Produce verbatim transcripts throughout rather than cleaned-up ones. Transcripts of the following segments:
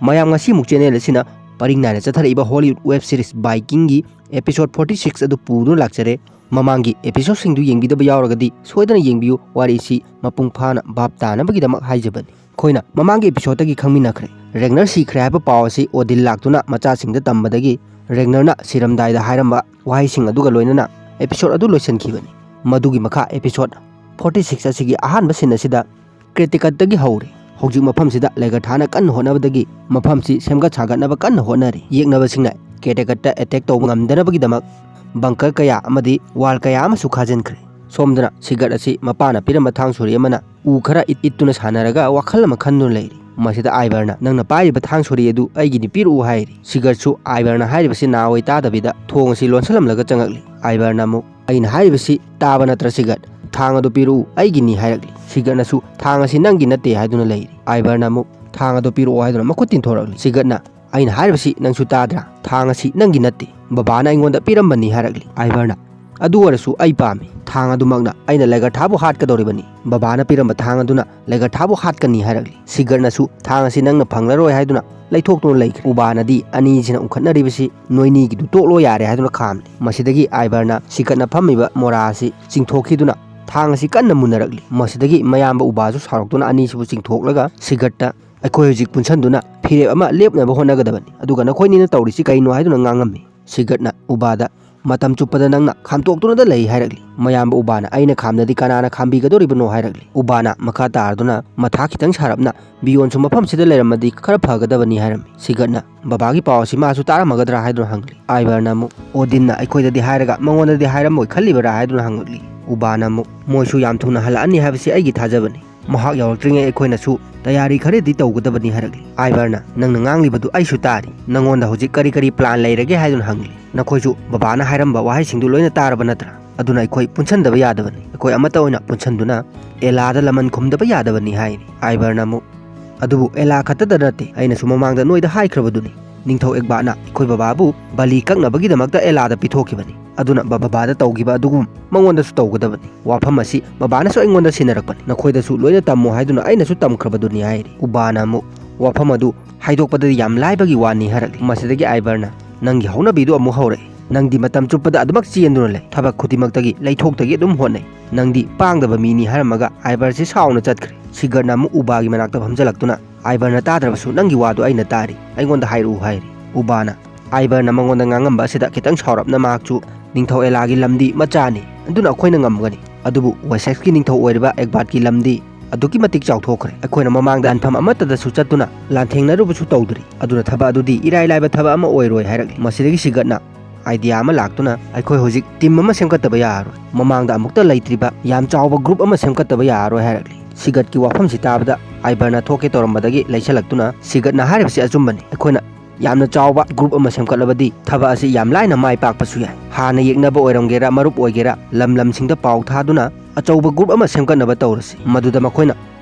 ꯃꯌꯥꯝ, ꯉꯁꯤꯃꯨꯛ ꯆꯦꯅꯦꯜ ꯑꯁꯤꯅ ꯄꯔꯤꯡ ꯅꯥꯏꯅ ꯆꯠꯊꯔꯛꯏꯕ ꯍꯣꯂꯤꯋꯨꯗ ꯋꯦꯕ ꯁꯤꯔꯤꯁ ꯕꯥꯏꯀꯤꯡꯒꯤ ꯑꯦꯄꯤꯁꯣꯗ ꯐꯣꯔꯇꯤ ꯁꯤꯛꯁ ꯑꯗꯨ ꯄꯨꯗꯨꯅ ꯂꯥꯛꯆꯔꯦ꯫ ꯃꯃꯥꯡꯒꯤ ꯑꯦꯄꯤꯁꯣꯗꯁꯤꯡꯗꯨ ꯌꯦꯡꯕꯤꯗꯕ ꯌꯥꯎꯔꯒꯗꯤ ꯁꯣꯏꯗꯅ ꯌꯦꯡꯕꯤꯌꯨ꯫ ꯋꯥꯔꯤꯁꯤ ꯃꯄꯨꯡ ꯐꯥꯅ ꯚꯥꯞ ꯇꯥꯅꯕꯒꯤꯗꯃꯛ ꯍꯥꯏꯖꯕꯅꯤ꯫ ꯑꯩꯈꯣꯏꯅ ꯃꯃꯥꯡꯒꯤ ꯑꯦꯄꯤꯁꯣꯗꯇꯒꯤ ꯈꯪꯃꯤꯟꯅꯈ꯭ꯔꯦ, ꯔꯦꯒꯅꯔ ꯁꯤꯈ꯭ꯔꯦ ꯍꯥꯏꯕ ꯄꯥꯎ ꯑꯁꯤ ꯑꯣꯗꯤꯟ ꯂꯥꯛꯇꯨꯅ ꯃꯆꯥꯁꯤꯡꯗ ꯇꯝꯕꯗꯒꯤ ꯔꯦꯒꯅꯔꯅ ꯁꯤꯔꯝꯗꯥꯏꯗ ꯍꯥꯏꯔꯝꯕ ꯋꯥꯍꯩꯁꯤꯡ ꯑꯗꯨꯒ ꯂꯣꯏꯅꯅ ꯑꯦꯄꯤꯁꯣꯗ ꯑꯗꯨ ꯂꯣꯏꯁꯤꯟꯈꯤꯕꯅꯤ꯫ ꯃꯗꯨꯒꯤ ꯃꯈꯥ ꯑꯦꯄꯤꯁꯣꯗ ꯐꯣꯔꯇꯤ ꯁꯤꯛꯁ ꯑꯁꯤꯒꯤ ꯑꯍꯥꯟꯕ ꯁꯤꯟ ꯑꯁꯤꯗ ꯀ꯭ꯔꯦꯇꯤꯀꯠꯇꯒꯤ ꯍꯧꯔꯦ꯫ ꯍꯧꯖꯤꯛ ꯃꯐꯝꯁꯤꯗ ꯂꯦꯒꯔꯊꯥꯅ ꯀꯟꯅ ꯍꯣꯠꯅꯕꯗꯒꯤ ꯃꯐꯝꯁꯤ ꯁꯦꯝꯒꯠ ꯁꯥꯒꯠꯅꯕ ꯀꯟꯅ ꯍꯣꯠꯅꯔꯤ꯫ ꯌꯦꯛꯅꯕꯁꯤꯡꯅ ꯀ꯭ꯔꯦꯇꯤꯀꯠꯇ ꯑꯦꯇꯦꯛ ꯇꯧꯕ ꯉꯝꯗꯅꯕꯒꯤꯗꯃꯛ ꯕꯪꯀꯔ ꯀꯌꯥ ꯑꯃꯗꯤ ꯋꯥꯜ ꯀꯌꯥ ꯑꯃꯁꯨ ꯈꯥꯖꯤꯟꯈ꯭ꯔꯦ꯫ ꯁꯣꯝꯗꯅ ꯁꯤꯒꯔꯠ ꯑꯁꯤ ꯃꯄꯥꯅ ꯄꯤꯔꯝꯕ ꯊꯥꯡ ꯁꯣꯔꯤ ꯑꯃꯅ ꯎ ꯈꯔ ꯏꯠ ꯏꯠꯇꯨꯅ ꯁꯥꯟꯅꯔꯒ ꯋꯥꯈꯜ ꯑꯃ ꯈꯟꯗꯨꯅ ꯂꯩꯔꯤ꯫ ꯃꯁꯤꯗ ꯑꯥꯏꯕꯔꯅ, "ꯅꯪꯅ ꯄꯥꯏꯔꯤꯕ ꯊꯥꯡ ꯁꯣꯔꯤ ꯑꯗꯨ ꯑꯩꯒꯤꯅꯤ, ꯄꯤꯔꯛꯎ" ꯍꯥꯏꯔꯤ꯫ ꯁꯤꯒꯔꯠꯁꯨ ꯑꯥꯏꯕꯔꯅ ꯍꯥꯏꯔꯤꯕꯁꯤ ꯅꯥꯑꯣꯏ ꯇꯥꯗꯕꯤꯗ ꯊꯣꯡ ꯑꯁꯤ ꯂꯣꯟꯁꯤꯜꯂꯝꯂꯒ ꯆꯪꯉꯛꯂꯤ꯫ ꯑꯥꯏꯕꯔꯅ ꯑꯃꯨꯛ, "ꯑꯩꯅ ꯍꯥꯏꯔꯤꯕꯁꯤ ꯇꯥꯕ ꯅꯠꯇ꯭ꯔ ꯁꯤꯒꯔꯠ? ꯊꯥꯡ ꯑꯗꯨ ꯄꯤꯔꯛꯎ, ꯑꯩꯒꯤꯅꯤ" ꯍꯥꯏꯔꯛꯂꯤ꯫ ꯁꯤꯒꯔꯠꯅꯁꯨ, "ꯊꯥꯡ ꯑꯁꯤ ꯅꯪꯒꯤ ꯅꯠꯇꯦ" ꯍꯥꯏꯗꯨꯅ ꯂꯩꯔꯤ꯫ ꯑꯥꯏꯕꯔꯅ ꯑꯃꯨꯛ, "ꯊꯥꯡ ꯑꯗꯨ ꯄꯤꯔꯛꯑꯣ" ꯍꯥꯏꯗꯨꯅ ꯃꯈꯨꯠ ꯇꯤꯟꯊꯣꯔꯛꯂꯤ꯫ ꯁꯤꯒꯔꯠꯅ, "ꯑꯩꯅ ꯍꯥꯏꯔꯤꯕꯁꯤ ꯅꯪꯁꯨ ꯇꯥꯗ꯭ꯔꯥ? ꯊꯥꯡ ꯑꯁꯤ ꯅꯪꯒꯤ ꯅꯠꯇꯦ, ꯕꯕꯥꯅ ꯑꯩꯉꯣꯟꯗ ꯄꯤꯔꯝꯕꯅꯤ" ꯍꯥꯏꯔꯛꯂꯤ꯫ ꯑꯥꯏꯕꯔꯅ, "ꯑꯗꯨ ꯑꯣꯏꯔꯁꯨ ꯑꯩ ꯄꯥꯝꯃꯤ꯫ ꯊꯥꯡ ꯑꯗꯨꯃꯛꯅ ꯑꯩꯅ ꯂꯦꯒꯔꯊꯥꯕꯨ ꯍꯥꯠꯀꯗꯧꯔꯤꯕꯅꯤ꯫ ꯕꯕꯥꯅ ꯄꯤꯔꯝꯕ ꯊꯥꯡ ꯑꯗꯨꯅ ꯂꯦꯒꯔꯊꯥꯕꯨ ꯍꯥꯠꯀꯅꯤ" ꯍꯥꯏꯔꯛꯂꯤ꯫ ꯁꯤꯒꯔꯠꯅꯁꯨ, "ꯊꯥꯡ ꯑꯁꯤ ꯅꯪꯅ ꯐꯪꯂꯔꯣꯏ" ꯍꯥꯏꯗꯨꯅ ꯂꯩꯊꯣꯛꯇꯨꯅ ꯂꯩꯈ꯭ꯔꯦ꯫ ꯎꯕꯥꯅꯗꯤ, "ꯑꯅꯤꯁꯤꯅ ꯎꯪꯈꯠꯅꯔꯤꯕꯁꯤ ꯅꯣꯏꯅꯤꯒꯤꯗꯨ ꯇꯣꯛꯂꯣ ꯌꯥꯔꯦ" ꯍꯥꯏꯗꯨꯅ ꯈꯥꯝꯂꯤ꯫ ꯃꯁꯤꯗꯒꯤ ꯑꯥꯏꯕꯔꯅ ꯁꯤꯒꯔꯠꯅ ꯐꯝꯃꯤꯕ ꯃꯣꯔꯥ ꯑꯁꯤ ꯆꯤꯡꯊꯣꯛꯈꯤꯗꯨꯅ ꯊꯥꯡ ꯑꯁꯤ ꯀꯟꯅ ꯃꯨꯟꯅꯔꯛꯂꯤ꯫ ꯃꯁꯤꯗꯒꯤ ꯃꯌꯥꯝꯕ ꯎꯕꯥꯁꯨ ꯁꯥꯎꯔꯛꯇꯨꯅ ꯑꯅꯤꯁꯤꯕꯨ ꯆꯤꯡꯊꯣꯛꯂꯒ ꯁꯤꯒꯔꯠꯇ, "ꯑꯩꯈꯣꯏ ꯍꯧꯖꯤꯛ ꯄꯨꯟꯁꯟꯗꯨꯅ ꯐꯤꯔꯦꯞ ꯑꯃ ꯂꯦꯞꯅꯕ ꯍꯣꯠꯅꯒꯗꯕꯅꯤ꯫ ꯑꯗꯨꯒ ꯅꯈꯣꯏꯅꯤꯅ ꯇꯧꯔꯤꯁꯤ ꯀꯩꯅꯣ?" ꯍꯥꯏꯗꯨꯅ ꯉꯥꯡꯉꯝꯃꯤ꯫ ꯁꯤꯒꯔꯠꯅ ꯎꯕꯥꯗ, "ꯃꯇꯝ ꯆꯨꯞꯄꯗ ꯅꯪꯅ ꯈꯥꯝꯇꯣꯛꯇꯨꯅꯗ ꯂꯩ" ꯍꯥꯏꯔꯛꯂꯤ꯫ ꯃꯌꯥꯝꯕ ꯎꯕꯥꯅ, "ꯑꯩꯅ ꯈꯥꯝꯗꯗꯤ ꯀꯅꯥꯅ ꯈꯥꯝꯕꯤꯒꯗꯧꯔꯤꯕꯅꯣ?" ꯍꯥꯏꯔꯛꯂꯤ꯫ ꯎꯕꯥꯅ ꯃꯈꯥ ꯇꯥꯔꯗꯨꯅ, "ꯃꯊꯥ ꯈꯤꯇꯪ ꯁꯥꯔꯞꯅ ꯕꯤꯌꯣꯟꯁꯨ ꯃꯐꯝꯁꯤꯗ ꯂꯩꯔꯝꯃꯗꯤ ꯈꯔ ꯐꯒꯗꯕꯅꯤ" ꯍꯥꯏꯔꯝꯃꯤ꯫ ꯁꯤꯒꯔꯠꯅ, "ꯕꯕꯥꯒꯤ ꯄꯥꯎ ꯑꯁꯤ ꯃꯥꯁꯨ ꯇꯥꯔꯝꯃꯒꯗ꯭ꯔꯥ?" ꯍꯥꯏꯗꯨꯅ ꯍꯪꯂꯤ꯫ ꯑꯥꯏꯕꯔꯅ ꯑꯃꯨꯛ, "ꯑꯣꯗꯤꯟꯅ ꯑꯩꯈꯣꯏꯗꯗꯤ ꯍꯥꯏꯔꯒ ꯃꯉꯣꯟꯗꯗꯤ ꯍꯥꯏꯔꯝꯃꯣꯏ ꯈꯜꯂꯤꯕꯔꯥ?" ꯍꯥꯏꯗꯨꯅ ꯍꯪꯂꯛꯂꯤ꯫ ꯎꯕꯥꯅ ꯑꯃꯨꯛ, "ꯃꯣꯏꯁꯨ ꯌꯥꯝ ꯊꯨꯅ ꯍꯜꯂꯛꯑꯅꯤ ꯍꯥꯏꯕꯁꯤ ꯑꯩꯒꯤ ꯊꯥꯖꯕꯅꯤ꯫ ꯃꯍꯥꯛ ꯌꯧꯔꯛꯇ꯭ꯔꯤꯉꯩ ꯑꯩꯈꯣꯏꯅꯁꯨ ꯇꯌꯥꯔꯤ ꯈꯔꯗꯤ ꯇꯧꯒꯗꯕꯅꯤ" ꯍꯥꯏꯔꯛꯂꯤ꯫ ꯑꯥꯏꯕꯔꯅ, "ꯅꯪꯅ ꯉꯥꯡꯂꯤꯕꯗꯨ ꯑꯩꯁꯨ ꯇꯥꯔꯤ꯫ ꯅꯉꯣꯟꯗ ꯍꯧꯖꯤꯛ ꯀꯔꯤ ꯀꯔꯤ ꯄ꯭ꯂꯥꯟ ꯂꯩꯔꯒꯦ?" ꯍꯥꯏꯗꯨꯅ ꯍꯪꯂꯤ꯫ "ꯅꯈꯣꯏꯁꯨ ꯕꯕꯥꯅ ꯍꯥꯏꯔꯝꯕ ꯋꯥꯍꯩꯁꯤꯡꯗꯨ ꯂꯣꯏꯅ ꯇꯥꯔꯕ ꯅꯠꯇ꯭ꯔꯥ? ꯑꯗꯨꯅ ꯑꯩꯈꯣꯏ ꯄꯨꯟꯁꯟꯗꯕ ꯌꯥꯗꯕꯅꯤ꯫ ꯑꯩꯈꯣꯏ ꯑꯃꯠꯇ ꯑꯣꯏꯅ ꯄꯨꯟꯁꯟꯗꯨꯅ ꯑꯦꯂꯥꯗ ꯂꯃꯟ ꯈꯨꯝꯗꯕ ꯌꯥꯗꯕꯅꯤ" ꯍꯥꯏꯔꯤ꯫ ꯑꯥꯏꯕꯔꯅ ꯑꯃꯨꯛ, "ꯑꯗꯨꯕꯨ ꯑꯦꯂꯥ ꯈꯛꯇꯗ ꯅꯠꯇꯦ, ꯑꯩꯅꯁꯨ ꯃꯃꯥꯡꯗ ꯅꯣꯏꯗ ꯍꯥꯏꯈ꯭ꯔꯕꯗꯨꯅꯤ꯫ ꯅꯤꯡꯊꯧ ꯑꯦꯛꯕꯥꯠꯅ ꯑꯩꯈꯣꯏ ꯕꯕꯥꯕꯨ ꯕꯂꯤ ꯀꯛꯅꯕꯒꯤꯗꯃꯛꯇ ꯑꯦꯂꯥꯗ ꯄꯤꯊꯣꯛꯈꯤꯕꯅꯤ꯫ ꯑꯗꯨꯅ ꯕ-, ꯕꯕꯥꯗ ꯇꯧꯈꯤꯕ ꯑꯗꯨꯒꯨꯝ ꯃꯉꯣꯟꯗꯁꯨ ꯇꯧꯒꯗꯕꯅꯤ꯫ ꯋꯥꯐꯝ ꯑꯁꯤ ꯕꯕꯥꯅꯁꯨ ꯑꯩꯉꯣꯟꯗ ꯁꯤꯟꯅꯔꯛꯄꯅꯤ꯫ ꯅꯈꯣꯏꯗꯁꯨ ꯂꯣꯏꯅ ꯇꯝꯃꯨ ꯍꯥꯏꯗꯨꯅ ꯑꯩꯅꯁꯨ ꯇꯝꯈ꯭ꯔꯕꯗꯨꯅꯤ" ꯍꯥꯏꯔꯤ꯫ ꯎꯕꯥꯅ ꯑꯃꯨꯛ, "ꯋꯥꯐꯝ ꯑꯗꯨ ꯍꯥꯏꯗꯣꯛꯄꯗꯗꯤ ꯌꯥꯝ ꯂꯥꯏꯕꯒꯤ ꯋꯥꯅꯤ ꯍꯥꯏꯔꯛꯂꯤ꯫ ꯃꯁꯤꯗꯒꯤ ꯑꯥꯏꯕꯔꯅ, "ꯅꯪꯒꯤ ꯍꯧꯅꯕꯤꯗꯨ ꯑꯃꯨꯛ ꯍꯧꯔꯛꯏ꯫ ꯅꯪꯗꯤ ꯃꯇꯝ ꯆꯨꯞꯄꯗ ꯑꯗꯨꯃꯛ ꯆꯦꯟꯗꯨꯅ ꯂꯩ꯫ ꯊꯕꯛ ꯈꯨꯗꯤꯡꯃꯛꯇꯒꯤ ꯂꯩꯊꯣꯛꯇꯒꯤ ꯑꯗꯨꯝ ꯍꯣꯠꯅꯩ꯫ ꯅꯪꯗꯤ ꯄꯥꯡꯗꯕ ꯃꯤꯅꯤ" ꯍꯥꯏꯔꯝꯃꯒ ꯑꯥꯏꯕꯔꯁꯤ ꯁꯥꯎꯅ ꯆꯠꯈ꯭ꯔꯦ꯫ ꯁꯤꯒꯔꯠꯅ ꯑꯃꯨꯛ ꯎꯕꯥꯒꯤ ꯃꯅꯥꯛꯇ ꯐꯝꯖꯜꯂꯛꯇꯨꯅ, "ꯑꯥꯏꯕꯔꯅ ꯇꯥꯗ꯭ꯔꯕꯁꯨ ꯅꯪꯒꯤ ꯋꯥꯗꯨ ꯑꯩꯅ ꯇꯥꯔꯤ꯫ ꯑꯩꯉꯣꯟꯗ ꯍꯥꯏꯔꯛꯎ" ꯍꯥꯏꯔꯤ꯫ ꯎꯕꯥꯅ ꯑꯥꯏꯕꯔꯅ ꯃꯉꯣꯟꯗ ꯉꯥꯡꯉꯝꯕ ꯑꯁꯤꯗ ꯈꯤꯇꯪ ꯁꯥꯎꯔꯞꯅ, "ꯃꯍꯥꯛꯁꯨ ꯅꯤꯡꯊꯧ ꯑꯦꯂꯥꯒꯤ ꯂꯝꯗꯤ ꯃꯆꯥꯅꯤ, ꯑꯗꯨꯅ ꯑꯩꯈꯣꯏꯅ ꯉꯝꯒꯅꯤ꯫ ꯑꯗꯨꯕꯨ ꯋꯦꯁꯦꯛꯁꯀꯤ ꯅꯤꯡꯊꯧ ꯑꯣꯏꯔꯤꯕ ꯑꯦꯛꯕꯥꯔꯠꯀꯤ ꯂꯝꯗꯤ ꯑꯗꯨꯛꯀꯤ ꯃꯇꯤꯛ ꯆꯥꯎꯊꯣꯛꯈ꯭ꯔꯦ꯫ ꯑꯩꯈꯣꯏꯅ ꯃꯃꯥꯡꯗ ꯂꯥꯟꯐꯝ ꯑꯃꯠꯇꯗꯁꯨ ꯆꯠꯇꯨꯅ ꯂꯥꯟꯊꯦꯡꯅꯔꯨꯕꯁꯨ ꯇꯧꯗ꯭ꯔꯤ꯫ ꯑꯗꯨꯅ ꯊꯕꯛ ꯑꯗꯨꯗꯤ ꯏꯔꯥꯏ ꯂꯥꯏꯕ ꯊꯕꯛ ꯑꯃ ꯑꯣꯏꯔꯣꯏ" ꯍꯥꯏꯔꯛꯂꯤ꯫ ꯃꯁꯤꯗꯒꯤ ꯁꯤꯒꯠꯅ ꯑꯥꯏꯗꯤꯌꯥ ꯑꯃ ꯂꯥꯛꯇꯨꯅ, "ꯑꯩꯈꯣꯏ ꯍꯧꯖꯤꯛ ꯇꯤꯝ ꯑꯃ ꯁꯦꯝꯒꯠꯇꯕ ꯌꯥꯔꯔꯣꯏ꯫ ꯃꯃꯥꯡꯗ ꯑꯃꯨꯛꯇ ꯂꯩꯇ꯭ꯔꯤꯕ ꯌꯥꯝ ꯆꯥꯎꯕ ꯒ꯭ꯔꯨꯞ ꯑꯃ ꯁꯦꯝꯒꯠꯇꯕ ꯌꯥꯔꯔꯣꯏ" ꯍꯥꯏꯔꯛꯂꯤ꯫ ꯁꯤꯒꯠꯀꯤ ꯋꯥꯐꯝꯁꯤ ꯇꯥꯕꯗ ꯑꯥꯏꯕꯔꯅ ꯊꯣꯛꯀꯦ ꯇꯧꯔꯝꯕꯗꯒꯤ ꯂꯩꯁꯜꯂꯛꯇꯨꯅ, "ꯁꯤꯒꯠꯅ ꯍꯥꯏꯔꯤꯕꯁꯤ ꯑꯆꯨꯝꯕꯅꯤ꯫ ꯑꯩꯈꯣꯏꯅ ꯌꯥꯝꯅ ꯆꯥꯎꯕ ꯒ꯭ꯔꯨꯞ ꯑꯃ ꯁꯦꯝꯒꯠꯂꯕꯗꯤ ꯊꯕꯛ ꯑꯁꯤ ꯌꯥꯝ ꯂꯥꯏꯅ ꯃꯥꯏ ꯄꯥꯛꯄꯁꯨ ꯌꯥꯏ꯫ ꯍꯥꯟꯅ ꯌꯦꯛꯅꯕ ꯑꯣꯏꯔꯝꯒꯦꯔꯥ, ꯃꯔꯨꯞ ꯑꯣꯏꯒꯦꯔꯥ, ꯂꯝ ꯂꯝꯁꯤꯡꯗ ꯄꯥꯎ ꯊꯥꯗꯨꯅ ꯑꯆꯧꯕ ꯒ꯭ꯔꯨꯞ ꯑꯃ ꯁꯦꯝꯒꯠꯅꯕ ꯇꯧꯔꯁꯤ꯫ ꯃꯗꯨꯗ ꯃꯈꯣꯏꯅ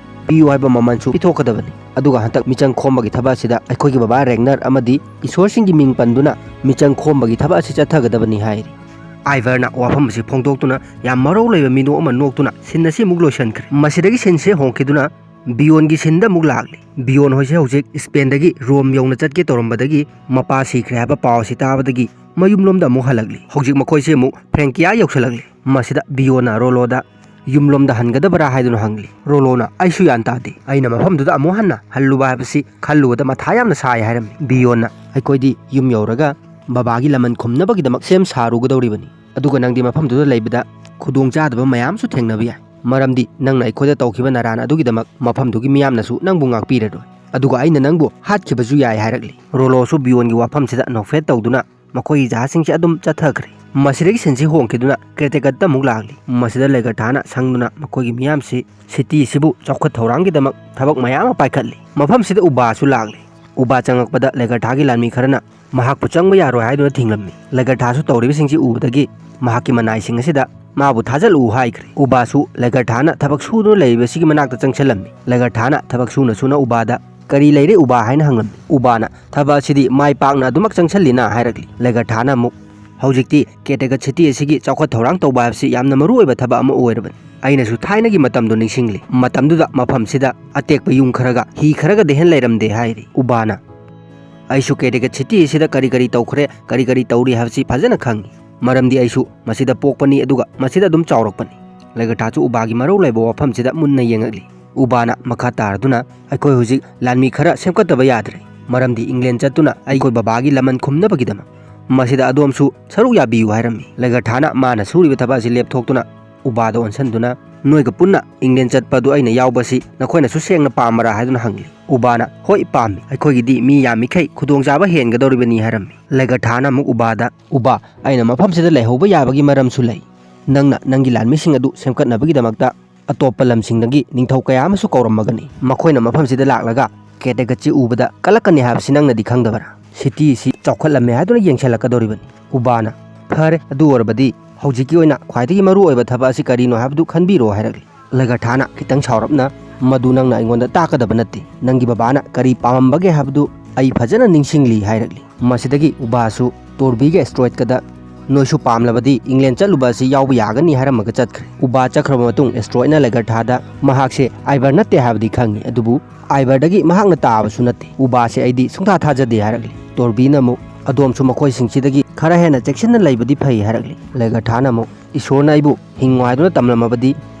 ꯄꯤꯌꯨ ꯍꯥꯏꯕ ꯃꯃꯜꯁꯨ ꯄꯤꯊꯣꯛꯀꯗꯕꯅꯤ꯫ ꯑꯗꯨꯒ ꯍꯟꯗꯛ ꯃꯤꯆꯪ ꯈꯣꯝꯕꯒꯤ ꯊꯕꯛ ꯑꯁꯤꯗ ꯑꯩꯈꯣꯏꯒꯤ ꯕꯕꯥ ꯔꯦꯒꯅꯔ ꯑꯃꯗꯤ ꯏꯁꯣꯔꯁꯤꯡꯒꯤ ꯃꯤꯡ ꯄꯟꯗꯨꯅ ꯃꯤꯆꯪ ꯈꯣꯝꯕꯒꯤ ꯊꯕꯛ ꯑꯁꯤ ꯆꯠꯊꯒꯗꯕꯅꯤ" ꯍꯥꯏꯔꯤ꯫ ꯑꯥꯏꯚꯔꯅ ꯋꯥꯐꯝ ꯑꯁꯤ ꯐꯣꯡꯗꯣꯛꯇꯨꯅ ꯌꯥꯝ ꯃꯔꯧ ꯂꯩꯕ ꯃꯤꯅꯣꯛ ꯑꯃ ꯅꯣꯛꯇꯨꯅ ꯁꯤꯟ ꯑꯁꯤ ꯑꯃꯨꯛ ꯂꯣꯏꯁꯤꯟꯈ꯭ꯔꯦ꯫ ꯃꯁꯤꯗꯒꯤ ꯁꯤꯟꯁꯦ ꯍꯣꯡꯈꯤꯗꯨꯅ ꯕꯤꯌꯣꯟꯒꯤ ꯁꯤꯟꯗ ꯑꯃꯨꯛ ꯂꯥꯛꯂꯤ꯫ ꯕꯤꯌꯣꯟ ꯍꯣꯏꯁꯦ ꯍꯧꯖꯤꯛ ꯏꯁꯄꯦꯟꯗꯒꯤ ꯔꯣꯝ ꯌꯧꯅ ꯆꯠꯀꯦ ꯇꯧꯔꯝꯕꯗꯒꯤ ꯃꯄꯥ ꯁꯤꯈ꯭ꯔꯦ ꯍꯥꯏꯕ ꯄꯥꯎ ꯑꯁꯤ ꯇꯥꯕꯗꯒꯤ ꯃꯌꯨꯝꯂꯣꯝꯗ ꯑꯃꯨꯛ ꯍꯜꯂꯛꯂꯤ꯫ ꯍꯧꯖꯤꯛ ꯃꯈꯣꯏꯁꯦ ꯑꯃꯨꯛ ꯐ꯭ꯔꯦꯡꯀꯤꯌꯥ ꯌꯧꯁꯤꯜꯂꯛꯂꯤ꯫ ꯃꯁꯤꯗ ꯕꯤꯌꯣꯟꯅ ꯔꯣꯂꯣꯗ ꯌꯨꯝꯂꯣꯝꯗ ꯍꯟꯒꯗꯕꯔꯥ ꯍꯥꯏꯗꯨꯅ ꯍꯪꯂꯤ꯫ ꯔꯣꯂꯣꯅ, "ꯑꯩꯁꯨ ꯒ꯭ꯌꯥꯟ ꯇꯥꯗꯦ꯫ ꯑꯩꯅ ꯃꯐꯝꯗꯨꯗ ꯑꯃꯨꯛ ꯍꯟꯅ ꯍꯜꯂꯨꯕ ꯍꯥꯏꯕꯁꯤ ꯈꯜꯂꯨꯕꯗ ꯃꯊꯥ ꯌꯥꯝꯅ ꯁꯥꯏ" ꯍꯥꯏꯔꯝꯃꯤ꯫ ꯕꯤꯌꯣꯟꯅ, "ꯑꯩꯈꯣꯏꯗꯤ ꯌꯨꯝ ꯌꯧꯔꯒ ꯕꯕꯥꯒꯤ ꯂꯃꯟ ꯈꯨꯝꯅꯕꯒꯤꯗꯃꯛ ꯁꯦꯝ ꯁꯥꯔꯨꯒꯗꯧꯔꯤꯕꯅꯤ꯫ ꯑꯗꯨꯒ ꯅꯪꯗꯤ ꯃꯐꯝꯗꯨꯗ ꯂꯩꯕꯗ ꯈꯨꯗꯣꯡꯆꯥꯗꯕ ꯃꯌꯥꯝꯁꯨ ꯊꯦꯡꯅꯕ ꯌꯥꯏ꯫ ꯃꯔꯝꯗꯤ ꯅꯪꯅ ꯑꯩꯈꯣꯏꯗ ꯇꯧꯈꯤꯕ ꯅꯔꯥꯟ ꯑꯗꯨꯒꯤꯗꯃꯛ ꯃꯐꯝꯗꯨꯒꯤ ꯃꯤꯌꯥꯝꯅꯁꯨ ꯅꯪꯕꯨ ꯉꯥꯛꯄꯤꯔꯔꯣꯏ꯫ ꯑꯗꯨꯒ ꯑꯩꯅ ꯅꯪꯕꯨ ꯍꯥꯠꯈꯤꯕꯁꯨ ꯌꯥꯏ" ꯍꯥꯏꯔꯛꯂꯤ꯫ ꯔꯣꯂꯣꯁꯨ ꯕꯤꯌꯣꯟꯒꯤ ꯋꯥꯐꯝꯁꯤꯗ ꯅꯣꯛꯐꯦꯠ ꯇꯧꯗꯨꯅ ꯃꯈꯣꯏꯒꯤ ꯖꯍꯥꯖꯁꯤꯡꯁꯦ ꯑꯗꯨꯝ ꯆꯠꯊꯈ꯭ꯔꯦ꯫ ꯃꯁꯤꯗꯒꯤ ꯁꯤꯟꯁꯤ ꯍꯣꯡꯈꯤꯗꯨꯅ ꯀ꯭ꯔꯦꯇꯦꯀꯠꯇ ꯑꯃꯨꯛ ꯂꯥꯛꯂꯤ꯫ ꯃꯁꯤꯗ ꯂꯦꯒꯔꯊꯥꯅ ꯁꯪꯗꯨꯅ ꯃꯈꯣꯏꯒꯤ ꯃꯤꯌꯥꯝꯁꯤ ꯁꯤꯇꯤ ꯑꯁꯤꯕꯨ ꯆꯥꯎꯈꯠ ꯊꯧꯔꯥꯡꯒꯤꯗꯃꯛ ꯊꯕꯛ ꯃꯌꯥꯝ ꯑꯃ ꯄꯥꯏꯈꯠꯂꯤ꯫ ꯃꯐꯝꯁꯤꯗ ꯎꯕꯥꯁꯨ ꯂꯥꯛꯂꯤ꯫ ꯎꯕꯥ ꯆꯪꯂꯛꯄꯗ ꯂꯦꯒꯔꯊꯥꯒꯤ ꯂꯥꯟꯃꯤ ꯈꯔꯅ ꯃꯍꯥꯛꯄꯨ ꯆꯪꯕ ꯌꯥꯔꯣꯏ ꯍꯥꯏꯗꯨꯅ ꯊꯤꯡꯂꯝꯃꯤ꯫ ꯂꯦꯒꯔꯊꯥꯁꯨ ꯇꯧꯔꯤꯕꯁꯤꯡꯁꯤ ꯎꯕꯗꯒꯤ ꯃꯍꯥꯛꯀꯤ ꯃꯅꯥꯏꯁꯤꯡ ꯑꯁꯤꯗ ꯃꯥꯕꯨ ꯊꯥꯖꯤꯜꯂꯛꯎ ꯍꯥꯏꯈ꯭ꯔꯦ꯫ ꯎꯕꯥꯁꯨ ꯂꯦꯒꯔꯊꯥꯅ ꯊꯕꯛ ꯁꯨꯗꯨꯅ ꯂꯩꯔꯤꯕꯁꯤꯒꯤ ꯃꯅꯥꯛꯇ ꯆꯪꯁꯤꯜꯂꯝꯃꯤ꯫ ꯂꯦꯒꯔꯊꯥꯅ ꯊꯕꯛ ꯁꯨꯅ ꯁꯨꯅ ꯎꯕꯥꯗ, "ꯀꯔꯤ ꯂꯩꯔꯦ ꯎꯕꯥ?" ꯍꯥꯏꯅ ꯍꯪꯂꯝꯃꯤ꯫ ꯎꯕꯥꯅ, "ꯊꯕꯛ ꯑꯁꯤꯗꯤ ꯃꯥꯏ ꯄꯥꯛꯅ ꯑꯗꯨꯃꯛ ꯆꯪꯁꯤꯜꯂꯤꯅ" ꯍꯥꯏꯔꯛꯂꯤ꯫ ꯂꯦꯒꯔꯊꯥꯅ ꯑꯃꯨꯛ, ꯍꯧꯖꯤꯛꯇꯤ ꯀꯦꯇꯦꯒꯠ ꯁꯤꯇꯤ ꯑꯁꯤꯒꯤ ꯆꯥꯎꯈꯠ ꯊꯧꯔꯥꯡ ꯇꯧꯕ ꯍꯥꯏꯕꯁꯤ ꯌꯥꯝꯅ ꯃꯔꯨ ꯑꯣꯏꯕ ꯊꯕꯛ ꯑꯃ ꯑꯣꯏꯔꯕꯅꯤ꯫ ꯑꯩꯅꯁꯨ ꯊꯥꯏꯅꯒꯤ ꯃꯇꯝꯗꯣ ꯅꯤꯡꯁꯤꯡꯂꯤ꯫ ꯃꯇꯝꯗꯨꯗ ꯃꯐꯝꯁꯤꯗ ꯑꯇꯦꯛꯄ ꯌꯨꯝ ꯈꯔꯒ ꯍꯤ ꯈꯔꯒꯗ ꯍꯦꯟ ꯂꯩꯔꯝꯗꯦ ꯍꯥꯏꯔꯤ ꯎꯕꯥꯅ꯫ ꯑꯩꯁꯨ ꯀꯦꯇꯦꯒꯠ ꯁꯤꯇꯤ ꯑꯁꯤꯗ ꯀꯔꯤ ꯀꯔꯤ ꯇꯧꯈ꯭ꯔꯦ, ꯀꯔꯤ ꯀꯔꯤ ꯇꯧꯔꯤ ꯍꯥꯏꯕꯁꯤ ꯐꯖꯅ ꯈꯪꯏ꯫ ꯃꯔꯝꯗꯤ ꯑꯩꯁꯨ ꯃꯁꯤꯗ ꯄꯣꯛꯄꯅꯤ, ꯑꯗꯨꯒ ꯃꯁꯤꯗ ꯑꯗꯨꯝ ꯆꯥꯎꯔꯛꯄꯅꯤ꯫ ꯂꯩꯒꯊꯥꯁꯨ ꯎꯕꯥꯒꯤ ꯃꯔꯧ ꯂꯩꯕ ꯋꯥꯐꯝꯁꯤꯗ ꯃꯨꯟꯅ ꯌꯦꯡꯉꯛꯂꯤ꯫ ꯎꯕꯥꯅ ꯃꯈꯥ ꯇꯥꯔꯗꯨꯅ, "ꯑꯩꯈꯣꯏ ꯍꯧꯖꯤꯛ ꯂꯥꯟꯃꯤ ꯈꯔ ꯁꯦꯝꯒꯠꯇꯕ ꯌꯥꯗ꯭ꯔꯦ, ꯃꯔꯝꯗꯤ ꯏꯪꯂꯦꯟ ꯆꯠꯇꯨꯅ ꯑꯩꯈꯣꯏ ꯕꯕꯥꯒꯤ ꯂꯃꯟ ꯈꯨꯝꯅꯕꯒꯤꯗꯃꯛ꯫ ꯃꯁꯤꯗ ꯑꯗꯣꯝꯁꯨ ꯁꯔꯨꯛ ꯌꯥꯕꯤꯌꯨ" ꯍꯥꯏꯔꯝꯃꯤ꯫ ꯂꯩꯒꯊꯥꯅ ꯃꯥꯅ ꯁꯨꯔꯤꯕ ꯊꯕꯛ ꯑꯁꯤ ꯂꯦꯞꯊꯣꯛꯇꯨꯅ ꯎꯕꯥꯗ ꯑꯣꯟꯁꯤꯟꯗꯨꯅ, "ꯅꯣꯏꯒ ꯄꯨꯟꯅ ꯏꯪꯂꯦꯟ ꯆꯠꯄ ꯑꯗꯨ ꯑꯩꯅ ꯌꯥꯎꯕꯁꯤ ꯅꯈꯣꯏꯅꯁꯨ ꯁꯦꯡꯅ ꯄꯥꯝꯕꯔꯥ?" ꯍꯥꯏꯗꯨꯅ ꯍꯪꯂꯤ꯫ ꯎꯕꯥꯅ, "ꯍꯣꯏ, ꯄꯥꯝꯃꯤ꯫ ꯑꯩꯈꯣꯏꯒꯤꯗꯤ ꯃꯤ ꯌꯥꯝꯃꯤꯈꯩ ꯈꯨꯗꯣꯡꯆꯥꯕ ꯍꯦꯟꯒꯗꯧꯔꯤꯕꯅꯤ" ꯍꯥꯏꯔꯝꯃꯤ꯫ ꯂꯩꯒꯊꯥꯅ ꯑꯃꯨꯛ ꯎꯕꯥꯗ, "ꯎꯕꯥ, ꯑꯩꯅ ꯃꯐꯝꯁꯤꯗ ꯂꯩꯍꯧꯕ ꯌꯥꯕꯒꯤ ꯃꯔꯝꯁꯨ ꯂꯩ꯫ ꯅꯪꯅ ꯅꯪꯒꯤ ꯂꯥꯟꯃꯤꯁꯤꯡ ꯑꯗꯨ ꯁꯦꯝꯒꯠꯅꯕꯒꯤꯗꯃꯛꯇ ꯑꯇꯣꯞꯄ ꯂꯝꯁꯤꯡꯗꯒꯤ ꯅꯤꯡꯊꯧ ꯀꯌꯥ ꯑꯃꯁꯨ ꯀꯧꯔꯝꯃꯒꯅꯤ꯫ ꯃꯈꯣꯏꯅ ꯃꯐꯝꯁꯤꯗ ꯂꯥꯛꯂꯒ ꯀꯦꯇꯦꯒꯠꯁꯤ ꯎꯕꯗ ꯀꯂꯛꯀꯅꯤ ꯍꯥꯏꯕꯁꯤ ꯅꯪꯅꯗꯤ ꯈꯪꯗꯕꯔꯥ? ꯁꯤꯇꯤ ꯑꯁꯤ ꯆꯥꯎꯈꯠꯂꯝꯃꯦ ꯍꯥꯏꯗꯨꯅ ꯌꯦꯡꯁꯤꯜꯂꯛꯀꯗꯧꯔꯤꯕꯅꯤ"꯫ ꯎꯕꯥꯅ, "ꯐꯔꯦ, ꯑꯗꯨ ꯑꯣꯏꯔꯕꯗꯤ ꯍꯧꯖꯤꯛꯀꯤ ꯑꯣꯏꯅ ꯈ꯭ꯋꯥꯏꯗꯒꯤ ꯃꯔꯨ ꯑꯣꯏꯕ ꯊꯕꯛ ꯑꯁꯤ ꯀꯔꯤꯅꯣ ꯍꯥꯏꯕꯗꯨ ꯈꯟꯕꯤꯔꯣ" ꯍꯥꯏꯔꯛꯂꯤ꯫ ꯂꯩꯒꯊꯥꯅ ꯈꯤꯇꯪ ꯁꯥꯎꯔꯞꯅ, "ꯃꯗꯨ ꯅꯪꯅ ꯑꯩꯉꯣꯟꯗ ꯇꯥꯛꯀꯗꯕ ꯅꯠꯇꯦ꯫ ꯅꯪꯒꯤ ꯕꯕꯥꯅ ꯀꯔꯤ ꯄꯥꯝꯃꯝꯕꯒꯦ ꯍꯥꯏꯕꯗꯨ ꯑꯩ ꯐꯖꯅ ꯅꯤꯡꯁꯤꯡꯂꯤ" ꯍꯥꯏꯔꯛꯂꯤ꯫ ꯃꯁꯤꯗꯒꯤ ꯎꯕꯥꯁꯨ ꯇꯣꯔꯕꯤꯒ ꯑꯦꯁꯇ꯭ꯔꯣꯏꯗꯀꯗ, "ꯅꯣꯏꯁꯨ ꯄꯥꯝꯂꯕꯗꯤ ꯏꯪꯂꯦꯟ ꯆꯠꯂꯨꯕ ꯑꯁꯤ ꯌꯥꯎꯕ ꯌꯥꯒꯅꯤ" ꯍꯥꯏꯔꯝꯃꯒ ꯆꯠꯈ꯭ꯔꯦ꯫ ꯎꯕꯥ ꯆꯠꯈ꯭ꯔꯕ ꯃꯇꯨꯡ ꯑꯦꯁꯇ꯭ꯔꯣꯏꯗꯅ ꯂꯩꯒꯊꯥꯗ ꯃꯍꯥꯛꯁꯦ ꯑꯥꯏꯕꯔ ꯅꯠꯇꯦ ꯍꯥꯏꯕꯗꯤ ꯈꯪꯉꯤ, ꯑꯗꯨꯕꯨ ꯑꯥꯏꯕꯔꯗꯒꯤ ꯃꯍꯥꯛꯅ ꯇꯥꯕꯁꯨ ꯅꯠꯇꯦ꯫ ꯎꯕꯥꯁꯦ ꯑꯩꯗꯤ ꯁꯨꯡꯊꯥ ꯊꯥꯖꯗꯦ ꯍꯥꯏꯔꯛꯂꯤ꯫ ꯇꯣꯔꯕꯤꯅ ꯑꯃꯨꯛ, "ꯑꯗꯣꯝꯁꯨ ꯃꯈꯣꯏꯁꯤꯡꯁꯤꯗꯒꯤ ꯈꯔ ꯍꯦꯟꯅ ꯆꯦꯛꯁꯤꯟꯅ ꯂꯩꯕꯗꯤ ꯐꯩ" ꯍꯥꯏꯔꯛꯂꯤ꯫ ꯂꯩꯒꯊꯥꯅ ꯑꯃꯨꯛ, "ꯏꯁꯣꯔꯅ ꯑꯩꯕꯨ ꯍꯤꯡꯉꯨ ꯍꯥꯏꯗꯨꯅ ꯇꯝꯂꯝꯃꯕꯗꯤ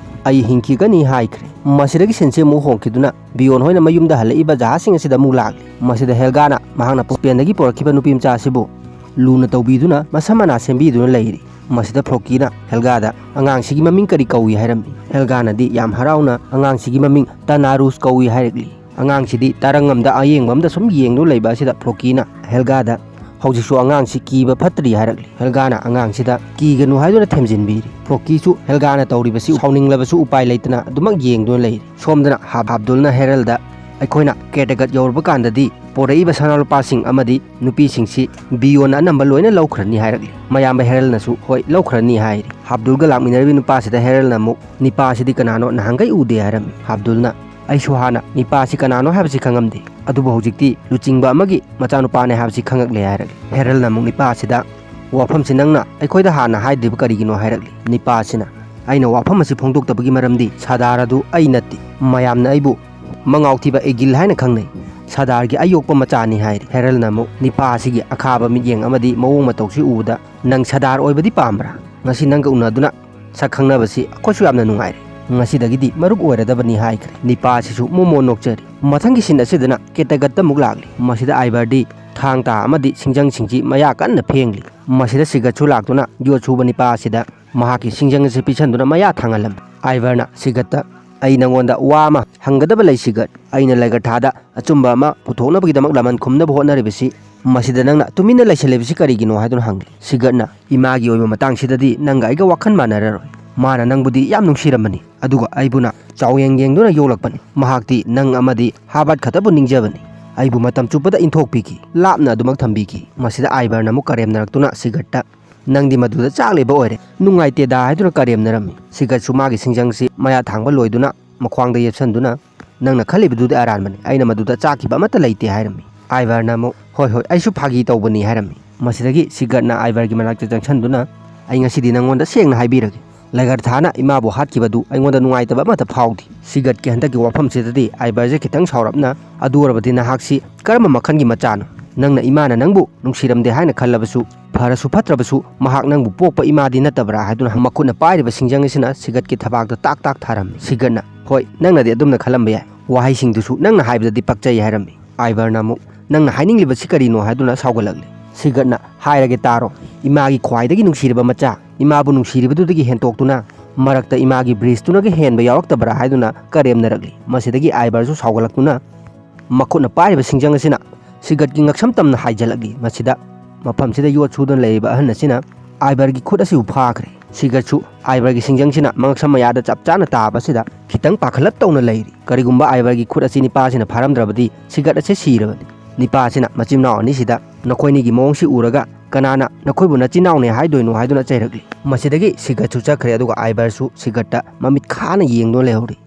ꯑꯩ ꯍꯤꯡꯈꯤꯒꯅꯤ" ꯍꯥꯏꯈ꯭ꯔꯦ꯫ ꯃꯁꯤꯗꯒꯤ ꯁꯤꯟꯁꯤ ꯑꯃꯨꯛ ꯍꯣꯡꯈꯤꯗꯨꯅ ꯕꯤꯌꯣꯟ ꯍꯣꯏꯅ ꯃꯌꯨꯝꯗ ꯍꯜꯂꯛꯏꯕ ꯖꯍꯥꯖꯁꯤꯡ ꯑꯁꯤꯗ ꯑꯃꯨꯛ ꯂꯥꯛꯂꯤ꯫ ꯃꯁꯤꯗ ꯍꯦꯜꯒꯥꯅ ꯃꯍꯥꯛꯅ ꯁ꯭ꯄꯦꯟꯗꯒꯤ ꯄꯨꯔꯛꯈꯤꯕ ꯅꯨꯄꯤ ꯃꯆꯥ ꯑꯁꯤꯕꯨ ꯂꯨꯅ ꯇꯧꯕꯤꯗꯨꯅ ꯃꯁꯝ ꯃꯅꯥ ꯁꯦꯝꯕꯤꯗꯨꯅ ꯂꯩꯔꯤ꯫ ꯃꯁꯤꯗ ꯐ꯭ꯔꯣꯀꯤꯅ ꯍꯦꯜꯒꯥꯗ, "ꯑꯉꯥꯡꯁꯤꯒꯤ ꯃꯃꯤꯡ ꯀꯔꯤ ꯀꯧꯏ?" ꯍꯥꯏꯔꯝꯃꯤ꯫ ꯍꯦꯜꯒꯥꯅꯗꯤ ꯌꯥꯝ ꯍꯔꯥꯎꯅ, "ꯑꯉꯥꯡꯁꯤꯒꯤ ꯃꯃꯤꯡ ꯇꯅꯥꯔꯨꯁ ꯀꯧꯏ" ꯍꯥꯏꯔꯛꯂꯤ꯫ ꯑꯉꯥꯡꯁꯤꯗꯤ ꯇꯔꯪ ꯑꯃꯗ ꯑꯌꯦꯡꯕ ꯑꯃꯗ ꯁꯨꯝ ꯌꯦꯡꯗꯨꯅ ꯂꯩꯕ ꯑꯁꯤꯗ ꯐ꯭ꯔꯣꯀꯤꯅ ꯍꯦꯜꯒꯥꯗ, "ꯍꯧꯖꯤꯛꯁꯨ ꯑꯉꯥꯡꯁꯤ ꯀꯤꯕ ꯐꯠꯇ꯭ꯔꯤ" ꯍꯥꯏꯔꯛꯂꯤ꯫ ꯍꯦꯜꯒꯥꯅ ꯑꯉꯥꯡꯁꯤꯗ ꯀꯤꯒꯅꯨ ꯍꯥꯏꯗꯨꯅ ꯊꯦꯝꯖꯤꯟꯕꯤꯔꯤ꯫ ꯐ꯭ꯔꯣꯀꯤꯁꯨ ꯍꯦꯜꯒꯥꯅ ꯇꯧꯔꯤꯕꯁꯤ ꯁꯥꯎꯅꯤꯡꯂꯕꯁꯨ ꯎꯄꯥꯏ ꯂꯩꯇꯅ ꯑꯗꯨꯃꯛ ꯌꯦꯡꯗꯨꯅ ꯂꯩꯔꯤ꯫ ꯁꯣꯝꯗꯅ ꯍꯥꯞ-, ꯍꯥꯞꯗꯨꯜꯅ ꯍꯦꯔꯜꯗ, "ꯑꯩꯈꯣꯏꯅ ꯀꯦꯇꯦꯒꯠ ꯌꯧꯔꯕ ꯀꯥꯟꯗꯗꯤ ꯄꯣꯔꯛꯏꯕ ꯁꯅꯥ ꯂꯨꯄꯥꯁꯤꯡ ꯑꯃꯗꯤ ꯅꯨꯄꯤꯁꯤꯡꯁꯤ ꯕꯤꯌꯣꯟꯅ ꯑꯅꯝꯕ ꯂꯣꯏꯅ ꯂꯧꯈ꯭ꯔꯅꯤ" ꯍꯥꯏꯔꯛꯂꯤ꯫ ꯃꯌꯥꯝꯕ ꯍꯦꯔꯜꯅꯁꯨ, "ꯍꯣꯏ, ꯂꯧꯈ꯭ꯔꯅꯤ" ꯍꯥꯏꯔꯤ꯫ ꯍꯥꯞꯗꯨꯜꯒ ꯂꯥꯛꯃꯤꯟꯅꯔꯤꯕ ꯅꯨꯄꯥꯁꯤꯗ ꯍꯦꯔꯜꯅ ꯑꯃꯨꯛ, "ꯅꯤꯄꯥꯁꯤꯗꯤ ꯀꯅꯥꯅꯣ? ꯅꯍꯥꯟꯈꯩ ꯎꯗꯦ" ꯍꯥꯏꯔꯝꯃꯤ꯫ ꯍꯥꯞꯗꯨꯜꯅ, "ꯑꯩꯁꯨ ꯍꯥꯟꯅ ꯅꯤꯄꯥꯁꯤ ꯀꯅꯥꯅꯣ ꯍꯥꯏꯕꯁꯤ ꯈꯪꯉꯝꯗꯦ, ꯑꯗꯨꯕꯨ ꯍꯧꯖꯤꯛꯇꯤ ꯂꯨꯆꯤꯡꯕ ꯑꯃꯒꯤ ꯃꯆꯥꯅꯨꯄꯥꯅꯦ ꯍꯥꯏꯕꯁꯤ ꯈꯪꯉꯛꯂꯦ" ꯍꯥꯏꯔꯛꯂꯤ꯫ ꯍꯦꯔꯜꯅ ꯑꯃꯨꯛ ꯅꯤꯄꯥꯁꯤꯗ, "ꯋꯥꯐꯝꯁꯤ ꯅꯪꯅ ꯑꯩꯈꯣꯏꯗ ꯍꯥꯟꯅ ꯍꯥꯏꯗ꯭ꯔꯤꯕ ꯀꯔꯤꯒꯤꯅꯣ?" ꯍꯥꯏꯔꯛꯂꯤ꯫ ꯅꯤꯄꯥ ꯑꯁꯤꯅ, "ꯑꯩꯅ ꯋꯥꯐꯝ ꯑꯁꯤ ꯐꯣꯡꯗꯣꯛꯇꯕꯒꯤ ꯃꯔꯝꯗꯤ ꯁꯥꯗꯥꯔ ꯑꯗꯨ ꯑꯩ ꯅꯠꯇꯦ꯫ ꯃꯌꯥꯝꯅ ꯑꯩꯕꯨ ꯃꯉꯥꯎꯊꯤꯕ ꯑꯦꯒꯤꯜ ꯍꯥꯏꯅ ꯈꯪꯅꯩ꯫ ꯁꯥꯗꯥꯔꯒꯤ ꯑꯌꯣꯛꯄ ꯃꯆꯥꯅꯤ" ꯍꯥꯏꯔꯤ꯫ ꯍꯦꯔꯜꯅ ꯑꯃꯨꯛ ꯅꯤꯄꯥ ꯑꯁꯤꯒꯤ ꯑꯈꯥꯕ ꯃꯤꯠꯌꯦꯡ ꯑꯃꯗꯤ ꯃꯑꯣꯡ ꯃꯇꯧꯁꯤ ꯎꯕꯗ, "ꯅꯪ ꯁꯥꯗꯥꯔ ꯑꯣꯏꯕꯗꯤ ꯄꯥꯝꯕ꯭ꯔꯥ? ꯉꯁꯤ ꯅꯪꯒ ꯎꯅꯗꯨꯅ ꯁꯛ ꯈꯪꯅꯕꯁꯤ ꯑꯩꯈꯣꯏꯁꯨ ꯌꯥꯝꯅ ꯅꯨꯡꯉꯥꯏꯔꯦ꯫ ꯉꯁꯤꯗꯒꯤꯗꯤ ꯃꯔꯨꯞ ꯑꯣꯏꯔꯗꯕꯅꯤ" ꯍꯥꯏꯈ꯭ꯔꯦ꯫ ꯅꯤꯄꯥ ꯑꯁꯤꯁꯨ ꯃꯣꯃꯣ ꯅꯣꯛꯆꯔꯤ꯫ ꯃꯊꯪꯒꯤ ꯁꯤꯟ ꯑꯁꯤꯗꯅ ꯀꯦꯇꯒꯠꯇ ꯑꯃꯨꯛ ꯂꯥꯛꯂꯤ꯫ ꯃꯁꯤꯗ ꯑꯥꯏꯕꯔꯗꯤ ꯊꯥꯡ ꯇꯥ ꯑꯃꯗꯤ ꯁꯤꯡꯖꯪꯁꯤꯡꯁꯤ ꯃꯌꯥ ꯀꯟꯅ ꯐꯦꯡꯂꯤ꯫ ꯃꯁꯤꯗ ꯁꯤꯒꯠꯁꯨ ꯂꯥꯛꯇꯨꯅ ꯌꯣꯠ ꯁꯨꯕ ꯅꯤꯄꯥ ꯑꯁꯤꯗ ꯃꯍꯥꯛꯀꯤ ꯁꯤꯡꯖꯪ ꯑꯁꯤ ꯄꯤꯁꯟꯗꯨꯅ ꯃꯌꯥ ꯊꯥꯡꯍꯜꯂꯝꯃꯤ꯫ ꯑꯥꯏꯕꯔꯅ ꯁꯤꯒꯠꯇ, "ꯑꯩ ꯅꯉꯣꯟꯗ ꯋꯥ ꯑꯃ ꯍꯪꯒꯗꯕ ꯂꯩ ꯁꯤꯒꯠ꯫ ꯑꯩꯅ ꯂꯩꯒꯔꯊꯥꯗ ꯑꯆꯨꯝꯕ ꯑꯃ ꯄꯨꯊꯣꯛꯅꯕꯒꯤꯗꯃꯛ ꯂꯃꯟ ꯈꯨꯝꯅꯕ ꯍꯣꯠꯅꯔꯤꯕꯁꯤ, ꯃꯁꯤꯗ ꯅꯪꯅ ꯇꯨꯃꯤꯟꯅ ꯂꯩꯁꯤꯜꯂꯤꯕꯁꯤ ꯀꯔꯤꯒꯤꯅꯣ?" ꯍꯥꯏꯗꯨꯅ ꯍꯪꯂꯤ꯫ ꯁꯤꯒꯠꯅ, "ꯏꯃꯥꯒꯤ ꯑꯣꯏꯕ ꯃꯇꯥꯡꯁꯤꯗꯗꯤ ꯅꯪꯒ ꯑꯩꯒ ꯋꯥꯈꯜ ꯃꯥꯟꯅꯔꯔꯣꯏ꯫ ꯃꯥꯅ ꯅꯪꯕꯨꯗꯤ ꯌꯥꯝ ꯅꯨꯡꯁꯤꯔꯝꯕꯅꯤ, ꯑꯗꯨꯒ ꯑꯩꯕꯨꯅ ꯆꯥꯎꯌꯦꯡ ꯌꯦꯡꯗꯨꯅ ꯌꯣꯛꯂꯛꯄꯅꯤ꯫ ꯃꯍꯥꯛꯇꯤ ꯅꯪ ꯑꯃꯗꯤ ꯍꯥꯕꯔꯠ ꯈꯛꯇꯕꯨ ꯅꯤꯡꯖꯕꯅꯤ꯫ ꯑꯩꯕꯨ ꯃꯇꯝ ꯆꯨꯞꯄꯗ ꯏꯟꯊꯣꯛꯄꯤꯈꯤ, ꯂꯥꯞꯅ ꯑꯗꯨꯃꯛ ꯊꯝꯕꯤꯈꯤ"꯫ ꯃꯁꯤꯗ ꯑꯥꯏꯕꯔꯅ ꯑꯃꯨꯛ ꯀꯔꯦꯝꯅꯔꯛꯇꯨꯅ ꯁꯤꯒꯠꯇ, "ꯅꯪꯗꯤ ꯃꯗꯨꯗ ꯆꯥꯛꯂꯤꯕ ꯑꯣꯏꯔꯦ, ꯅꯨꯡꯉꯥꯏꯇꯦꯗ" ꯍꯥꯏꯗꯨꯅ ꯀꯔꯦꯝꯅꯔꯝꯃꯤ꯫ ꯁꯤꯒꯠꯁꯨ ꯃꯥꯒꯤ ꯁꯤꯡꯖꯪꯁꯤ ꯃꯌꯥ ꯊꯥꯡꯕ ꯂꯣꯏꯗꯨꯅ ꯃꯈ꯭ꯋꯥꯡꯗ ꯌꯦꯞꯁꯟꯗꯨꯅ, "ꯅꯪꯅ ꯈꯜꯂꯤꯕꯗꯨꯗꯤ ꯑꯔꯥꯟꯕꯅꯤ, ꯑꯩꯅ ꯃꯗꯨꯗ ꯆꯥꯛꯈꯤꯕ ꯑꯃꯠꯇ ꯂꯩꯇꯦ" ꯍꯥꯏꯔꯝꯃꯤ꯫ ꯑꯥꯏꯕꯔꯅ ꯑꯃꯨꯛ, "ꯍꯣꯏ ꯍꯣꯏ, ꯑꯩꯁꯨ ꯐꯥꯒꯤ ꯇꯧꯕꯅꯤ" ꯍꯥꯏꯔꯝꯃꯤ꯫ ꯃꯁꯤꯗꯒꯤ ꯁꯤꯒꯠꯅ ꯑꯥꯏꯕꯔꯒꯤ ꯃꯅꯥꯛꯇ ꯆꯪꯁꯟꯗꯨꯅ, "ꯑꯩ ꯉꯁꯤꯗꯤ ꯅꯪꯉꯣꯟꯗ ꯁꯦꯡꯅ ꯍꯥꯏꯕꯤꯔꯒꯦ, ꯂꯩꯒꯔꯊꯥꯅ ꯏꯃꯥꯕꯨ ꯍꯥꯠꯈꯤꯕꯗꯨ ꯑꯩꯉꯣꯟꯗ ꯅꯨꯡꯉꯥꯏꯇꯕ ꯑꯃꯠꯇ ꯐꯥꯎꯗꯦ"꯫ ꯁꯤꯒꯠꯀꯤ ꯍꯟꯗꯛꯀꯤ ꯋꯥꯐꯝꯁꯤꯗꯗꯤ ꯑꯥꯏꯕꯔꯁꯦ ꯈꯤꯇꯪ ꯁꯥꯎꯔꯞꯅ, "ꯑꯗꯨ ꯑꯣꯏꯔꯕꯗꯤ ꯅꯍꯥꯛꯁꯤ ꯀꯔꯝꯕ ꯃꯈꯜꯒꯤ ꯃꯆꯥꯅꯣ? ꯅꯪꯅ ꯏꯃꯥꯅ ꯅꯪꯕꯨ ꯅꯨꯡꯁꯤꯔꯝꯗꯦ ꯍꯥꯏꯅ ꯈꯜꯂꯕꯁꯨ, ꯐꯔꯁꯨ ꯐꯠꯇ꯭ꯔꯕꯁꯨ ꯃꯍꯥꯛ ꯅꯪꯕꯨ ꯄꯣꯛꯄ ꯏꯃꯥꯗꯤ ꯅꯠꯇꯕ꯭ꯔꯥ?" ꯍꯥꯏꯗꯨꯅ ꯃꯈꯨꯠꯅ ꯄꯥꯏꯔꯤꯕ ꯁꯤꯡꯖꯪ ꯑꯁꯤꯅ ꯁꯤꯒꯠꯀꯤ ꯊꯕꯥꯛꯇ ꯇꯥꯛ ꯇꯥꯛ ꯊꯥꯔꯝꯃꯤ꯫ ꯁꯤꯒꯠꯅ, "ꯍꯣꯏ, ꯅꯪꯅꯗꯤ ꯑꯗꯨꯝꯅ ꯈꯜꯂꯝꯕ ꯌꯥꯏ, ꯋꯥꯍꯩꯁꯤꯡꯗꯨꯁꯨ ꯅꯪꯅ ꯍꯥꯏꯕꯗꯗꯤ ꯄꯛꯆꯩ" ꯍꯥꯏꯔꯝꯃꯤ꯫ ꯑꯥꯏꯕꯔꯅ ꯑꯃꯨꯛ, "ꯅꯪꯅ ꯍꯥꯏꯅꯤꯡꯂꯤꯕꯁꯤ ꯀꯔꯤꯅꯣ?" ꯍꯥꯏꯗꯨꯅ ꯁꯥꯎꯒꯠꯂꯛꯂꯤ꯫ ꯁꯤꯒꯠꯅ, "ꯍꯥꯏꯔꯒꯦ ꯇꯥꯔꯣ, ꯏꯃꯥꯒꯤ ꯈ꯭ꯋꯥꯏꯗꯒꯤ ꯅꯨꯡꯁꯤꯔꯕ ꯃꯆꯥ, ꯏꯃꯥꯕꯨ ꯅꯨꯡꯁꯤꯔꯤꯕꯗꯨꯗꯒꯤ ꯍꯦꯟꯇꯣꯛꯇꯨꯅ ꯃꯔꯛꯇ ꯏꯃꯥꯒꯤ ꯕ꯭ꯔꯤꯁꯇꯨꯅꯒ ꯍꯦꯟꯕ ꯌꯥꯎꯔꯛꯇꯕ꯭ꯔꯥ?" ꯍꯥꯏꯗꯨꯅ ꯀꯔꯦꯝꯅꯔꯛꯂꯤ꯫ ꯃꯁꯤꯗꯒꯤ ꯑꯥꯏꯕꯔꯁꯨ ꯁꯥꯎꯒꯠꯂꯛꯇꯨꯅ ꯃꯈꯨꯠꯅ ꯄꯥꯏꯔꯤꯕ ꯁꯤꯡꯖꯪ ꯑꯁꯤꯅ ꯁꯤꯒꯠꯀꯤ ꯉꯛꯁꯝ ꯇꯝꯅ ꯍꯥꯏꯖꯜꯂꯛꯂꯤ꯫ ꯃꯁꯤꯗ ꯃꯐꯝꯁꯤꯗ ꯌꯣꯠ ꯁꯨꯗꯨꯅ ꯂꯩꯔꯤꯕ ꯑꯍꯟ ꯑꯁꯤꯅ ꯑꯥꯏꯕꯔꯒꯤ ꯈꯨꯠ ꯑꯁꯤꯕꯨ ꯐꯥꯈ꯭ꯔꯦ꯫ ꯁꯤꯒꯠꯁꯨ ꯑꯥꯏꯕꯔꯒꯤ ꯁꯤꯡꯖꯪꯁꯤꯅ ꯃꯉꯛꯁꯝ ꯃꯌꯥꯗ ꯆꯞ ꯆꯥꯅ ꯇꯥꯕ ꯑꯁꯤꯗ ꯈꯤꯇꯪ ꯄꯥꯈꯠꯂꯞ ꯇꯧꯅ ꯂꯩꯔꯤ꯫ ꯀꯔꯤꯒꯨꯝꯕ ꯑꯥꯏꯕꯔꯒꯤ ꯈꯨꯠ ꯑꯁꯤ ꯅꯤꯄꯥꯁꯤꯅ ꯐꯥꯔꯝꯗ꯭ꯔꯕꯗꯤ ꯁꯤꯒꯠ ꯑꯁꯤ ꯁꯤꯔꯕꯅꯤ꯫ ꯅꯤꯄꯥꯁꯤꯅ ꯃꯆꯤꯟ ꯃꯅꯥꯎ ꯑꯅꯤꯁꯤꯗ, "ꯅꯈꯣꯏꯅꯤꯒꯤ ꯃꯑꯣꯡꯁꯤ ꯎꯔꯒ ꯀꯅꯥꯅ ꯅꯈꯣꯏꯕꯨ ꯅꯆꯤꯟ ꯅꯥꯎꯅꯦ ꯍꯥꯏꯗꯣꯏꯅꯣ?" ꯍꯥꯏꯗꯨꯅ ꯆꯩꯔꯛꯂꯤ꯫ ꯃꯁꯤꯗꯒꯤ ꯁꯤꯒꯠꯁꯨ ꯆꯠꯈ꯭ꯔꯦ, ꯑꯗꯨꯒ ꯑꯥꯏꯕꯔꯁꯨ ꯁꯤꯒꯠꯇ ꯃꯃꯤꯠ ꯈꯥꯅ ꯌꯦꯡꯗꯨꯅ ꯂꯩꯍꯧꯔꯤ꯫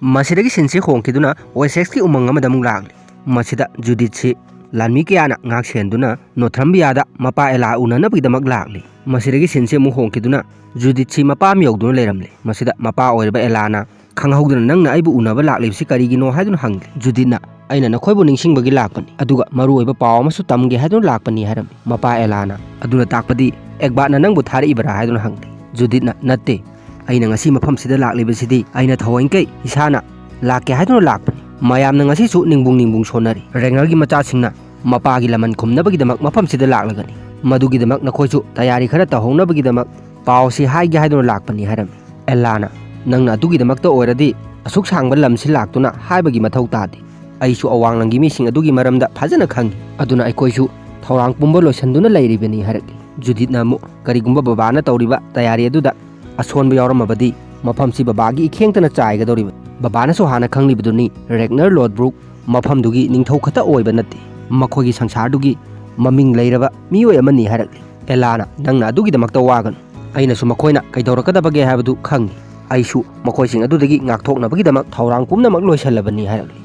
ꯃꯁꯤꯗꯒꯤ ꯁꯤꯟꯁꯤ ꯍꯣꯡꯈꯤꯗꯨꯅ ꯋꯦꯁꯦꯛꯁꯀꯤ ꯎꯃꯪ ꯑꯃꯗ ꯑꯃꯨꯛ ꯂꯥꯛꯂꯤ꯫ ꯃꯁꯤꯗ ꯖꯨꯗꯤꯠꯁꯤ ꯂꯥꯟꯃꯤ ꯀꯌꯥꯅ ꯉꯥꯛ ꯁꯦꯟꯗꯨꯅ ꯅꯣꯊ꯭ꯔꯝꯕꯤꯌꯥꯗ ꯃꯄꯥ ꯑꯦꯂꯥ ꯎꯅꯅꯕꯒꯤꯗꯃꯛ ꯂꯥꯛꯂꯤ꯫ ꯃꯁꯤꯗꯒꯤ ꯁꯤꯟꯁꯤ ꯑꯃꯨꯛ ꯍꯣꯡꯈꯤꯗꯨꯅ ꯖꯨꯗꯤꯠꯁꯤ ꯃꯄꯥꯝ ꯌꯧꯗꯨꯅ ꯂꯩꯔꯝꯂꯤ꯫ ꯃꯁꯤꯗ ꯃꯄꯥ ꯑꯣꯏꯔꯤꯕ ꯑꯦꯂꯥꯅ, "ꯈꯪꯍꯧꯗꯅ ꯅꯪꯅ ꯑꯩꯕꯨ ꯎꯅꯕ ꯂꯥꯛꯂꯤꯕꯁꯤ ꯀꯔꯤꯒꯤꯅꯣ?" ꯍꯥꯏꯗꯨꯅ ꯍꯪꯂꯤ꯫ ꯖꯨꯗꯤꯠꯅ, "ꯑꯩꯅ ꯅꯈꯣꯏꯕꯨ ꯅꯤꯡꯁꯤꯡꯕꯒꯤ ꯂꯥꯛꯄꯅꯤ, ꯑꯗꯨꯒ ꯃꯔꯨꯑꯣꯏꯕ ꯄꯥꯎ ꯑꯃꯁꯨ ꯇꯝꯒꯦ ꯍꯥꯏꯗꯨꯅ ꯂꯥꯛꯄꯅꯤ" ꯍꯥꯏꯔꯝꯃꯤ꯫ ꯃꯄꯥ ꯑꯦꯂꯥꯅ, "ꯑꯗꯨꯅ ꯇꯥꯛꯄꯗꯤ ꯑꯦꯒꯕꯥꯠꯅ ꯅꯪꯕꯨ ꯊꯥꯔꯛꯏꯕꯔꯥ?" ꯍꯥꯏꯗꯨꯅ ꯍꯪꯂꯤ꯫ ꯖꯨꯗꯤꯠꯅ, "ꯅꯠꯇꯦ, ꯑꯩꯅ ꯉꯁꯤ ꯃꯐꯝꯁꯤꯗ ꯂꯥꯛꯂꯤꯕꯁꯤꯗꯤ ꯑꯩꯅ ꯊꯑꯣꯏꯀꯩ ꯏꯁꯥꯅ ꯂꯥꯛꯀꯦ ꯍꯥꯏꯗꯨꯅ ꯂꯥꯛꯄꯅꯤ꯫ ꯃꯌꯥꯝꯅ ꯉꯁꯤꯁꯨ ꯅꯤꯡꯕꯨꯡ ꯅꯤꯡꯕꯨꯡ ꯁꯣꯟꯅꯔꯤ꯫ ꯔꯦꯡꯅꯔꯒꯤ ꯃꯆꯥꯁꯤꯡꯅ ꯃꯄꯥꯒꯤ ꯂꯃꯟ ꯈꯨꯝꯅꯕꯒꯤꯗꯃꯛ ꯃꯐꯝꯁꯤꯗ ꯂꯥꯛꯂꯒꯅꯤ꯫ ꯃꯗꯨꯒꯤꯗꯃꯛ ꯅꯈꯣꯏꯁꯨ ꯇꯌꯥꯔꯤ ꯈꯔ ꯇꯧꯍꯧꯅꯕꯒꯤꯗꯃꯛ ꯄꯥꯎꯁꯤ ꯍꯥꯏꯒꯦ ꯍꯥꯏꯗꯨꯅ ꯂꯥꯛꯄꯅꯤ" ꯍꯥꯏꯔꯝꯃꯤ꯫ ꯑꯦꯂꯥꯅ, "ꯅꯪꯅ ꯑꯗꯨꯒꯤꯗꯃꯛꯇ ꯑꯣꯏꯔꯗꯤ ꯑꯁꯨꯛ ꯁꯥꯡꯕ ꯂꯝꯁꯤ ꯂꯥꯛꯇꯨꯅ ꯍꯥꯏꯕꯒꯤ ꯃꯊꯧ ꯇꯥꯗꯦ꯫ ꯑꯩꯁꯨ ꯑꯋꯥꯡꯂꯪꯒꯤ ꯃꯤꯁꯤꯡ ꯑꯗꯨꯒꯤ ꯃꯔꯝꯗ ꯐꯖꯅ ꯈꯪꯏ꯫ ꯑꯗꯨꯅ ꯑꯩꯈꯣꯏꯁꯨ ꯊꯧꯔꯥꯡ ꯄꯨꯝꯕ ꯂꯣꯏꯁꯤꯟꯗꯨꯅ ꯂꯩꯔꯤꯕꯅꯤ" ꯍꯥꯏꯔꯛꯂꯤ꯫ ꯖꯨꯗꯤꯠꯅ ꯑꯃꯨꯛ, "ꯀꯔꯤꯒꯨꯝꯕ ꯕꯕꯥꯅ ꯇꯧꯔꯤꯕ ꯇꯌꯥꯔꯤ ꯑꯗꯨꯗ ꯑꯁꯣꯟꯕ ꯌꯥꯎꯔꯝꯃꯕꯗꯤ ꯃꯐꯝꯁꯤ ꯕꯕꯥꯒꯤ ꯏꯈꯦꯡꯇꯅ ꯆꯥꯏꯒꯗꯧꯔꯤꯕ꯫ ꯕꯕꯥꯅꯁꯨ ꯍꯥꯟꯅ ꯈꯪꯂꯤꯕꯗꯨꯅꯤ, ꯔꯦꯛꯅꯔ ꯂꯣꯗꯕ꯭ꯔꯨꯛ ꯃꯐꯝꯗꯨꯒꯤ ꯅꯤꯡꯊꯧ ꯈꯛꯇ ꯑꯣꯏꯕ ꯅꯠꯇꯦ꯫ ꯃꯈꯣꯏꯒꯤ ꯁꯪꯁꯥꯔꯗꯨꯒꯤ ꯃꯃꯤꯡ ꯂꯩꯔꯕ ꯃꯤꯑꯣꯏ ꯑꯃꯅꯤ" ꯍꯥꯏꯔꯛꯂꯤ꯫ ꯑꯦꯂꯥꯅ, "ꯅꯪꯅ ꯑꯗꯨꯒꯤꯗꯃꯛꯇ ꯋꯥꯒꯅꯨ꯫ ꯑꯩꯅꯁꯨ ꯃꯈꯣꯏꯅ ꯀꯩꯗꯧꯔꯛꯀꯗꯕꯒꯦ ꯍꯥꯏꯕꯗꯨ ꯈꯪꯏ꯫ ꯑꯩꯁꯨ ꯃꯈꯣꯏꯁꯤꯡ ꯑꯗꯨꯗꯒꯤ ꯉꯥꯛꯊꯣꯛꯅꯕꯒꯤꯗꯃꯛ ꯊꯧꯔꯥꯡ ꯄꯨꯝꯅꯃꯛ ꯂꯣꯏꯁꯤꯜꯂꯕꯅꯤ" ꯍꯥꯏꯔꯛꯂꯤ꯫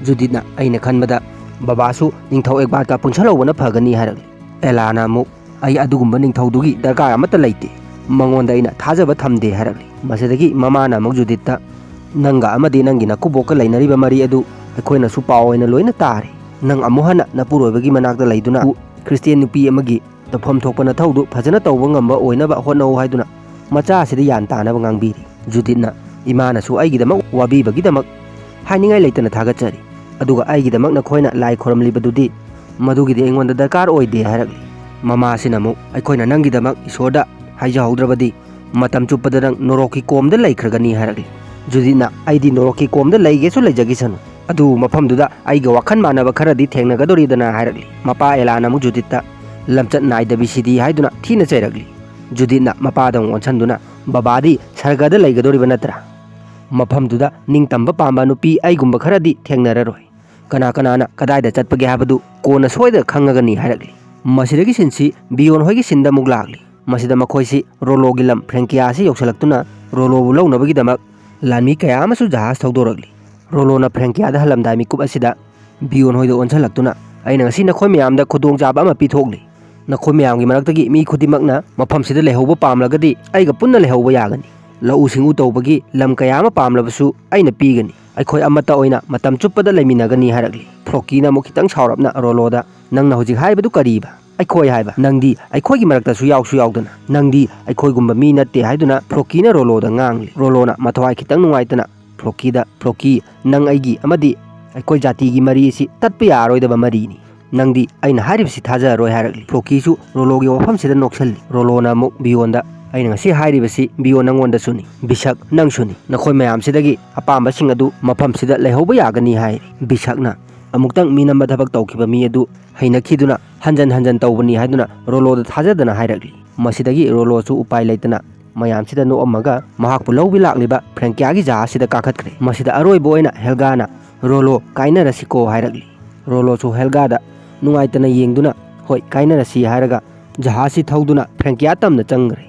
ꯖꯨꯗꯤꯠꯅ, "ꯑꯩꯅ ꯈꯟꯕꯗ ꯕꯕꯥꯁꯨ ꯅꯤꯡꯊꯧ ꯑꯦꯒꯕꯥꯠꯀ ꯄꯨꯟꯁꯤꯜꯍꯧꯕꯅ ꯐꯒꯅꯤ" ꯍꯥꯏꯔꯛꯂꯤ꯫ ꯑꯦꯂꯥꯅ ꯑꯃꯨꯛ, "ꯑꯩ ꯑꯗꯨꯒꯨꯝꯕ ꯅꯤꯡꯊꯧꯗꯨꯒꯤ ꯗꯔꯀꯥꯔ ꯑꯃꯠꯇ ꯂꯩꯇꯦ꯫ ꯃꯉꯣꯟꯗ ꯑꯩꯅ ꯊꯥꯖꯕ ꯊꯝꯗꯦ" ꯍꯥꯏꯔꯛꯂꯤ꯫ ꯃꯁꯤꯗꯒꯤ ꯃꯃꯥꯅ ꯑꯃꯨꯛ ꯖꯨꯗꯤꯠꯇ, "ꯅꯪꯒ ꯑꯃꯗꯤ ꯅꯪꯒꯤ ꯅꯀꯨꯕꯣꯛꯀ ꯂꯩꯅꯔꯤꯕ ꯃꯔꯤ ꯑꯗꯨ ꯑꯩꯈꯣꯏꯅꯁꯨ ꯄꯥꯎ ꯑꯣꯏꯅ ꯂꯣꯏꯅ ꯇꯥꯔꯦ꯫ ꯅꯪ ꯑꯃꯨꯛ ꯍꯟꯅ ꯅꯄꯨꯔꯣꯏꯕꯒꯤ ꯃꯅꯥꯛꯇ ꯂꯩꯗꯨꯅ ꯈ꯭ꯔꯤꯁꯇꯤꯌꯥꯟ ꯅꯨꯄꯤ ꯑꯃꯒꯤ ꯇꯧꯐꯝ ꯊꯣꯛꯄ ꯅꯊꯧꯗꯨ ꯐꯖꯅ ꯇꯧꯕ ꯉꯝꯕ ꯑꯣꯏꯅꯕ ꯍꯣꯠꯅꯧ" ꯍꯥꯏꯗꯨꯅ ꯃꯆꯥ ꯑꯁꯤꯗ ꯌꯥꯟ ꯇꯥꯅꯕ ꯉꯥꯡꯕꯤꯔꯤ꯫ ꯖꯨꯗꯤꯠꯅ, "ꯏꯃꯥꯅꯁꯨ ꯑꯩꯒꯤꯗꯃꯛ ꯋꯥꯕꯤꯕꯒꯤꯗꯃꯛ ꯍꯥꯏꯅꯤꯡꯉꯥꯏ ꯂꯩꯇꯅ ꯊꯥꯒꯠꯆꯔꯤ꯫ ꯑꯗꯨꯒ ꯑꯩꯒꯤꯗꯃꯛ ꯅꯈꯣꯏꯅ ꯂꯥꯏ ꯈꯣꯏꯔꯝꯂꯤꯕꯗꯨꯗꯤ ꯃꯗꯨꯒꯤꯗꯤ ꯑꯩꯉꯣꯟꯗ ꯗꯔꯀꯥꯔ ꯑꯣꯏꯗꯦ" ꯍꯥꯏꯔꯛꯂꯤ꯫ ꯃꯃꯥꯁꯤꯅ ꯑꯃꯨꯛ, "ꯑꯩꯈꯣꯏꯅ ꯅꯪꯒꯤꯗꯃꯛ ꯏꯁꯣꯔꯗ ꯍꯥꯏꯖꯍꯧꯗ꯭ꯔꯕꯗꯤ ꯃꯇꯝ ꯆꯨꯞꯄꯗ ꯅꯪ ꯅꯣꯔꯣꯛꯀꯤ ꯀꯣꯝꯗ ꯂꯩꯈ꯭ꯔꯒꯅꯤ" ꯍꯥꯏꯔꯛꯂꯤ꯫ ꯖꯨꯗꯤꯠꯅ, "ꯑꯩꯗꯤ ꯅꯣꯔꯣꯛꯀꯤ ꯀꯣꯝꯗ ꯂꯩꯒꯦꯁꯨ ꯂꯩꯖꯈꯤꯁꯅꯨ꯫ ꯑꯗꯨꯕꯨ ꯃꯐꯝꯗꯨꯗ ꯑꯩꯒ ꯋꯥꯈꯜ ꯃꯥꯟꯅꯕ ꯈꯔꯗꯤ ꯊꯦꯡꯅꯒꯗꯧꯔꯤꯗꯅ" ꯍꯥꯏꯔꯛꯂꯤ꯫ ꯃꯄꯥ ꯑꯦꯂꯥꯅ ꯑꯃꯨꯛ ꯖꯨꯗꯤꯠꯇ, "ꯂꯝꯆꯠ ꯅꯥꯏꯗꯕꯤꯁꯤꯗꯤ" ꯍꯥꯏꯗꯨꯅ ꯊꯤꯅ ꯆꯩꯔꯛꯂꯤ꯫ ꯖꯨꯗꯤꯠꯅ ꯃꯄꯥꯗ ꯑꯃꯨꯛ ꯑꯣꯟꯁꯤꯟꯗꯨꯅ, "ꯕꯕꯥꯗꯤ ꯁꯔꯒꯗ ꯂꯩꯒꯗꯧꯔꯤꯕ ꯅꯠꯇ꯭ꯔꯥ? ꯃꯐꯝꯗꯨꯗ ꯅꯤꯡꯇꯝꯕ ꯄꯥꯝꯕ ꯅꯨꯄꯤ ꯑꯩꯒꯨꯝꯕ ꯈꯔꯗꯤ ꯊꯦꯡꯅꯔꯔꯣꯏ꯫ ꯀꯅꯥ ꯀꯅꯥꯅ ꯀꯗꯥꯏꯗ ꯆꯠꯄꯒꯦ ꯍꯥꯏꯕꯗꯨ ꯀꯣꯟꯅ ꯁꯣꯏꯗꯅ ꯈꯪꯉꯒꯅꯤ" ꯍꯥꯏꯔꯛꯂꯤ꯫ ꯃꯁꯤꯗꯒꯤ ꯁꯤꯟꯁꯤ ꯕꯤꯌꯣꯟ ꯍꯣꯏꯒꯤ ꯁꯤꯟꯗ ꯑꯃꯨꯛ ꯂꯥꯛꯂꯤ꯫ ꯃꯁꯤꯗ ꯃꯈꯣꯏꯁꯤ ꯔꯣꯂꯣꯒꯤ ꯂꯝ ꯐ꯭ꯔꯦꯡꯀꯤꯌꯥ ꯑꯁꯤ ꯌꯧꯁꯤꯜꯂꯛꯇꯨꯅ ꯔꯣꯂꯣꯕꯨ ꯂꯧꯅꯕꯒꯤꯗꯃꯛ ꯂꯥꯟꯃꯤ ꯀꯌꯥ ꯑꯃꯁꯨ ꯖꯍꯥꯖ ꯊꯧꯗꯣꯔꯛꯂꯤ꯫ ꯔꯣꯂꯣꯅ ꯐ꯭ꯔꯦꯡꯀꯤꯌꯥꯗ ꯍꯜꯂꯝꯗꯥꯏ ꯃꯤꯀꯨꯞ ꯑꯁꯤꯗ ꯕꯤꯌꯣꯟ ꯍꯣꯏꯗ ꯑꯣꯟꯁꯤꯜꯂꯛꯇꯨꯅ, ꯑꯩꯅ ꯉꯁꯤ ꯅꯈꯣꯏ ꯃꯌꯥꯝꯗ ꯈꯨꯗꯣꯡꯆꯥꯕ ꯑꯃ ꯄꯤꯊꯣꯛꯂꯤ꯫ ꯅꯈꯣꯏ ꯃꯌꯥꯝꯒꯤ ꯃꯔꯛꯇꯒꯤ ꯃꯤ ꯈꯨꯗꯤꯡꯃꯛꯅ ꯃꯐꯝꯁꯤꯗ ꯂꯩꯍꯧꯕ ꯄꯥꯝꯂꯒꯗꯤ ꯑꯩꯒ ꯄꯨꯟꯅ ꯂꯩꯍꯧꯕ ꯌꯥꯒꯅꯤ꯫ ꯂꯧꯎ ꯁꯤꯡꯎ ꯇꯧꯕꯒꯤ ꯂꯝ ꯀꯌꯥ ꯑꯃ ꯄꯥꯝꯂꯕꯁꯨ ꯑꯩꯅ ꯄꯤꯒꯅꯤ꯫ ꯑꯩꯈꯣꯏ ꯑꯃꯠꯇ ꯑꯣꯏꯅ ꯃꯇꯝ ꯆꯨꯞꯄꯗ ꯂꯩꯃꯤꯟꯅꯒꯅꯤ ꯍꯥꯏꯔꯛꯂꯤ꯫ ꯐ꯭ꯂꯣꯀꯤꯅ ꯑꯃꯨꯛ ꯈꯤꯇꯪ ꯁꯥꯎꯔꯞꯅ ꯔꯣꯂꯣꯗ, "ꯅꯪꯅ ꯍꯧꯖꯤꯛ ꯍꯥꯏꯔꯤꯕꯗꯨ ꯀꯔꯤꯕ? ꯑꯩꯈꯣꯏ ꯍꯥꯏꯕ? ꯅꯪꯗꯤ ꯑꯩꯈꯣꯏꯒꯤ ꯃꯔꯛꯇꯁꯨ ꯌꯥꯎꯁꯨ ꯌꯥꯎꯗꯅ, ꯅꯪꯗꯤ ꯑꯩꯈꯣꯏꯒꯨꯝꯕ ꯃꯤ ꯅꯠꯇꯦ" ꯍꯥꯏꯗꯨꯅ ꯐ꯭ꯂꯣꯀꯤꯅ ꯔꯣꯂꯣꯗ ꯉꯥꯡꯂꯤ꯫ ꯔꯣꯂꯣꯅ ꯃꯊꯋꯥꯏ ꯈꯤꯇꯪ ꯅꯨꯡꯉꯥꯏꯇꯅ ꯐ꯭ꯂꯣꯀꯤꯗ, "ꯐ꯭ꯂꯣꯀꯤ, ꯅꯪ ꯑꯩꯒꯤ ꯑꯃꯗꯤ ꯑꯩꯈꯣꯏ ꯖꯥꯇꯤꯒꯤ ꯃꯔꯤ ꯑꯁꯤ ꯇꯠꯄ ꯌꯥꯔꯔꯣꯏꯗꯕ ꯃꯔꯤꯅꯤ꯫ ꯅꯪꯗꯤ ꯑꯩꯅ ꯍꯥꯏꯔꯤꯕꯁꯤ ꯊꯥꯖꯔꯔꯣꯏ" ꯍꯥꯏꯔꯛꯂꯤ꯫ ꯐ꯭ꯂꯣꯀꯤꯁꯨ ꯔꯣꯂꯣꯒꯤ ꯋꯥꯐꯝꯁꯤꯗ ꯅꯣꯛꯁꯜꯂꯤ꯫ ꯔꯣꯂꯣꯅ ꯑꯃꯨꯛ ꯕꯤꯌꯣꯟꯗ, "ꯑꯩꯅ ꯉꯁꯤ ꯍꯥꯏꯔꯤꯕꯁꯤ ꯕꯤꯌꯣꯟ ꯅꯪꯉꯣꯟꯗꯁꯨꯅꯤ, ꯕꯤꯁꯛ ꯅꯪꯁꯨꯅꯤ꯫ ꯅꯈꯣꯏ ꯃꯌꯥꯝꯁꯤꯗꯒꯤ ꯑꯄꯥꯝꯕꯁꯤꯡ ꯑꯗꯨ ꯃꯐꯝꯁꯤꯗ ꯂꯩꯍꯧꯕ ꯌꯥꯒꯅꯤ" ꯍꯥꯏꯔꯤ꯫ ꯕꯤꯁꯛꯅ ꯑꯃꯨꯛꯇꯪ ꯃꯤꯅꯝꯕ ꯊꯕꯛ ꯇꯧꯈꯤꯕ ꯃꯤ ꯑꯗꯨ ꯍꯩꯅꯈꯤꯗꯨꯅ ꯍꯟꯖꯟ ꯍꯟꯖꯟ ꯇꯧꯕꯅꯤ ꯍꯥꯏꯗꯨꯅ ꯔꯣꯂꯣꯗ ꯊꯥꯖꯗꯅ ꯍꯥꯏꯔꯛꯂꯤ꯫ ꯃꯁꯤꯗꯒꯤ ꯔꯣꯂꯣꯁꯨ ꯎꯄꯥꯏ ꯂꯩꯇꯅ ꯃꯌꯥꯝꯁꯤꯗ ꯅꯣꯛꯑꯝꯃꯒ ꯃꯍꯥꯛꯄꯨ ꯂꯧꯕꯤ ꯂꯥꯛꯂꯤꯕ ꯐ꯭ꯔꯦꯡꯀꯤꯌꯥꯒꯤ ꯖꯍꯥꯖꯁꯤꯗ ꯀꯥꯈꯠꯈ꯭ꯔꯦ꯫ ꯃꯁꯤꯗ ꯑꯔꯣꯏꯕ ꯑꯣꯏꯅ ꯍꯦꯜꯒꯥꯅ, "ꯔꯣꯂꯣ, ꯀꯥꯏꯅꯔꯁꯤꯀꯣ" ꯍꯥꯏꯔꯛꯂꯤ꯫ ꯔꯣꯂꯣꯁꯨ ꯍꯦꯜꯒꯥꯗ ꯅꯨꯡꯉꯥꯏꯇꯅ ꯌꯦꯡꯗꯨꯅ, "ꯍꯣꯏ, ꯀꯥꯏꯅꯔꯁꯤ" ꯍꯥꯏꯔꯒ ꯖꯍꯥꯖꯁꯤ ꯊꯧꯗꯨꯅ ꯐ꯭ꯔꯦꯡꯀꯤꯌꯥ ꯇꯝꯅ ꯆꯪꯈ꯭ꯔꯦ꯫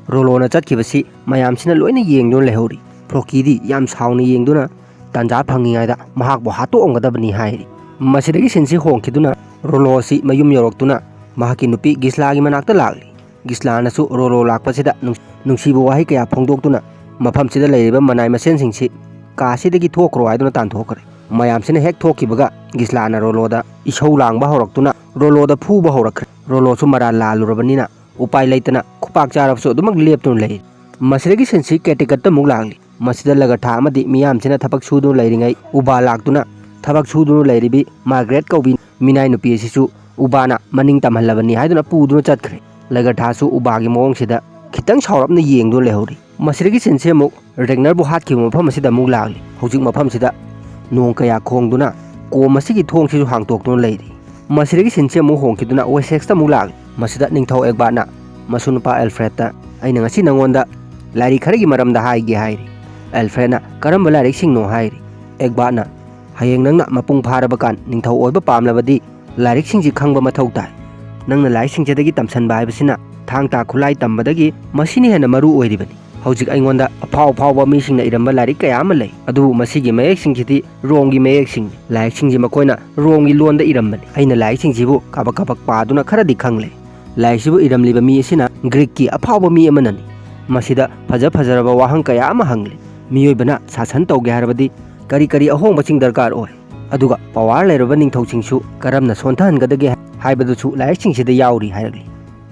ꯔꯣꯂꯣꯅ ꯆꯠꯈꯤꯕꯁꯤ ꯃꯌꯥꯝꯁꯤꯅ ꯂꯣꯏꯅ ꯌꯦꯡꯗꯨꯅ ꯂꯩꯍꯧꯔꯤ꯫ ꯐ꯭ꯂꯣꯀꯤꯗꯤ ꯌꯥꯝ ꯁꯥꯎꯅ ꯌꯦꯡꯗꯨꯅ ꯇꯥꯟꯖꯥ ꯐꯪꯉꯤꯉꯩꯗ ꯃꯍꯥꯛꯄꯨ ꯍꯥꯠꯇꯣꯛꯑꯝꯒꯗꯕꯅꯤ ꯍꯥꯏꯔꯤ꯫ ꯃꯁꯤꯗꯒꯤ ꯁꯤꯟꯁꯤ ꯍꯣꯡꯈꯤꯗꯨꯅ ꯔꯣꯂꯣ ꯑꯁꯤ ꯃꯌꯨꯝ ꯌꯧꯔꯛꯇꯨꯅ ꯃꯍꯥꯛꯀꯤ ꯅꯨꯄꯤ ꯒꯤꯁꯂꯥꯒꯤ ꯃꯅꯥꯛꯇ ꯂꯥꯛꯂꯤ꯫ ꯒꯤꯁꯂꯥꯅꯁꯨ ꯔꯣꯂꯣ ꯂꯥꯛꯄꯁꯤꯗ ꯅꯨꯡ-, ꯅꯨꯡꯁꯤꯕ ꯋꯥꯍꯩ ꯀꯌꯥ ꯐꯣꯡꯗꯣꯛꯇꯨꯅ ꯃꯐꯝꯁꯤꯗ ꯂꯩꯔꯤꯕ ꯃꯅꯥꯏ ꯃꯁꯦꯟꯁꯤꯡꯁꯤ ꯀꯥꯁꯤꯗꯒꯤ ꯊꯣꯛꯈ꯭ꯔꯣ ꯍꯥꯏꯗꯨꯅ ꯇꯥꯟꯊꯣꯛꯈ꯭ꯔꯦ꯫ ꯃꯌꯥꯝꯁꯤꯅ ꯍꯦꯛ ꯊꯣꯛꯈꯤꯕꯒ ꯒꯤꯁꯂꯥꯅ ꯔꯣꯂꯣꯗ ꯏꯁꯧ ꯂꯥꯡꯕ ꯍꯧꯔꯛꯇꯨꯅ ꯔꯣꯂꯣꯗ ꯐꯨꯕ ꯍꯧꯔꯛꯈ꯭ꯔꯦ꯫ ꯔꯣꯂꯣꯁꯨ ꯃꯔꯥꯜ ꯂꯥꯜꯂꯨꯔꯕꯅꯤꯅ ꯎꯄꯥꯏ ꯂꯩꯇꯅ ꯈꯨꯄꯥꯛ ꯆꯥꯔꯕꯁꯨ ꯑꯗꯨꯃꯛ ꯂꯦꯞꯇꯨꯅ ꯂꯩ꯫ ꯃꯁꯤꯗꯒꯤ ꯁꯤꯟꯁꯤ ꯀꯦꯇꯤꯀꯠꯇ ꯑꯃꯨꯛ ꯂꯥꯛꯂꯤ꯫ ꯃꯁꯤꯗ ꯂꯒꯔꯊꯥ ꯑꯃꯗꯤ ꯃꯤꯌꯥꯝꯁꯤꯅ ꯊꯕꯛ ꯁꯨꯗꯨꯅ ꯂꯩꯔꯤꯉꯩ ꯎꯕꯥ ꯂꯥꯛꯇꯨꯅ ꯊꯕꯛ ꯁꯨꯗꯨꯅ ꯂꯩꯔꯤꯕꯤ ꯃꯥꯔꯒ꯭ꯔꯦꯠ ꯀꯧꯕꯤ ꯃꯤꯅꯥꯏ ꯅꯨꯄꯤ ꯑꯁꯤꯁꯨ ꯎꯕꯥꯅ ꯃꯅꯤꯡ ꯇꯝꯍꯜꯂꯕꯅꯤ ꯍꯥꯏꯗꯨꯅ ꯄꯨꯗꯨꯅ ꯆꯠꯈ꯭ꯔꯦ꯫ ꯂꯒꯔꯊꯥꯁꯨ ꯎꯕꯥꯒꯤ ꯃꯑꯣꯡꯁꯤꯗ ꯈꯤꯇꯪ ꯁꯥꯎꯔꯞꯅ ꯌꯦꯡꯗꯨꯅ ꯂꯩꯍꯧꯔꯤ꯫ ꯃꯁꯤꯗꯒꯤ ꯁꯤꯟꯁꯤ ꯑꯃꯨꯛ ꯔꯦꯒꯅꯔꯕꯨ ꯍꯥꯠꯈꯤꯕ ꯃꯐꯝ ꯑꯁꯤꯗ ꯑꯃꯨꯛ ꯂꯥꯛꯂꯤ꯫ ꯍꯧꯖꯤꯛ ꯃꯐꯝꯁꯤꯗ ꯅꯣꯡ ꯀꯌꯥ ꯈꯣꯡꯗꯨꯅ ꯀꯣꯝ ꯑꯁꯤꯒꯤ ꯊꯣꯡꯁꯤꯁꯨ ꯍꯥꯡꯇꯣꯛꯇꯨꯅ ꯂꯩꯔꯤ꯫ ꯃꯁꯤꯗꯒꯤ ꯁꯤꯟꯁꯤ ꯑꯃꯨꯛ ꯍꯣꯡꯈꯤꯗꯨꯅ ꯋꯦꯁꯦꯛꯁꯇ ꯑꯃꯨꯛ ꯂꯥꯛꯂꯤ꯫ ꯃꯁꯤꯗ ꯅꯤꯡꯊꯧ ꯑꯦꯒꯕꯥꯔꯠꯅ ꯃꯁꯨ ꯅꯨꯄꯥ ꯑꯦꯜꯐ꯭ꯔꯦꯗꯇ, "ꯑꯩꯅ ꯉꯁꯤ ꯅꯉꯣꯟꯗ ꯂꯥꯏꯔꯤꯛ ꯈꯔꯒꯤ ꯃꯔꯝꯗ ꯍꯥꯏꯒꯦ" ꯍꯥꯏꯔꯤ꯫ ꯑꯦꯜꯐ꯭ꯔꯦꯗꯅ, "ꯀꯔꯝꯕ ꯂꯥꯏꯔꯤꯛꯁꯤꯡꯅꯣ?" ꯍꯥꯏꯔꯤ꯫ ꯑꯦꯒꯕꯥꯔꯠꯅ, "ꯍꯌꯦꯡ ꯅꯪꯅ ꯃꯄꯨꯡ ꯐꯥꯔꯕ ꯀꯥꯟ ꯅꯤꯡꯊꯧ ꯑꯣꯏꯕ ꯄꯥꯝꯂꯕꯗꯤ ꯂꯥꯏꯔꯤꯛꯁꯤꯡꯁꯤ ꯈꯪꯕ ꯃꯊꯧ ꯇꯥꯏ꯫ ꯅꯪꯅ ꯂꯥꯏꯔꯤꯛꯁꯤꯡꯁꯤꯗꯒꯤ ꯇꯝꯁꯟꯕ ꯍꯥꯏꯕꯁꯤꯅ ꯊꯥꯡ ꯇꯥ ꯈꯨꯠꯂꯥꯏ ꯇꯝꯕꯗꯒꯤ ꯃꯁꯤꯅ ꯍꯦꯟꯅ ꯃꯔꯨ ꯑꯣꯏꯔꯤꯕꯅꯤ꯫ ꯍꯧꯖꯤꯛ ꯑꯩꯉꯣꯟꯗ ꯑꯐꯥꯎ ꯑꯐꯥꯎꯕ ꯃꯤꯁꯤꯡꯅ ꯏꯔꯝꯕ ꯂꯥꯏꯔꯤꯛ ꯀꯌꯥ ꯑꯃ ꯂꯩ, ꯑꯗꯨꯕꯨ ꯃꯁꯤꯒꯤ ꯃꯌꯦꯛꯁꯤꯡꯁꯤꯗꯤ ꯔꯣꯝꯒꯤ ꯃꯌꯦꯛꯁꯤꯡꯅꯤ꯫ ꯂꯥꯏꯔꯤꯛꯁꯤꯡꯁꯤ ꯃꯈꯣꯏꯅ ꯔꯣꯝꯒꯤ ꯂꯣꯟꯗ ꯏꯔꯝꯕꯅꯤ꯫ ꯑꯩꯅ ꯂꯥꯏꯔꯤꯛꯁꯤꯡꯁꯤꯕꯨ ꯀꯥꯕꯛ ꯀꯥꯕꯛ ꯄꯥꯗꯨꯅ ꯈꯔꯗꯤ ꯈꯪꯂꯦ꯫ ꯂꯥꯏꯔꯤꯛꯁꯤꯕꯨ ꯏꯔꯝꯂꯤꯕ ꯃꯤ ꯑꯁꯤꯅ ꯒ꯭ꯔꯤꯛꯀꯤ ꯑꯐꯥꯎꯕ ꯃꯤ ꯑꯃꯅꯅꯤ꯫ ꯃꯁꯤꯗ ꯐꯖ ꯐꯖꯔꯕ ꯋꯥꯍꯪ ꯀꯌꯥ ꯑꯃ ꯍꯪꯂꯤ꯫ ꯃꯤꯑꯣꯏꯕꯅ ꯁꯥꯁꯟ ꯇꯧꯒꯦ ꯍꯥꯏꯔꯕꯗꯤ ꯀꯔꯤ ꯀꯔꯤ ꯑꯍꯣꯡꯕꯁꯤꯡ ꯗꯔꯀꯥꯔ ꯑꯣꯏ? ꯑꯗꯨꯒ ꯄꯋꯥꯔ ꯂꯩꯔꯕ ꯅꯤꯡꯊꯧꯁꯤꯡꯁꯨ ꯀꯔꯝꯅ ꯁꯣꯟꯊꯍꯟꯒꯗꯒꯦ ꯍꯥꯏꯕꯗꯨꯁꯨ ꯂꯥꯏꯔꯤꯛꯁꯤꯡꯁꯤꯗ ꯌꯥꯎꯔꯤ ꯍꯥꯏꯔꯛꯂꯤ꯫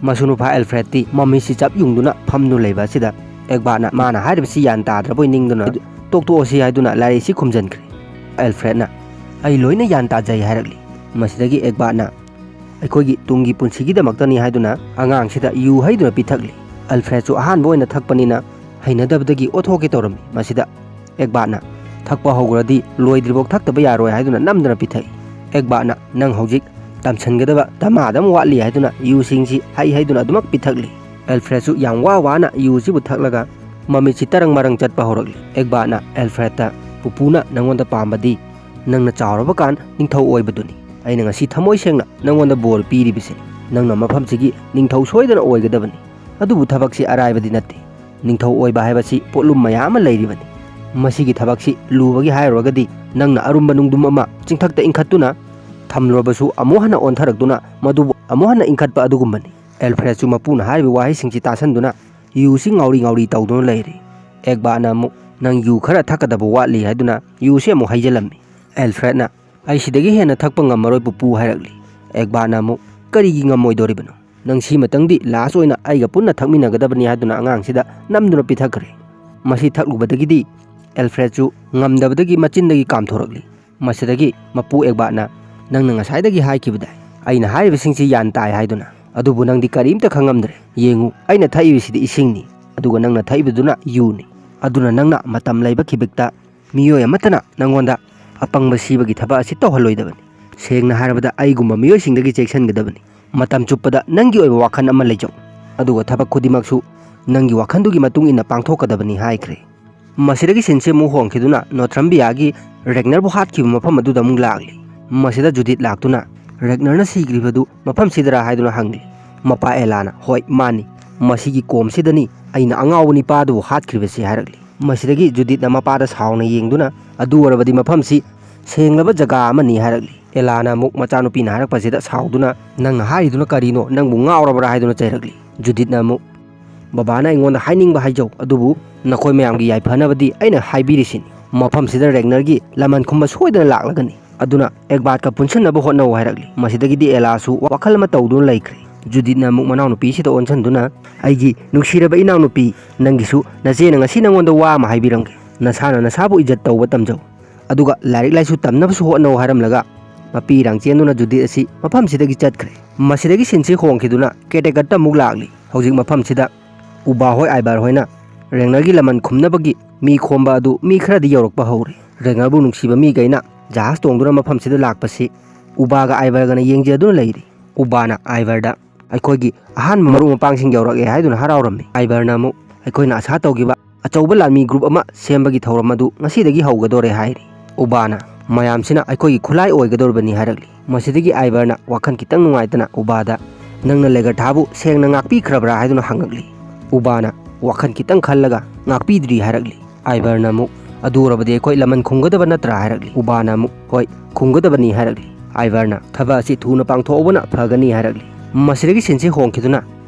ꯃꯁꯨ ꯅꯨꯄꯥ ꯑꯦꯜꯐ꯭ꯔꯦꯗꯇꯤ ꯃꯃꯤꯠꯁꯤ ꯆꯞ ꯌꯨꯡꯗꯨꯅ ꯐꯝꯗꯨꯅ ꯂꯩꯕ ꯑꯁꯤꯗ ꯑꯦꯒꯕꯥꯠꯅ ꯃꯥꯅ ꯍꯥꯏꯔꯤꯕꯁꯤ ꯒ꯭ꯌꯥꯟ ꯇꯥꯗ꯭ꯔꯕꯣꯏ ꯅꯤꯡꯗꯨꯅ "ꯇꯣꯛꯇꯣꯛꯑꯁꯤ" ꯍꯥꯏꯗꯨꯅ ꯂꯥꯏꯔꯤꯛꯁꯤ ꯈꯨꯝꯖꯤꯟꯈ꯭ꯔꯦ꯫ ꯑꯦꯜꯐ꯭ꯔꯦꯗꯅ "ꯑꯩ ꯂꯣꯏꯅ ꯒ꯭ꯌꯥꯟ ꯇꯥꯖꯩ" ꯍꯥꯏꯔꯛꯂꯤ꯫ ꯃꯁꯤꯗꯒꯤ ꯑꯦꯒꯕꯥꯠꯅ "ꯑꯩꯈꯣꯏꯒꯤ ꯇꯨꯡꯒꯤ ꯄꯨꯟꯁꯤꯒꯤꯗꯃꯛꯇꯅꯤ" ꯍꯥꯏꯗꯨꯅ ꯑꯉꯥꯡꯁꯤꯗ ꯌꯨ ꯍꯩꯗꯨꯅ ꯄꯤꯊꯛꯂꯤ꯫ ꯑꯦꯜꯐ꯭ꯔꯦꯗꯁꯨ ꯑꯍꯥꯟꯕ ꯑꯣꯏꯅ ꯊꯛꯄꯅꯤꯅ ꯍꯩꯅꯗꯕꯗꯒꯤ ꯑꯣꯠꯊꯣꯛꯀꯦ ꯇꯧꯔꯝꯃꯤ꯫ ꯃꯁꯤꯗ ꯑꯦꯒꯕꯥꯠꯅ "ꯊꯛꯄ ꯍꯧꯈ꯭ꯔꯗꯤ ꯂꯣꯏꯗ꯭ꯔꯤꯐꯥꯎ ꯊꯛꯇꯕ ꯌꯥꯔꯣꯏ" ꯍꯥꯏꯗꯨꯅ ꯅꯝꯗꯨꯅ ꯄꯤꯊꯛꯏ꯫ ꯑꯦꯒꯕꯥꯠꯅ "ꯅꯪ ꯍꯧꯖꯤꯛ ꯇꯝꯁꯤꯟꯒꯗꯕ ꯗꯃꯥꯗ ꯑꯃ ꯋꯥꯠꯂꯤ" ꯍꯥꯏꯗꯨꯅ ꯌꯨꯁꯤꯡꯁꯤ ꯍꯩ ꯍꯩꯗꯨꯅ ꯑꯗꯨꯃꯛ ꯄꯤꯊꯛꯂꯤ꯫ ꯑꯦꯜꯐ꯭ꯔꯦꯗꯁꯨ ꯌꯥꯝ ꯋꯥ ꯋꯥꯅ ꯌꯨꯁꯤꯕꯨ ꯊꯛꯂꯒ ꯃꯃꯤꯠꯁꯤ ꯇꯔꯪ ꯃꯔꯪ ꯆꯠꯄ ꯍꯧꯔꯛꯂꯤ꯫ ꯑꯦꯒꯕꯥꯠꯅ ꯑꯦꯜꯐ꯭ꯔꯦꯗꯇ "ꯄꯨꯄꯨꯅ ꯅꯪꯉꯣꯟꯗ ꯄꯥꯝꯕꯗꯤ ꯅꯪꯅ ꯆꯥꯎꯔꯕ ꯀꯥꯟ ꯅꯤꯡꯊꯧ ꯑꯣꯏꯕꯗꯨꯅꯤ꯫ ꯑꯩꯅ ꯉꯁꯤ ꯊꯃꯣꯏ ꯁꯦꯡꯅ ꯅꯪꯉꯣꯟꯗ ꯕꯣꯔ ꯄꯤꯔꯤꯕꯁꯤꯅꯤ꯫ ꯅꯪꯅ ꯃꯐꯝꯁꯤꯒꯤ ꯅꯤꯡꯊꯧ ꯁꯣꯏꯗꯅ ꯑꯣꯏꯒꯗꯕꯅꯤ꯫ ꯑꯗꯨꯕꯨ ꯊꯕꯛꯁꯤ ꯑꯔꯥꯏꯕꯗꯤ ꯅꯠꯇꯦ꯫ ꯅꯤꯡꯊꯧ ꯑꯣꯏꯕ ꯍꯥꯏꯕꯁꯤ ꯄꯣꯠꯂꯨꯝ ꯃꯌꯥꯝ ꯑꯃ ꯂꯩꯔꯤꯕꯅꯤ꯫ ꯃꯁꯤꯒꯤ ꯊꯕꯛꯁꯤ ꯂꯨꯕꯒꯤ ꯍꯥꯏꯔꯨꯔꯒꯗꯤ ꯅꯪꯅ ꯑꯔꯨꯝꯕ ꯅꯨꯡꯗꯨꯝ ꯑꯃ ꯆꯤꯡꯊꯛꯇ ꯏꯟꯈꯠꯇꯨꯅ ꯊꯝꯂꯨꯔꯕꯁꯨ ꯑꯃꯨꯛ ꯍꯟꯅ ꯑꯣꯟꯊꯔꯛꯇꯨꯅ ꯃꯗꯨꯕꯨ ꯑꯃꯨꯛ ꯍꯟꯅ ꯏꯟꯈꯠꯄ ꯑꯗꯨꯒꯨꯝꯕꯅꯤ"꯫ ꯑꯦꯜꯐ꯭ꯔꯦꯗꯁꯨ ꯃꯄꯨꯅ ꯍꯥꯏꯔꯤꯕ ꯋꯥꯍꯩꯁꯤꯡꯁꯤ ꯇꯥꯁꯟꯗꯨꯅ ꯌꯨꯁꯤ ꯉꯥꯎꯔꯤ ꯉꯥꯎꯔꯤ ꯇꯧꯗꯨꯅ ꯂꯩꯔꯤ꯫ ꯑꯦꯒꯕꯥꯠꯅ ꯑꯃꯨꯛ "ꯅꯪ ꯌꯨ ꯈꯔ ꯊꯛꯀꯗꯕ ꯋꯥꯠꯂꯤ" ꯍꯥꯏꯗꯨꯅ ꯌꯨꯁꯤ ꯑꯃꯨꯛ ꯍꯩꯖꯤꯜꯂꯝꯃꯤ꯫ ꯑꯦꯜꯐ꯭ꯔꯦꯗꯅ "ꯑꯩ ꯁꯤꯗꯒꯤ ꯍꯦꯟꯅ ꯊꯛꯄ ꯉꯝꯃꯔꯣꯏ ꯄꯨꯄꯨ" ꯍꯥꯏꯔꯛꯂꯤ꯫ ꯑꯦꯒꯕꯥꯠꯅ ꯑꯃꯨꯛ "ꯀꯔꯤꯒꯤ ꯉꯝꯃꯣꯏꯗꯣꯔꯤꯕꯅꯣ? ꯅꯪ ꯁꯤꯃꯇꯪꯗꯤ ꯂꯥꯁ ꯑꯣꯏꯅ ꯑꯩꯒ ꯄꯨꯟꯅ ꯊꯛꯃꯤꯟꯅꯒꯗꯕꯅꯤ" ꯍꯥꯏꯗꯨꯅ ꯑꯉꯥꯡꯁꯤꯗ ꯅꯝꯗꯨꯅ ꯄꯤꯊꯛꯈ꯭ꯔꯦ꯫ ꯃꯁꯤ ꯊꯛꯂꯨꯕꯗꯒꯤꯗꯤ ꯑꯦꯜꯐ꯭ꯔꯦꯗꯁꯨ ꯉꯝꯗꯕꯗꯒꯤ ꯃꯆꯤꯟꯗꯒꯤ ꯀꯥꯝꯊꯣꯔꯛꯂꯤ꯫ ꯃꯁꯤꯗꯒꯤ ꯃꯄꯨ ꯑꯦꯒꯕꯥꯠꯅ "ꯅꯪꯅ ꯉꯁꯥꯏꯗꯒꯤ ꯍꯥꯏꯈꯤꯕꯗꯥꯏ ꯑꯩꯅ ꯍꯥꯏꯔꯤꯕꯁꯤꯡꯁꯤ ꯒ꯭ꯌꯥꯟ ꯇꯥꯏ ꯍꯥꯏꯗꯨꯅ? ꯑꯗꯨꯕꯨ ꯅꯪꯗꯤ ꯀꯔꯤꯝꯇ ꯈꯪꯉꯝꯗ꯭ꯔꯦ꯫ ꯌꯦꯡꯉꯨ, ꯑꯩꯅ ꯊꯛꯏꯕꯁꯤꯗꯤ ꯏꯁꯤꯡꯅꯤ, ꯑꯗꯨꯒ ꯅꯪꯅ ꯊꯛꯏꯕꯗꯨꯅ ꯌꯨꯅꯤ꯫ ꯑꯗꯨꯅ ꯅꯪꯅ ꯃꯇꯝ ꯂꯩꯕ ꯈꯤꯕꯤꯛꯇ ꯃꯤꯑꯣꯏ ꯑꯃꯠꯇꯅ ꯅꯪꯉꯣꯟꯗ ꯑꯄꯪꯕ ꯁꯤꯕꯒꯤ ꯊꯕꯛ ꯑꯁꯤ ꯇꯧꯍꯜꯂꯣꯏꯗꯕꯅꯤ꯫ ꯁꯦꯡꯅ ꯍꯥꯏꯔꯕꯗ ꯑꯩꯒꯨꯝꯕ ꯃꯤꯑꯣꯏꯁꯤꯡꯗꯒꯤ ꯆꯦꯛꯁꯤꯟꯒꯗꯕꯅꯤ꯫ ꯃꯇꯝ ꯆꯨꯞꯄꯗ ꯅꯪꯒꯤ ꯑꯣꯏꯕ ꯋꯥꯈꯜ ꯑꯃ ꯂꯩꯖꯧ, ꯑꯗꯨꯒ ꯊꯕꯛ ꯈꯨꯗꯤꯡꯃꯛꯁꯨ ꯅꯪꯒꯤ ꯋꯥꯈꯜꯗꯨꯒꯤ ꯃꯇꯨꯡ ꯏꯟꯅ ꯄꯥꯡꯊꯣꯛꯀꯗꯕꯅꯤ" ꯍꯥꯏꯈ꯭ꯔꯦ꯫ ꯃꯁꯤꯗꯒꯤ ꯁꯤꯟꯁꯤ ꯑꯃꯨꯛ ꯍꯣꯡꯈꯤꯗꯨꯅ ꯅꯣꯊ꯭ꯔꯝꯕꯤꯌꯥꯒꯤ ꯔꯦꯒꯅꯔꯕꯨ ꯍꯥꯠꯈꯤꯕ ꯃꯐꯝ ꯑꯗꯨꯗ ꯑꯃꯨꯛ ꯂꯥꯛꯂꯤ꯫ ꯃꯁꯤꯗ ꯖꯨꯗꯤꯠ ꯂꯥꯛꯇꯨꯅ "ꯔꯦꯒꯅꯔꯅ ꯁꯤꯈ꯭ꯔꯤꯕꯗꯨ ꯃꯐꯝꯁꯤꯗꯔꯥ?" ꯍꯥꯏꯗꯨꯅ ꯍꯪꯂꯤ꯫ ꯃꯄꯥ ꯑꯦꯂꯥꯅ "ꯍꯣꯏ, ꯃꯥꯅꯤ, ꯃꯁꯤꯒꯤ ꯀꯣꯝꯁꯤꯗꯅꯤ ꯑꯩꯅ ꯑꯉꯥꯎꯕ ꯅꯤꯄꯥꯗꯨꯕꯨ ꯍꯥꯠꯈ꯭ꯔꯤꯕꯁꯤ" ꯍꯥꯏꯔꯛꯂꯤ꯫ ꯃꯁꯤꯗꯒꯤ ꯖꯨꯗꯤꯠꯅ ꯃꯄꯥꯗ ꯁꯥꯎꯅ ꯌꯦꯡꯗꯨꯅ, "ꯑꯗꯨ ꯑꯣꯏꯔꯕꯗꯤ ꯃꯐꯝꯁꯤ ꯁꯦꯡꯂꯕ ꯖꯒꯥ ꯑꯃꯅꯤ" ꯍꯥꯏꯔꯛꯂꯤ꯫ ꯑꯦꯂꯥꯅ ꯑꯃꯨꯛ ꯃꯆꯥꯅꯨꯄꯤꯅ ꯍꯥꯏꯔꯛꯄꯁꯤꯗ ꯁꯥꯎꯗꯨꯅ, "ꯅꯪꯅ ꯍꯥꯏꯔꯤꯗꯨꯅ ꯀꯔꯤꯅꯣ? ꯅꯪꯕꯨ ꯉꯥꯎꯔꯕ꯭ꯔꯥ?" ꯍꯥꯏꯗꯨꯅ ꯆꯩꯔꯛꯂꯤ꯫ ꯖꯨꯗꯤꯠꯅ ꯑꯃꯨꯛ, "ꯕꯕꯥꯅ ꯑꯩꯉꯣꯟꯗ ꯍꯥꯏꯅꯤꯡꯕ ꯍꯥꯏꯖꯧ, ꯑꯗꯨꯕꯨ ꯅꯈꯣꯏ ꯃꯌꯥꯝꯒꯤ ꯌꯥꯏꯐꯅꯕꯗꯤ ꯑꯩꯅ ꯍꯥꯏꯕꯤꯔꯤꯁꯤꯅꯤ꯫ ꯃꯐꯝꯁꯤꯗ ꯔꯦꯒꯅꯔꯒꯤ ꯂꯃꯟ ꯈꯨꯝꯕ ꯁꯣꯏꯗꯅ ꯂꯥꯛꯂꯒꯅꯤ꯫ ꯑꯗꯨꯅ ꯑꯦꯒꯕꯥꯠꯀ ꯄꯨꯟꯁꯤꯟꯅꯕ ꯍꯣꯠꯅꯧ" ꯍꯥꯏꯔꯛꯂꯤ꯫ ꯃꯁꯤꯗꯒꯤꯗꯤ ꯑꯦꯂꯥꯁꯨ ꯋꯥꯈꯜ ꯑꯃ ꯇꯧꯗꯨꯅ ꯂꯩꯈ꯭ꯔꯦ꯫ ꯖꯨꯗꯤꯠꯅ ꯑꯃꯨꯛ ꯃꯅꯥꯎꯅꯨꯄꯤꯁꯤꯗ ꯑꯣꯟꯁꯤꯟꯗꯨꯅ, "ꯑꯩꯒꯤ ꯅꯨꯡꯁꯤꯔꯕ ꯏꯅꯥꯎꯅꯨꯄꯤ, ꯅꯪꯒꯤꯁꯨ ꯅꯆꯦꯅ ꯉꯁꯤ ꯅꯉꯣꯟꯗ ꯋꯥ ꯑꯃ ꯍꯥꯏꯕꯤꯔꯝꯒꯦ꯫ ꯅꯁꯥꯅ ꯅꯁꯥꯕꯨ ꯏꯖꯠ ꯇꯧꯕ ꯇꯝꯖꯧ꯫ ꯑꯗꯨꯒ ꯂꯥꯏꯔꯤꯛ ꯂꯥꯏꯁꯨ ꯇꯝꯅꯕꯁꯨ ꯍꯣꯠꯅꯧ" ꯍꯥꯏꯔꯝꯂꯒ ꯃꯄꯤ ꯏꯔꯥꯡ ꯆꯦꯟꯗꯨꯅ ꯖꯨꯗꯤꯠ ꯑꯁꯤ ꯃꯐꯝꯁꯤꯗꯒꯤ ꯆꯠꯈ꯭ꯔꯦ꯫ ꯃꯁꯤꯗꯒꯤ ꯁꯤꯟꯁꯤ ꯍꯣꯡꯈꯤꯗꯨꯅ ꯀꯦꯇꯦꯀꯠꯇ ꯑꯃꯨꯛ ꯂꯥꯛꯂꯤ꯫ ꯍꯧꯖꯤꯛ ꯃꯐꯝꯁꯤꯗ ꯎꯕꯥ ꯍꯣꯏ ꯑꯥꯏꯕꯔ ꯍꯣꯏꯅ ꯔꯦꯒꯅꯔꯒꯤ ꯂꯃꯟ ꯈꯨꯝꯅꯕꯒꯤ ꯃꯤ ꯈꯣꯝꯕ ꯑꯗꯨ ꯃꯤ ꯈꯔꯗꯤ ꯌꯧꯔꯛꯄ ꯍꯧꯔꯦ꯫ ꯔꯦꯒꯅꯔꯕꯨ ꯅꯨꯡꯁꯤꯕ ꯃꯤꯈꯩꯅ ꯖꯍꯥꯖ ꯇꯣꯡꯗꯨꯅ ꯃꯐꯝꯁꯤꯗ ꯂꯥꯛꯄꯁꯤ ꯎꯕꯥꯒ ꯑꯥꯏꯕꯔꯒꯅ ꯌꯦꯡꯖꯗꯨꯅ ꯂꯩꯔꯤ꯫ ꯎꯕꯥꯅ ꯑꯥꯏꯕꯔꯗ, "ꯑꯩꯈꯣꯏꯒꯤ ꯑꯍꯥꯟꯕ ꯃꯔꯨꯞ ꯃꯄꯥꯡꯁꯤꯡ ꯌꯧꯔꯛꯑꯦ" ꯍꯥꯏꯗꯨꯅ ꯍꯔꯥꯎꯔꯝꯃꯤ꯫ ꯑꯥꯏꯕꯔꯅ ꯑꯃꯨꯛ, "ꯑꯩꯈꯣꯏꯅ ꯑꯁꯥ ꯇꯧꯈꯤꯕ ꯑꯆꯧꯕ ꯂꯥꯟꯃꯤ ꯒ꯭ꯔꯨꯞ ꯑꯃ ꯁꯦꯝꯕꯒꯤ ꯊꯧꯔꯝ ꯑꯗꯨ ꯉꯁꯤꯗꯒꯤ ꯍꯧꯒꯗꯣꯔꯦ" ꯍꯥꯏꯔꯤ꯫ ꯎꯕꯥꯅ, "ꯃꯌꯥꯝꯁꯤꯅ ꯑꯩꯈꯣꯏꯒꯤ ꯈꯨꯠꯂꯥꯏ ꯑꯣꯏꯒꯗꯧꯔꯤꯕꯅꯤ" ꯍꯥꯏꯔꯛꯂꯤ꯫ ꯃꯁꯤꯗꯒꯤ ꯑꯥꯏꯕꯔꯅ ꯋꯥꯈꯜ ꯈꯤꯇꯪ ꯅꯨꯡꯉꯥꯏꯇꯅ ꯎꯕꯥꯗ, "ꯅꯪꯅ ꯂꯦꯒꯔꯊꯥꯕꯨ ꯁꯦꯡꯅ ꯉꯥꯛꯄꯤꯈ꯭ꯔꯕ꯭ꯔꯥ?" ꯍꯥꯏꯗꯨꯅ ꯍꯪꯉꯛꯂꯤ꯫ ꯎꯕꯥꯅ ꯋꯥꯈꯜ ꯈꯤꯇꯪ ꯈꯜꯂꯒ, "ꯉꯥꯛꯄꯤꯗ꯭ꯔꯤ" ꯍꯥꯏꯔꯛꯂꯤ꯫ ꯑꯥꯏꯕꯔꯅ ꯑꯃꯨꯛ, "ꯑꯗꯨ ꯑꯣꯏꯔꯕꯗꯤ ꯑꯩꯈꯣꯏ ꯂꯃꯟ ꯈꯨꯝꯒꯗꯕ ꯅꯠꯇ꯭ꯔꯥ?" ꯍꯥꯏꯔꯛꯂꯤ꯫ ꯎꯕꯥꯅ ꯑꯃꯨꯛ, "ꯍꯣꯏ, ꯈꯨꯝꯒꯗꯕꯅꯤ" ꯍꯥꯏꯔꯛꯂꯤ꯫ ꯑꯥꯏꯕꯔꯅ, "ꯊꯕꯛ ꯑꯁꯤ ꯊꯨꯅ ꯄꯥꯡꯊꯣꯛꯍꯧꯕꯅ ꯐꯒꯅꯤ" ꯍꯥꯏꯔꯛꯂꯤ꯫ ꯃꯁꯤꯗꯒꯤ ꯁꯤꯟꯁꯤ ꯍꯣꯡꯈꯤꯗꯨꯅ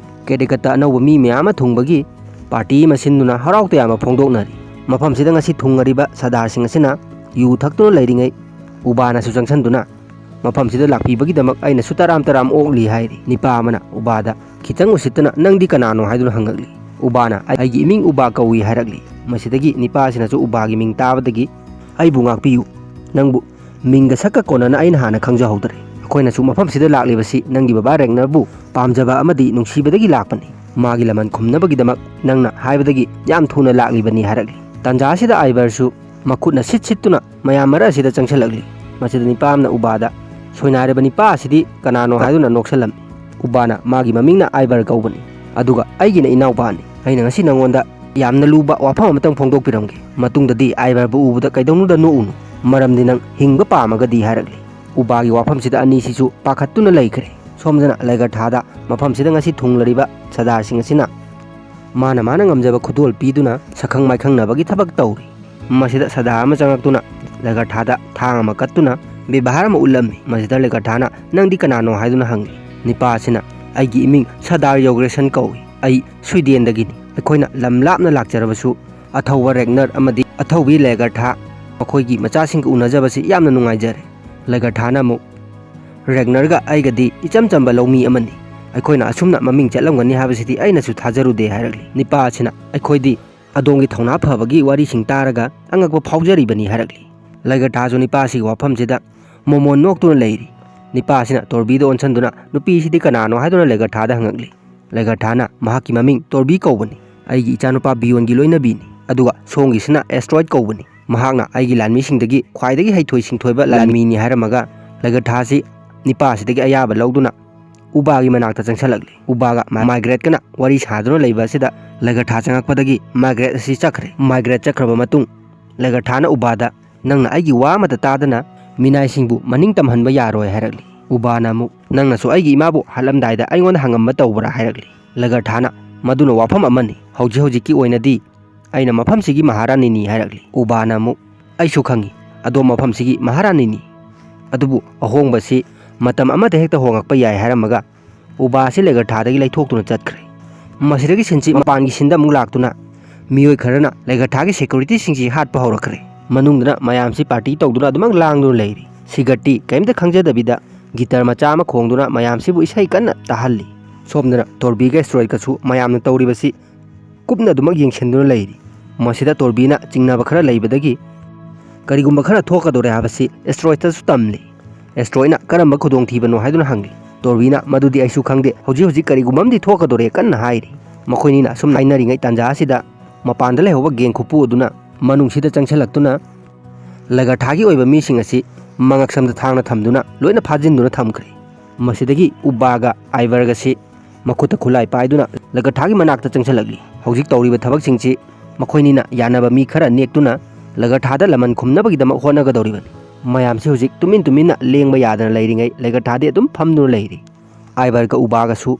ꯀꯦꯗꯤꯀꯠꯇ ꯑꯅꯧꯕ ꯃꯤ ꯃꯌꯥꯝ ꯑꯃ ꯊꯨꯡꯕꯒꯤ ꯄꯥꯔꯇꯤ ꯑꯃ ꯁꯤꯟꯗꯨꯅ ꯍꯔꯥꯎ ꯇꯌꯥꯝꯕ ꯐꯣꯡꯗꯣꯛꯅꯔꯤ꯫ ꯃꯐꯝꯁꯤꯗ ꯉꯁꯤ ꯊꯨꯡꯉꯔꯤꯕ ꯁꯔꯗꯥꯔꯁꯤꯡ ꯑꯁꯤꯅ ꯌꯨ ꯊꯛꯇꯨꯅ ꯂꯩꯔꯤꯉꯩ ꯎꯕꯥꯅꯁꯨ ꯆꯪꯁꯤꯟꯗꯨꯅ, "ꯃꯐꯝꯁꯤꯗ ꯂꯥꯛꯄꯤꯕꯒꯤꯗꯃꯛ ꯑꯩꯅꯁꯨ ꯇꯔꯥꯝ ꯇꯔꯥꯝ ꯑꯣꯛꯂꯤ" ꯍꯥꯏꯔꯤ꯫ ꯅꯤꯄꯥ ꯑꯃꯅ ꯎꯕꯥꯗ ꯈꯤꯇꯪ ꯎꯁꯤꯠꯇꯅ, "ꯅꯪꯗꯤ ꯀꯅꯥꯅꯣ?" ꯍꯥꯏꯗꯨꯅ ꯍꯪꯉꯛꯂꯤ꯫ ꯎꯕꯥꯅ, "ꯑꯩꯒꯤ ꯏꯃꯤꯡ ꯎꯕꯥ ꯀꯧꯏ" ꯍꯥꯏꯔꯛꯂꯤ꯫ ꯃꯁꯤꯗꯒꯤ ꯅꯤꯄꯥꯁꯤꯅꯁꯨ ꯎꯕꯥꯒꯤ ꯃꯤꯡ ꯇꯥꯕꯗꯒꯤ, "ꯑꯩꯕꯨ ꯉꯥꯛꯄꯤꯌꯨ, ꯅꯪꯕꯨ ꯃꯤꯡꯒ ꯁꯛꯀ ꯀꯣꯟꯅꯅ ꯑꯩꯅ ꯍꯥꯟꯅ ꯈꯪꯖꯍꯧꯗꯔꯦ꯫ ꯑꯩꯈꯣꯏꯅꯁꯨ ꯃꯐꯝꯁꯤꯗ ꯂꯥꯛꯂꯤꯕꯁꯤ ꯅꯪꯒꯤ ꯕꯕꯥ ꯔꯦꯒꯅꯔꯕꯨ ꯄꯥꯝꯖꯕ ꯑꯃꯗꯤ ꯅꯨꯡꯁꯤꯕꯗꯒꯤ ꯂꯥꯛꯄꯅꯤ꯫ ꯃꯥꯒꯤ ꯂꯃꯟ ꯈꯨꯝꯅꯕꯒꯤꯗꯃꯛ ꯅꯪꯅ ꯍꯥꯏꯕꯗꯒꯤ ꯌꯥꯝ ꯊꯨꯅ ꯂꯥꯛꯂꯤꯕꯅꯤ" ꯍꯥꯏꯔꯛꯂꯤ꯫ ꯇꯥꯟꯖꯥ ꯑꯁꯤꯗ ꯑꯥꯏꯕꯔꯁꯨ ꯃꯈꯨꯠꯅ ꯁꯤꯠ ꯁꯤꯠꯇꯨꯅ ꯃꯌꯥꯝ ꯃꯔꯛ ꯑꯁꯤꯗ ꯆꯪꯁꯤꯜꯂꯛꯂꯤ꯫ ꯃꯁꯤꯗ ꯅꯤꯄꯥ ꯑꯃꯅ ꯎꯕꯥꯗ, "ꯁꯣꯏꯅꯥꯏꯔꯕ ꯅꯤꯄꯥ ꯑꯁꯤꯗꯤ ꯀꯅꯥꯅꯣ?" ꯍꯥꯏꯗꯨꯅ ꯅꯣꯛꯁꯜꯂꯝꯃꯤ꯫ ꯎꯕꯥꯅ, "ꯃꯥꯒꯤ ꯃꯃꯤꯡꯅ ꯑꯥꯏꯕꯔ ꯀꯧꯕꯅꯤ, ꯑꯗꯨꯒ ꯑꯩꯒꯤꯅ ꯏꯅꯥꯎꯄꯥꯅꯤ꯫ ꯑꯩꯅ ꯉꯁꯤ ꯅꯉꯣꯟꯗ ꯌꯥꯝꯅ ꯂꯨꯕ ꯋꯥꯐꯝ ꯑꯃꯇꯪ ꯐꯣꯡꯗꯣꯛꯄꯤꯔꯝꯒꯦ꯫ ꯃꯇꯨꯡꯗꯗꯤ ꯑꯥꯏꯕꯔꯕꯨ ꯎꯕꯗ ꯀꯩꯗꯧꯅꯨꯡꯗ ꯅꯣꯛꯎꯅꯨ, ꯃꯔꯝꯗꯤ ꯅꯪ ꯍꯤꯡꯕ ꯄꯥꯝꯃꯒꯗꯤ" ꯍꯥꯏꯔꯛꯂꯤ꯫ ꯎꯕꯥꯒꯤ ꯋꯥꯐꯝꯁꯤꯗ ꯑꯅꯤꯁꯤꯁꯨ ꯄꯥꯈꯠꯇꯨꯅ ꯂꯩꯈ꯭ꯔꯦ꯫ ꯁꯣꯝꯗꯅ ꯂꯦꯒꯔꯊꯥꯗ ꯃꯐꯝꯁꯤꯗ ꯉꯁꯤ ꯊꯨꯡꯂꯔꯤꯕ ꯁꯔꯗꯥꯔꯁꯤꯡ ꯑꯁꯤꯅ ꯃꯥꯅ ꯃꯥꯅ ꯉꯝꯖꯕ ꯈꯨꯗꯣꯜ ꯄꯤꯗꯨꯅ ꯁꯛꯈꯪ ꯃꯥꯏꯈꯪꯅꯕꯒꯤ ꯊꯕꯛ ꯇꯧꯔꯤ꯫ ꯃꯁꯤꯗ ꯁꯗꯥꯔ ꯑꯃ ꯆꯪꯂꯛꯇꯨꯅ ꯂꯦꯒꯔꯊꯥꯗ ꯊꯥꯡ ꯑꯃ ꯀꯠꯇꯨꯅ ꯕꯦꯕꯥꯔ ꯑꯃ ꯎꯠꯂꯝꯃꯤ꯫ ꯃꯁꯤꯗ ꯂꯦꯒꯔꯊꯥꯅ, "ꯅꯪꯗꯤ ꯀꯅꯥꯅꯣ?" ꯍꯥꯏꯗꯨꯅ ꯍꯪꯂꯤ꯫ ꯅꯤꯄꯥ ꯑꯁꯤꯅ, "ꯑꯩꯒꯤ ꯏꯃꯤꯡ ꯁꯗꯥꯔ ꯌꯣꯒ꯭ꯔꯦꯁꯟ ꯀꯧꯏ꯫ ꯑꯩ ꯁ꯭ꯋꯤꯗꯦꯟꯗꯒꯤꯅꯤ꯫ ꯑꯩꯈꯣꯏꯅ ꯂꯝ ꯂꯥꯞꯅ ꯂꯥꯛꯆꯔꯕꯁꯨ ꯑꯊꯧꯕ ꯔꯦꯒꯅꯔ ꯑꯃꯗꯤ ꯑꯊꯧꯕꯤ ꯂꯦꯒꯔꯊꯥ, ꯃꯈꯣꯏꯒꯤ ꯃꯆꯥꯁꯤꯡꯒ ꯎꯅꯖꯕꯁꯤ ꯌꯥꯝꯅ ꯅꯨꯡꯉꯥꯏꯖꯔꯦ꯫" ꯂꯦꯒꯔꯊꯥꯅ ꯑꯃꯨꯛ, "ꯔꯦꯒꯅꯔꯒ ꯑꯩꯒꯗꯤ ꯏꯆꯝ ꯆꯝꯕ ꯂꯧꯃꯤ ꯑꯃꯅꯤ꯫ ꯑꯩꯈꯣꯏꯅ ꯑꯁꯨꯝꯅ ꯃꯃꯤꯡ ꯆꯠꯂꯝꯒꯅꯤ ꯍꯥꯏꯕꯁꯤꯗꯤ ꯑꯩꯅꯁꯨ ꯊꯥꯖꯔꯨꯗꯦ" ꯍꯥꯏꯔꯛꯂꯤ꯫ ꯅꯤꯄꯥ ꯑꯁꯤꯅ, "ꯑꯩꯈꯣꯏꯗꯤ ꯑꯗꯣꯝꯒꯤ ꯊꯧꯅꯥ ꯐꯕꯒꯤ ꯋꯥꯔꯤꯁꯤꯡ ꯇꯥꯔꯒ ꯑꯉꯛꯄ ꯐꯥꯎꯖꯔꯤꯕꯅꯤ" ꯍꯥꯏꯔꯛꯂꯤ꯫ ꯂꯦꯒꯔꯊꯥꯁꯨ ꯅꯤꯄꯥ ꯑꯁꯤꯒꯤ ꯋꯥꯐꯝꯁꯤꯗ ꯃꯣꯃꯣꯟ ꯅꯣꯛꯇꯨꯅ ꯂꯩꯔꯤ꯫ ꯅꯤꯄꯥ ꯑꯁꯤꯅ ꯇꯣꯔꯕꯤꯗ ꯑꯣꯟꯁꯤꯟꯗꯨꯅ, "ꯅꯨꯄꯤꯁꯤꯗꯤ ꯀꯅꯥꯅꯣ?" ꯍꯥꯏꯗꯨꯅ ꯂꯦꯒꯔꯊꯥꯗ ꯍꯪꯉꯛꯂꯤ꯫ ꯂꯦꯒꯔꯊꯥꯅ, "ꯃꯍꯥꯛꯀꯤ ꯃꯃꯤꯡ ꯇꯣꯔꯕꯤ ꯀꯧꯕꯅꯤ꯫ ꯑꯩꯒꯤ ꯏꯆꯥꯅꯨꯄꯥ ꯕꯤꯌꯣꯟꯒꯤ ꯂꯣꯏꯅꯕꯤꯅꯤ꯫ ꯑꯗꯨꯒ ꯁꯣꯝꯒꯤꯁꯤꯅ ꯑꯦꯁꯇ꯭ꯔꯣꯏꯗ ꯀꯧꯕꯅꯤ꯫ ꯃꯍꯥꯛꯅ ꯑꯩꯒꯤ ꯂꯥꯟꯃꯤꯁꯤꯡꯗꯒꯤ ꯈ꯭ꯋꯥꯏꯗꯒꯤ ꯍꯩꯊꯣꯏ ꯁꯤꯡꯊꯣꯏꯕ ꯂꯥꯟꯃꯤꯅꯤ" ꯍꯥꯏꯔꯝꯃꯒ ꯂꯦꯒꯔꯊꯥꯁꯤ ꯅꯤꯄꯥ ꯑꯁꯤꯗꯒꯤ ꯑꯌꯥꯕ ꯂꯧꯗꯨꯅ ꯎꯕꯥꯒꯤ ꯃꯅꯥꯛꯇ ꯆꯪꯁꯤꯜꯂꯛꯂꯤ꯫ ꯎꯕꯥꯒ ꯃꯥ-, ꯃꯥꯏꯒ꯭ꯔꯦꯠꯀꯅ ꯋꯥꯔꯤ ꯁꯥꯗꯨꯅ ꯂꯩꯕ ꯑꯁꯤꯗ ꯂꯦꯒꯔꯊꯥ ꯆꯪꯉꯛꯄꯗꯒꯤ ꯃꯥꯏꯒ꯭ꯔꯦꯠ ꯑꯁꯤ ꯆꯠꯈ꯭ꯔꯦ꯫ ꯃꯥꯏꯒ꯭ꯔꯦꯠ ꯆꯠꯈ꯭ꯔꯕ ꯃꯇꯨꯡ ꯂꯦꯒꯔꯊꯥꯅ ꯎꯕꯥꯗ, "ꯅꯪꯅ ꯑꯩꯒꯤ ꯋꯥ ꯑꯃꯠꯇ ꯇꯥꯗꯅ ꯃꯤꯅꯥꯏꯁꯤꯡꯕꯨ ꯃꯅꯤꯡ ꯇꯝꯍꯟꯕ ꯌꯥꯔꯣꯏ" ꯍꯥꯏꯔꯛꯂꯤ꯫ ꯎꯕꯥꯅ ꯑꯃꯨꯛ, "ꯅꯪꯅꯁꯨ ꯑꯩꯒꯤ ꯏꯃꯥꯕꯨ ꯍꯥꯠꯂꯝꯗꯥꯏꯗ ꯑꯩꯉꯣꯟꯗ ꯍꯪꯉꯝꯕ ꯇꯧꯕ꯭ꯔꯥ?" ꯍꯥꯏꯔꯛꯂꯤ꯫ ꯂꯦꯒꯔꯊꯥꯅ, "ꯃꯗꯨꯅ ꯋꯥꯐꯝ ꯑꯃꯅꯤ꯫ ꯍꯧꯖꯤꯛ ꯍꯧꯖꯤꯛꯀꯤ ꯑꯣꯏꯅꯗꯤ ꯑꯩꯅ ꯃꯐꯝꯁꯤꯒꯤ ꯃꯍꯥꯔꯥꯅꯤꯅꯤ" ꯍꯥꯏꯔꯛꯂꯤ꯫ ꯎꯕꯥꯅ ꯑꯃꯨꯛ, "ꯑꯩꯁꯨ ꯈꯪꯏ, ꯑꯗꯣꯝ ꯃꯐꯝꯁꯤꯒꯤ ꯃꯍꯥꯔꯥꯅꯤꯅꯤ꯫ ꯑꯗꯨꯕꯨ ꯑꯍꯣꯡꯕꯁꯤ ꯃꯇꯝ ꯑꯃꯗ ꯍꯦꯛꯇ ꯍꯣꯡꯂꯛꯄ ꯌꯥꯏ" ꯍꯥꯏꯔꯝꯃꯒ ꯎꯕꯥ ꯑꯁꯤ ꯂꯦꯒꯔꯊꯥꯗꯒꯤ ꯂꯩꯊꯣꯛꯇꯨꯅ ꯆꯠꯈ꯭ꯔꯦ꯫ ꯃꯁꯤꯗꯒꯤ ꯁꯤꯟꯁꯤ ꯃꯄꯥꯟꯒꯤ ꯁꯤꯟꯗ ꯑꯃꯨꯛ ꯂꯥꯛꯇꯨꯅ ꯃꯤꯑꯣꯏ ꯈꯔꯅ ꯂꯦꯒꯔꯊꯥꯒꯤ ꯁꯦꯀ꯭ꯌꯨꯔꯤꯇꯤꯁꯤꯡꯁꯤ ꯍꯥꯠꯄ ꯍꯧꯔꯛꯈ꯭ꯔꯦ꯫ ꯃꯅꯨꯡꯗꯅ ꯃꯌꯥꯝꯁꯤ ꯄꯥꯔꯇꯤ ꯇꯧꯗꯨꯅ ꯑꯗꯨꯃꯛ ꯂꯥꯡꯗꯨꯅ ꯂꯩꯔꯤ꯫ ꯁꯤꯒꯔꯠꯇꯤ ꯀꯔꯤꯝꯇ ꯈꯪꯖꯗꯕꯤꯗ ꯒꯤꯇꯔ ꯃꯆꯥ ꯑꯃ ꯈꯣꯡꯗꯨꯅ ꯃꯌꯥꯝꯁꯤꯕꯨ ꯏꯁꯩ ꯀꯟꯅ ꯇꯥꯍꯜꯂꯤ꯫ ꯁꯣꯝꯗꯅ ꯇꯣꯔꯕꯤꯒ ꯑꯦꯁꯇ꯭ꯔꯣꯏꯗꯀꯁꯨ ꯃꯌꯥꯝꯅ ꯇꯧꯔꯤꯕꯁꯤ ꯀꯨꯞꯅ ꯑꯗꯨꯃꯛ ꯌꯦꯡꯁꯤꯟꯗꯨꯅ ꯂꯩꯔꯤ꯫ ꯃꯁꯤꯗ ꯇꯣꯔꯕꯤꯅ ꯆꯤꯡꯅꯕ ꯈꯔ ꯂꯩꯕꯗꯒꯤ ꯀꯔꯤꯒꯨꯝꯕ ꯈꯔ ꯊꯣꯛꯀꯗꯧꯔꯦ ꯍꯥꯏꯕꯁꯤ ꯑꯦꯁꯇ꯭ꯔꯣꯏꯗꯇꯁꯨ ꯇꯝꯂꯤ꯫ ꯑꯦꯁꯇ꯭ꯔꯣꯏꯗꯅ ꯀꯔꯝꯕ ꯈꯨꯗꯣꯡꯊꯤꯕꯅꯣ ꯍꯥꯏꯗꯨꯅ ꯍꯪꯂꯤ꯫ ꯇꯣꯔꯕꯤꯅ, "ꯃꯗꯨꯗꯤ ꯑꯩꯁꯨ ꯈꯪꯗꯦ, ꯍꯧꯖꯤꯛ ꯍꯧꯖꯤꯛ ꯀꯔꯤꯒꯨꯝꯕ ꯑꯃꯗꯤ ꯊꯣꯛꯀꯗꯧꯔꯦ" ꯀꯟꯅ ꯍꯥꯏꯔꯤ꯫ ꯃꯈꯣꯏꯅꯤꯅ ꯑꯁꯨꯝ ꯍꯥꯏꯅꯔꯤꯉꯩ ꯇꯥꯟꯖꯥ ꯑꯁꯤꯗ ꯃꯄꯥꯟꯗ ꯂꯩꯍꯧꯕ ꯒꯦꯡ ꯈꯨꯄꯨ ꯑꯗꯨꯅ ꯃꯅꯨꯡꯁꯤꯗ ꯆꯪꯁꯤꯜꯂꯛꯇꯨꯅ ꯂꯦꯒꯔꯊꯥꯒꯤ ꯑꯣꯏꯕ ꯃꯤꯁꯤꯡ ꯑꯁꯤ ꯃꯉꯛꯁꯝꯗ ꯊꯥꯡꯅ ꯊꯝꯗꯨꯅ ꯂꯣꯏꯅ ꯐꯥꯖꯤꯟꯗꯨꯅ ꯊꯝꯈ꯭ꯔꯦ꯫ ꯃꯁꯤꯗꯒꯤ ꯎꯕꯥꯒ ꯑꯥꯏꯕꯔꯒꯁꯤ ꯃꯈꯨꯠꯇ ꯈꯨꯠꯂꯥꯏ ꯄꯥꯏꯗꯨꯅ ꯂꯦꯒꯔꯊꯥꯒꯤ ꯃꯅꯥꯛꯇ ꯆꯪꯁꯤꯜꯂꯛꯂꯤ꯫ ꯍꯧꯖꯤꯛ ꯇꯧꯔꯤꯕ ꯊꯕꯛꯁꯤꯡꯁꯤ ꯃꯈꯣꯏꯅꯤꯅ ꯌꯥꯅꯕ ꯃꯤ ꯈꯔ ꯅꯦꯛꯇꯨꯅ ꯂꯦꯒꯔꯊꯥꯗ ꯂꯃꯟ ꯈꯨꯝꯅꯕꯒꯤꯗꯃꯛ ꯍꯣꯠꯅꯒꯗꯧꯔꯤꯕꯅꯤ꯫ ꯃꯌꯥꯝꯁꯤ ꯍꯧꯖꯤꯛ ꯇꯨꯃꯤꯟ ꯇꯨꯃꯤꯟꯅ ꯂꯦꯡꯕ ꯌꯥꯗꯅ ꯂꯩꯔꯤꯉꯩ ꯂꯦꯒꯔꯊꯥꯗꯤ ꯑꯗꯨꯝ ꯐꯝꯗꯨꯅ ꯂꯩꯔꯤ꯫ ꯑꯥꯏꯕꯔꯒ ꯎꯕꯥꯒꯁꯨ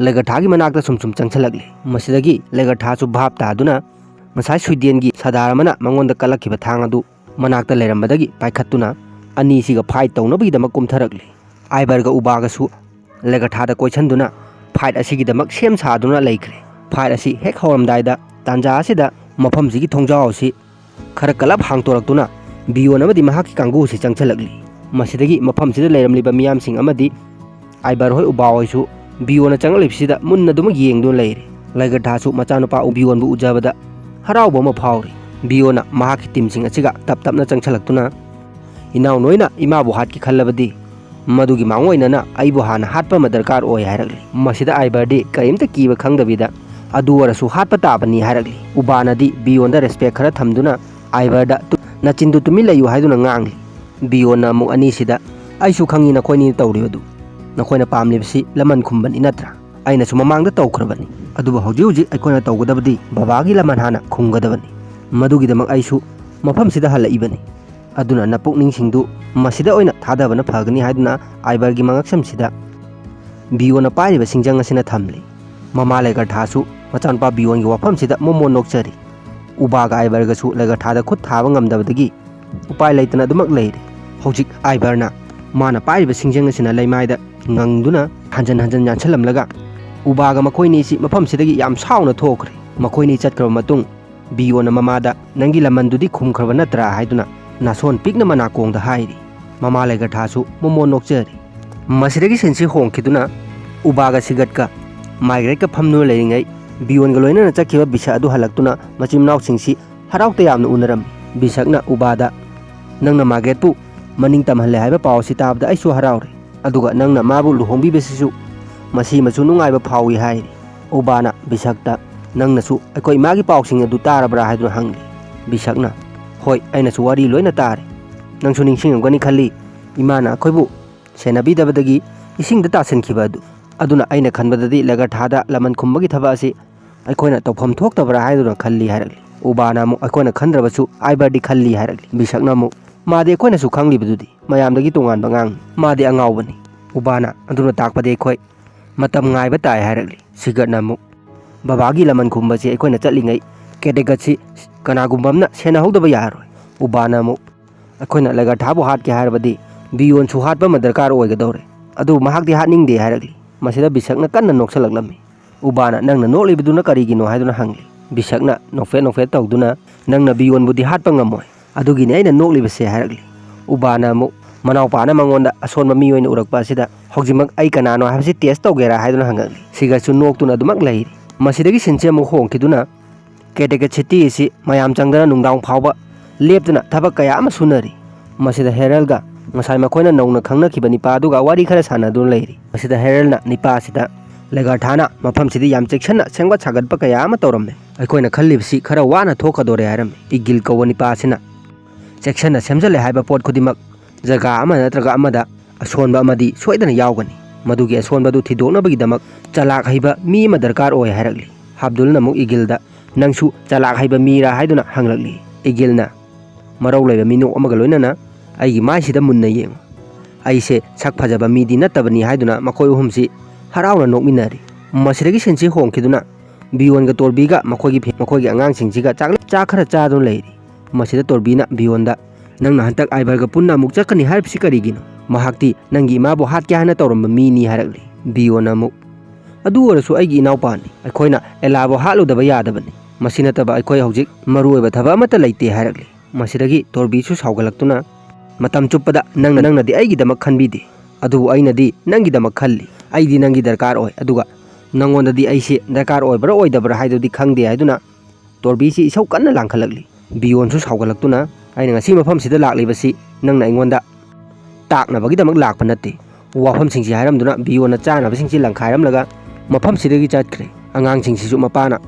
ꯂꯦꯒꯔꯊꯥꯒꯤ ꯃꯅꯥꯛꯇ ꯁꯨꯝ ꯁꯨꯝ ꯆꯪꯁꯤꯜꯂꯛꯂꯤ꯫ ꯃꯁꯤꯗꯒꯤ ꯂꯦꯒꯔꯊꯥꯁꯨ ꯚꯥꯞ ꯇꯥꯗꯨꯅ ꯉꯁꯥꯏ ꯁ꯭ꯋꯤꯗꯦꯟꯒꯤ ꯁꯥꯗꯥꯔ ꯑꯃꯅ ꯃꯉꯣꯟꯗ ꯀꯜꯂꯛꯈꯤꯕ ꯊꯥꯡ ꯑꯗꯨ ꯃꯅꯥꯛꯇ ꯂꯩꯔꯝꯕꯗꯒꯤ ꯄꯥꯏꯈꯠꯇꯨꯅ ꯑꯅꯤꯁꯤꯒ ꯐꯥꯏꯠ ꯇꯧꯅꯕꯒꯤꯗꯃꯛ ꯀꯨꯝꯊꯔꯛꯂꯤ꯫ ꯑꯥꯏꯕꯔꯒ ꯎꯕꯥꯒꯁꯨ ꯂꯦꯒꯔꯊꯥꯗ ꯀꯣꯏꯁꯟꯗꯨꯅ ꯐꯥꯏꯠ ꯑꯁꯤꯒꯤꯗꯃꯛ ꯁꯦꯝ ꯁꯥꯗꯨꯅ ꯂꯩꯈ꯭ꯔꯦ꯫ ꯐꯥꯏꯠ ꯑꯁꯤ ꯍꯦꯛ ꯍꯧꯔꯝꯗꯥꯏꯗ ꯇꯥꯟꯖꯥ ꯑꯁꯤꯗ ꯃꯐꯝꯁꯤꯒꯤ ꯊꯣꯡꯖꯥꯎ ꯑꯁꯤ ꯈꯔ ꯀꯜꯂꯞ ꯍꯥꯡꯇꯣꯔꯛꯇꯨꯅ ꯕꯤꯌꯣꯟ ꯑꯃꯗꯤ ꯃꯍꯥꯛꯀꯤ ꯀꯥꯡꯕꯨ ꯑꯁꯤ ꯆꯪꯁꯤꯜꯂꯛꯂꯤ꯫ ꯃꯁꯤꯗꯒꯤ ꯃꯐꯝꯁꯤꯗ ꯂꯩꯔꯝꯂꯤꯕ ꯃꯤꯌꯥꯝꯁꯤꯡ ꯑꯃꯗꯤ ꯑꯥꯏꯕꯔ ꯍꯣꯏ ꯎꯕꯥ ꯍꯣꯏꯁꯨ ꯕꯤꯌꯣꯟꯅ ꯆꯪꯂꯛꯂꯤꯕꯁꯤꯗ ꯃꯨꯟꯅ ꯑꯗꯨꯃꯛ ꯌꯦꯡꯗꯨꯅ ꯂꯩꯔꯤ꯫ ꯂꯦꯒꯔꯊꯥꯁꯨ ꯃꯆꯥꯅꯨꯄꯥ ꯕꯤꯌꯣꯟꯕꯨ ꯎꯖꯕꯗ ꯍꯔꯥꯎꯕ ꯑꯃ ꯐꯥꯎꯔꯤ꯫ ꯕꯤꯌꯣꯟꯅ ꯃꯍꯥꯛꯀꯤ ꯇꯤꯝꯁꯤꯡ ꯑꯁꯤꯒ ꯇꯞ ꯇꯞꯅ ꯆꯪꯁꯤꯜꯂꯛꯇꯨꯅ, "ꯏꯅꯥꯎ ꯅꯣꯏꯅ ꯏꯃꯥꯕꯨ ꯍꯥꯠꯀꯦ ꯈꯜꯂꯕꯗꯤ ꯃꯗꯨꯒꯤ ꯃꯥꯡꯑꯣꯏꯅꯅ ꯑꯩꯕꯨ ꯍꯥꯟꯅ ꯍꯥꯠꯄ ꯑꯃ ꯗꯔꯀꯥꯔ ꯑꯣꯏ" ꯍꯥꯏꯔꯛꯂꯤ꯫ ꯃꯁꯤꯗ ꯑꯥꯏꯕꯔꯗꯤ ꯀꯔꯤꯝꯇ ꯀꯤꯕ ꯈꯪꯗꯕꯤꯗ, "ꯑꯗꯨ ꯑꯣꯏꯔꯁꯨ ꯍꯥꯠꯄ ꯇꯥꯕꯅꯤ" ꯍꯥꯏꯔꯛꯂꯤ꯫ ꯎꯕꯥꯅꯗꯤ ꯕꯤꯌꯣꯟꯗ ꯔꯦꯁꯄꯦꯛ ꯈꯔ ꯊꯝꯗꯨꯅ ꯑꯥꯏꯕꯔꯗ, "ꯇꯨ-, ꯅꯆꯤꯟꯗꯨ ꯇꯨꯃꯤꯟ ꯂꯩꯌꯨ" ꯍꯥꯏꯗꯨꯅ ꯉꯥꯡꯂꯤ꯫ ꯕꯤꯌꯣꯟꯅ ꯑꯃꯨꯛ ꯑꯅꯤꯁꯤꯗ, "ꯑꯩꯁꯨ ꯈꯪꯉꯤ ꯅꯈꯣꯏꯅꯤꯅ ꯇꯧꯔꯤꯕꯗꯨ꯫ ꯅꯈꯣꯏꯅ ꯄꯥꯝꯂꯤꯕꯁꯤ ꯂꯃꯟ ꯈꯨꯝꯕꯅꯤ ꯅꯠꯇ꯭ꯔꯥ? ꯑꯩꯅꯁꯨ ꯃꯃꯥꯡꯗ ꯇꯧꯈ꯭ꯔꯕꯅꯤ꯫ ꯑꯗꯨꯕꯨ ꯍꯧꯖꯤꯛ ꯍꯧꯖꯤꯛ ꯑꯩꯈꯣꯏꯅ ꯇꯧꯒꯗꯕꯗꯤ ꯕꯕꯥꯒꯤ ꯂꯃꯟ ꯍꯥꯟꯅ ꯈꯨꯝꯒꯗꯕꯅꯤ꯫ ꯃꯗꯨꯒꯤꯗꯃꯛ ꯑꯩꯁꯨ ꯃꯐꯝꯁꯤꯗ ꯍꯜꯂꯛꯏꯕꯅꯤ꯫ ꯑꯗꯨꯅ ꯅꯄꯨꯛꯅꯤꯡꯁꯤꯡꯗꯨ ꯃꯁꯤꯗ ꯑꯣꯏꯅ ꯊꯥꯗꯕꯅ ꯐꯒꯅꯤ" ꯍꯥꯏꯗꯨꯅ ꯑꯥꯏꯕꯔꯒꯤ ꯃꯉꯛꯁꯝꯁꯤꯗ ꯕꯤꯌꯣꯟꯅ ꯄꯥꯏꯔꯤꯕ ꯁꯤꯡꯖꯪ ꯑꯁꯤꯅ ꯊꯝꯂꯤ꯫ ꯃꯃꯥ ꯂꯦꯒꯔꯊꯥꯁꯨ ꯃꯆꯥꯅꯨꯄꯥ ꯕꯤꯌꯣꯟꯒꯤ ꯋꯥꯐꯝꯁꯤꯗ ꯃꯣꯃꯣꯟ ꯅꯣꯛꯆꯔꯤ꯫ ꯎꯕꯥꯒ ꯑꯥꯏꯕꯔꯒꯁꯨ ꯂꯦꯒꯔꯊꯥꯗ ꯈꯨꯠ ꯊꯥꯕ ꯉꯝꯗꯕꯗꯒꯤ ꯎꯄꯥꯏ ꯂꯩꯇꯅ ꯑꯗꯨꯃꯛ ꯂꯩꯔꯤ꯫ ꯍꯧꯖꯤꯛ ꯑꯥꯏꯕꯔꯅ ꯃꯥꯅ ꯄꯥꯏꯔꯤꯕ ꯁꯤꯡꯖꯪ ꯑꯁꯤꯅ ꯂꯩꯃꯥꯏꯗ ꯉꯪꯗꯨꯅ ꯍꯟꯖꯟ ꯍꯟꯖꯟ ꯌꯥꯟꯁꯤꯜꯂꯝꯂꯒ ꯎꯕꯥꯒ ꯃꯈꯣꯏꯅꯤꯁꯤ ꯃꯐꯝꯁꯤꯗꯒꯤ ꯌꯥꯝ ꯁꯥꯎꯅ ꯊꯣꯛꯈ꯭ꯔꯦ꯫ ꯃꯈꯣꯏꯅꯤ ꯆꯠꯈ꯭ꯔꯕ ꯃꯇꯨꯡ ꯕꯤꯌꯣꯟꯅ ꯃꯃꯥꯗ, "ꯅꯪꯒꯤ ꯂꯃꯟꯗꯨꯗꯤ ꯈꯨꯝꯈ꯭ꯔꯕ ꯅꯠꯇ꯭ꯔꯥ?" ꯍꯥꯏꯗꯨꯅ ꯅꯥꯁꯣꯟ ꯄꯤꯛꯅ ꯃꯅꯥꯀꯣꯡꯗ ꯍꯥꯏꯔꯤ꯫ ꯃꯃꯥ ꯂꯦꯒꯔꯊꯥꯁꯨ ꯃꯣꯃꯣꯟ ꯅꯣꯛꯆꯔꯤ꯫ ꯃꯁꯤꯗꯒꯤ ꯁꯤꯟꯁꯤ ꯍꯣꯡꯈꯤꯗꯨꯅ ꯎꯕꯥꯒ ꯁꯤꯒꯠꯀ ꯃꯥꯏꯒ꯭ꯔꯦꯠꯀ ꯐꯝꯗꯨꯅ ꯂꯩꯔꯤꯉꯩ, ꯕꯤꯌꯣꯟꯒ ꯂꯣꯏꯅꯅ ꯆꯠꯈꯤꯕ ꯕꯤꯁꯛ ꯑꯗꯨ ꯍꯜꯂꯛꯇꯨꯅ ꯃꯆꯤꯟ ꯃꯅꯥꯎꯁꯤꯡꯁꯤ ꯍꯔꯥꯎ ꯇꯌꯥꯝꯅ ꯎꯅꯔꯝꯃꯤ꯫ ꯕꯤꯁꯛꯅ ꯎꯕꯥꯗ, "ꯅꯪꯅ ꯃꯥꯏꯒ꯭ꯔꯦꯠꯄꯨ ꯃꯅꯤꯡ ꯇꯝꯍꯜꯂꯦ ꯍꯥꯏꯕ ꯄꯥꯎ ꯑꯁꯤ ꯇꯥꯕꯗ ꯑꯩꯁꯨ ꯍꯔꯥꯎꯔꯦ꯫ ꯑꯗꯨꯒ ꯅꯪꯅ ꯃꯥꯕꯨ ꯂꯨꯍꯣꯡꯕꯤꯕꯁꯤꯁꯨ ꯃꯁꯤꯃꯁꯨ ꯅꯨꯡꯉꯥꯏꯕ ꯐꯥꯎꯏ" ꯍꯥꯏꯔꯤ꯫ ꯎꯕꯥꯅ ꯕꯤꯁꯛꯇ, "ꯅꯪꯅꯁꯨ ꯑꯩꯈꯣꯏ ꯏꯃꯥꯒꯤ ꯄꯥꯎꯁꯤꯡ ꯑꯗꯨ ꯇꯥꯔꯕ꯭ꯔꯥ?" ꯍꯥꯏꯗꯨꯅ ꯍꯪꯂꯤ꯫ ꯕꯤꯁꯛꯅ, "ꯍꯣꯏ, ꯑꯩꯅꯁꯨ ꯋꯥꯔꯤ ꯂꯣꯏꯅ ꯇꯥꯔꯦ꯫ ꯅꯪꯁꯨ ꯅꯤꯡꯁꯤꯡꯉꯝꯒꯅꯤ ꯈꯜꯂꯤ, ꯏꯃꯥꯅ ꯑꯩꯈꯣꯏꯕꯨ ꯁꯦꯟꯅꯕꯤꯗꯕꯗꯒꯤ ꯏꯁꯤꯡꯗ ꯇꯥꯁꯤꯟꯈꯤꯕ ꯑꯗꯨ꯫ ꯑꯗꯨꯅ ꯑꯩꯅ ꯈꯟꯕꯗꯗꯤ ꯂꯦꯒꯔꯊꯥꯗ ꯂꯃꯟ ꯈꯨꯝꯕꯒꯤ ꯊꯕꯛ ꯑꯁꯤ ꯑꯩꯈꯣꯏꯅ ꯇꯧꯐꯝ ꯊꯣꯛꯇꯕ꯭ꯔꯥ ꯍꯥꯏꯗꯨꯅ ꯈꯜꯂꯤ" ꯍꯥꯏꯔꯛꯂꯤ꯫ ꯎꯕꯥꯅ ꯑꯃꯨꯛ, "ꯑꯩꯈꯣꯏꯅ ꯈꯟꯗ꯭ꯔꯕꯁꯨ ꯑꯥꯏꯕꯔꯗꯤ ꯈꯜꯂꯤ" ꯍꯥꯏꯔꯛꯂꯤ꯫ ꯕꯤꯁꯛꯅ ꯑꯃꯨꯛ, "ꯃꯥꯗꯤ ꯑꯩꯈꯣꯏꯅꯁꯨ ꯈꯪꯂꯤꯕꯗꯨꯗꯤ, ꯃꯌꯥꯝꯗꯒꯤ ꯇꯣꯉꯥꯟꯕ ꯑꯉꯥꯡꯅꯤ꯫ ꯃꯥꯗꯤ ꯑꯉꯥꯎꯕꯅꯤ"꯫ ꯎꯕꯥꯅ, "ꯑꯗꯨꯅ ꯇꯥꯛꯄꯗꯤ ꯑꯩꯈꯣꯏ ꯃꯇꯝ ꯉꯥꯏꯕ ꯇꯥꯏ ꯍꯥꯏꯔꯛꯂꯤ꯫ ꯁꯤꯒꯠꯅ ꯑꯃꯨꯛ, "ꯕꯕꯥꯒꯤ ꯂꯃꯟ ꯈꯨꯝꯕꯁꯤ ꯑꯩꯈꯣꯏꯅ ꯆꯠꯂꯤꯉꯩ ꯀꯦꯗꯦꯒꯠꯁꯤ ꯀꯅꯥꯒꯨꯝꯕ ꯑꯃꯅ ꯁꯦꯟꯅꯍꯧꯗꯕ ꯌꯥꯔꯔꯣꯏ"꯫ ꯎꯕꯥꯅ ꯑꯃꯨꯛ, "ꯑꯩꯈꯣꯏꯅ ꯂꯦꯒꯔꯊꯥꯕꯨ ꯍꯥꯠꯀꯦ ꯍꯥꯏꯔꯕꯗꯤ ꯕꯤꯌꯣꯟꯁꯨ ꯍꯥꯠꯄ ꯑꯃ ꯗꯔꯀꯥꯔ ꯑꯣꯏꯒꯗꯧꯔꯦ꯫ ꯑꯗꯨꯕꯨ ꯃꯍꯥꯛꯇꯤ ꯍꯥꯠꯅꯤꯡꯗꯦ" ꯍꯥꯏꯔꯛꯂꯤ꯫ ꯃꯁꯤꯗ ꯕꯤꯁꯛꯅ ꯀꯟꯅ ꯅꯣꯛꯁꯜꯂꯛꯂꯝꯃꯤ꯫ ꯎꯕꯥꯅ, "ꯅꯪꯅ ꯅꯣꯛꯂꯤꯕꯗꯨꯅ ꯀꯔꯤꯒꯤꯅꯣ?" ꯍꯥꯏꯗꯨꯅ ꯍꯪꯂꯤ꯫ ꯕꯤꯁꯛꯅ ꯅꯣꯛꯐꯦꯠ ꯅꯣꯛꯐꯦꯠ ꯇꯧꯗꯨꯅ, "ꯅꯪꯅ ꯕꯤꯌꯣꯟꯕꯨꯗꯤ ꯍꯥꯠꯄ ꯉꯝꯃꯣꯏ, ꯑꯗꯨꯒꯤꯅꯤ ꯑꯩꯅ ꯅꯣꯛꯂꯤꯕꯁꯦ" ꯍꯥꯏꯔꯛꯂꯤ꯫ ꯎꯕꯥꯅ ꯑꯃꯨꯛ, "ꯃꯅꯥꯎꯄꯥꯅ ꯃꯉꯣꯟꯗ ꯑꯁꯣꯟꯕ ꯃꯤ ꯑꯣꯏꯅ ꯎꯔꯛꯄ ꯑꯁꯤꯗ ꯍꯧꯖꯤꯛꯃꯛ ꯑꯩ ꯀꯅꯥꯅꯣ ꯍꯥꯏꯕꯁꯤ ꯇꯦꯁ ꯇꯧꯒꯦꯔꯥ?" ꯍꯥꯏꯗꯨꯅ ꯍꯪꯉꯛꯂꯤ꯫ ꯁꯤꯒꯠꯁꯨ ꯅꯣꯛꯇꯨꯅ ꯑꯗꯨꯃꯛ ꯂꯩꯔꯤ꯫ ꯃꯁꯤꯗꯒꯤ ꯁꯤꯟꯁꯦ ꯑꯃꯨꯛ ꯍꯣꯡꯈꯤꯗꯨꯅ, ꯀꯦꯗꯦꯀꯦꯠ ꯁꯤꯇꯤ ꯑꯁꯤ ꯃꯌꯥꯝ ꯆꯪꯗꯅ ꯅꯨꯡꯗꯥꯡ ꯐꯥꯎꯕ ꯂꯦꯞꯇꯅ ꯊꯕꯛ ꯀꯌꯥ ꯑꯃ ꯁꯨꯅꯔꯤ꯫ ꯃꯁꯤꯗ ꯍꯦꯔꯜꯒ ꯉꯁꯥꯏ ꯃꯈꯣꯏꯅ ꯅꯧꯅ ꯈꯪꯅꯈꯤꯕ ꯅꯤꯄꯥ ꯑꯗꯨꯒ ꯋꯥꯔꯤ ꯈꯔ ꯁꯥꯟꯅꯗꯨꯅ ꯂꯩꯔꯤ꯫ ꯃꯁꯤꯗ ꯍꯦꯔꯜꯅ ꯅꯤꯄꯥ ꯑꯁꯤꯗ, "ꯂꯦꯒꯥꯔꯊꯥꯅ ꯃꯐꯝꯁꯤꯗ ꯌꯥꯝ ꯆꯦꯛꯁꯤꯟꯅ ꯁꯦꯝꯒꯠ ꯁꯥꯒꯠꯄ ꯀꯌꯥ ꯑꯃ ꯇꯧꯔꯝꯃꯦ꯫ ꯑꯩꯈꯣꯏꯅ ꯈꯜꯂꯤꯕꯁꯤ ꯈꯔ ꯋꯥꯅ ꯊꯣꯛꯀꯗꯣꯔꯦ" ꯍꯥꯏꯔꯝꯃꯤ꯫ ꯏꯒꯤꯜ ꯀꯧꯕ ꯅꯤꯄꯥ ꯑꯁꯤꯅ, "ꯆꯦꯛꯁꯤꯟꯅ ꯁꯦꯝꯖꯤꯜꯂꯦ ꯍꯥꯏꯕ ꯄꯣꯠ ꯈꯨꯗꯤꯡꯃꯛ ꯖꯒꯥ ꯑꯃ ꯅꯠꯇ꯭ꯔꯒ ꯑꯃꯗ ꯑꯁꯣꯟꯕ ꯑꯃꯗꯤ ꯁꯣꯏꯗꯅ ꯌꯥꯎꯒꯅꯤ꯫ ꯃꯗꯨꯒꯤ ꯑꯁꯣꯟꯕꯗꯨ ꯊꯤꯗꯣꯛꯅꯕꯒꯤꯗꯃꯛ ꯆꯂꯥꯛ ꯍꯩꯕ ꯃꯤ ꯑꯃ ꯗꯔꯀꯥꯔ ꯑꯣꯏ" ꯍꯥꯏꯔꯛꯂꯤ꯫ ꯍꯥꯕꯗꯨꯜꯅ ꯑꯃꯨꯛ ꯏꯒꯤꯜꯗ, "ꯅꯪꯁꯨ ꯆꯂꯥꯛ ꯍꯩꯕ ꯃꯤꯔꯥ?" ꯍꯥꯏꯗꯨꯅ ꯍꯪꯂꯛꯂꯤ꯫ ꯏꯒꯤꯜꯅ ꯃꯔꯧ ꯂꯩꯕ ꯃꯤꯅꯣꯛ ꯑꯃꯒ ꯂꯣꯏꯅꯅ, "ꯑꯩꯒꯤ ꯃꯥꯏꯁꯤꯗ ꯃꯨꯟꯅ ꯌꯦꯡꯉꯨ꯫ ꯑꯩꯁꯦ ꯁꯛ ꯐꯖꯕ ꯃꯤꯗꯤ ꯅꯠꯇꯕꯅꯤ" ꯍꯥꯏꯗꯨꯅ ꯃꯈꯣꯏ ꯑꯍꯨꯝꯁꯤ ꯍꯔꯥꯎꯅ ꯅꯣꯛꯃꯤꯟꯅꯔꯤ꯫ ꯃꯁꯤꯗꯒꯤ ꯁꯤꯟꯁꯤ ꯍꯣꯡꯈꯤꯗꯨꯅ ꯕꯤꯌꯣꯟꯒ ꯇꯣꯔꯕꯤꯒ ꯃꯈꯣꯏꯒꯤ ꯐꯦ-, ꯃꯈꯣꯏꯒꯤ ꯑꯉꯥꯡꯁꯤꯡꯁꯤꯒ ꯆꯥꯛ, ꯆꯥꯛ ꯈꯔ ꯆꯥꯗꯨꯅ ꯂꯩꯔꯤ꯫ ꯃꯁꯤꯗ ꯇꯣꯔꯕꯤꯅ ꯕꯤꯌꯣꯟꯗ, "ꯅꯪꯅ ꯍꯟꯗꯛ ꯑꯥꯏꯕꯔꯒ ꯄꯨꯟꯅ ꯑꯃꯨꯛ ꯆꯠꯀꯅꯤ ꯍꯥꯏꯔꯤꯕꯁꯤ ꯀꯔꯤꯒꯤꯅꯣ? ꯃꯍꯥꯛꯇꯤ ꯅꯪꯒꯤ ꯏꯃꯥꯕꯨ ꯍꯥꯠꯀꯦ ꯍꯥꯏꯅ ꯇꯧꯔꯝꯕ ꯃꯤꯅꯤ" ꯍꯥꯏꯔꯛꯂꯤ꯫ ꯕꯤꯌꯣꯟꯅ ꯑꯃꯨꯛ, "ꯑꯗꯨ ꯑꯣꯏꯔꯁꯨ ꯑꯩꯒꯤ ꯏꯅꯥꯎꯄꯥꯅꯤ꯫ ꯑꯩꯈꯣꯏꯅ ꯑꯦꯂꯥꯕꯨ ꯍꯥꯠꯂꯨꯗꯕ ꯌꯥꯗꯕꯅꯤ꯫ ꯃꯁꯤ ꯅꯠꯇꯕ ꯑꯩꯈꯣꯏ ꯍꯧꯖꯤꯛ ꯃꯔꯨꯑꯣꯏꯕ ꯊꯕꯛ ꯑꯃꯠꯇ ꯂꯩꯇꯦ" ꯍꯥꯏꯔꯛꯂꯤ꯫ ꯃꯁꯤꯗꯒꯤ ꯇꯣꯔꯕꯤꯁꯨ ꯁꯥꯎꯒꯠꯂꯛꯇꯨꯅ, "ꯃꯇꯝ ꯆꯨꯞꯄꯗ ꯅꯪꯅ, ꯅꯪꯅꯗꯤ ꯑꯩꯒꯤꯗꯃꯛ ꯈꯟꯕꯤꯗꯦ, ꯑꯗꯨꯕꯨ ꯑꯩꯅꯗꯤ ꯅꯪꯒꯤꯗꯃꯛ ꯈꯜꯂꯤ꯫ ꯑꯩꯗꯤ ꯅꯪꯒꯤ ꯗꯔꯀꯥꯔ ꯑꯣꯏ, ꯑꯗꯨꯒ ꯅꯪꯉꯣꯟꯗꯗꯤ ꯑꯩꯁꯤ ꯗꯔꯀꯥꯔ ꯑꯣꯏꯕ꯭ꯔꯥ ꯑꯣꯏꯗꯕ꯭ꯔꯥ ꯍꯥꯏꯗꯨꯗꯤ ꯈꯪꯗꯦ" ꯍꯥꯏꯗꯨꯅ ꯇꯣꯔꯕꯤꯁꯤ ꯏꯁꯧ ꯀꯟꯅ ꯂꯥꯡꯈꯠꯂꯛꯂꯤ꯫ ꯕꯤꯌꯣꯟꯁꯨ ꯁꯥꯎꯒꯠꯂꯛꯇꯨꯅ, "ꯑꯩꯅ ꯉꯁꯤ ꯃꯐꯝꯁꯤꯗ ꯂꯥꯛꯂꯤꯕꯁꯤ ꯅꯪꯅ ꯑꯩꯉꯣꯟꯗ ꯇꯥꯛꯅꯕꯒꯤꯗꯃꯛ ꯂꯥꯛꯄ ꯅꯠꯇꯦ"꯫ ꯋꯥꯐꯝꯁꯤꯡꯁꯤ ꯍꯥꯏꯔꯝꯗꯨꯅ ꯕꯤꯌꯣꯟꯅ ꯆꯥꯅꯕꯁꯤꯡꯁꯤ ꯂꯪꯈꯥꯏꯔꯝꯂꯒ ꯃꯐꯝꯁꯤꯗꯒꯤ ꯆꯠꯈ꯭ꯔꯦ꯫ ꯑꯉꯥꯡꯁꯤꯡꯁꯤꯁꯨ ꯃꯄꯥꯅ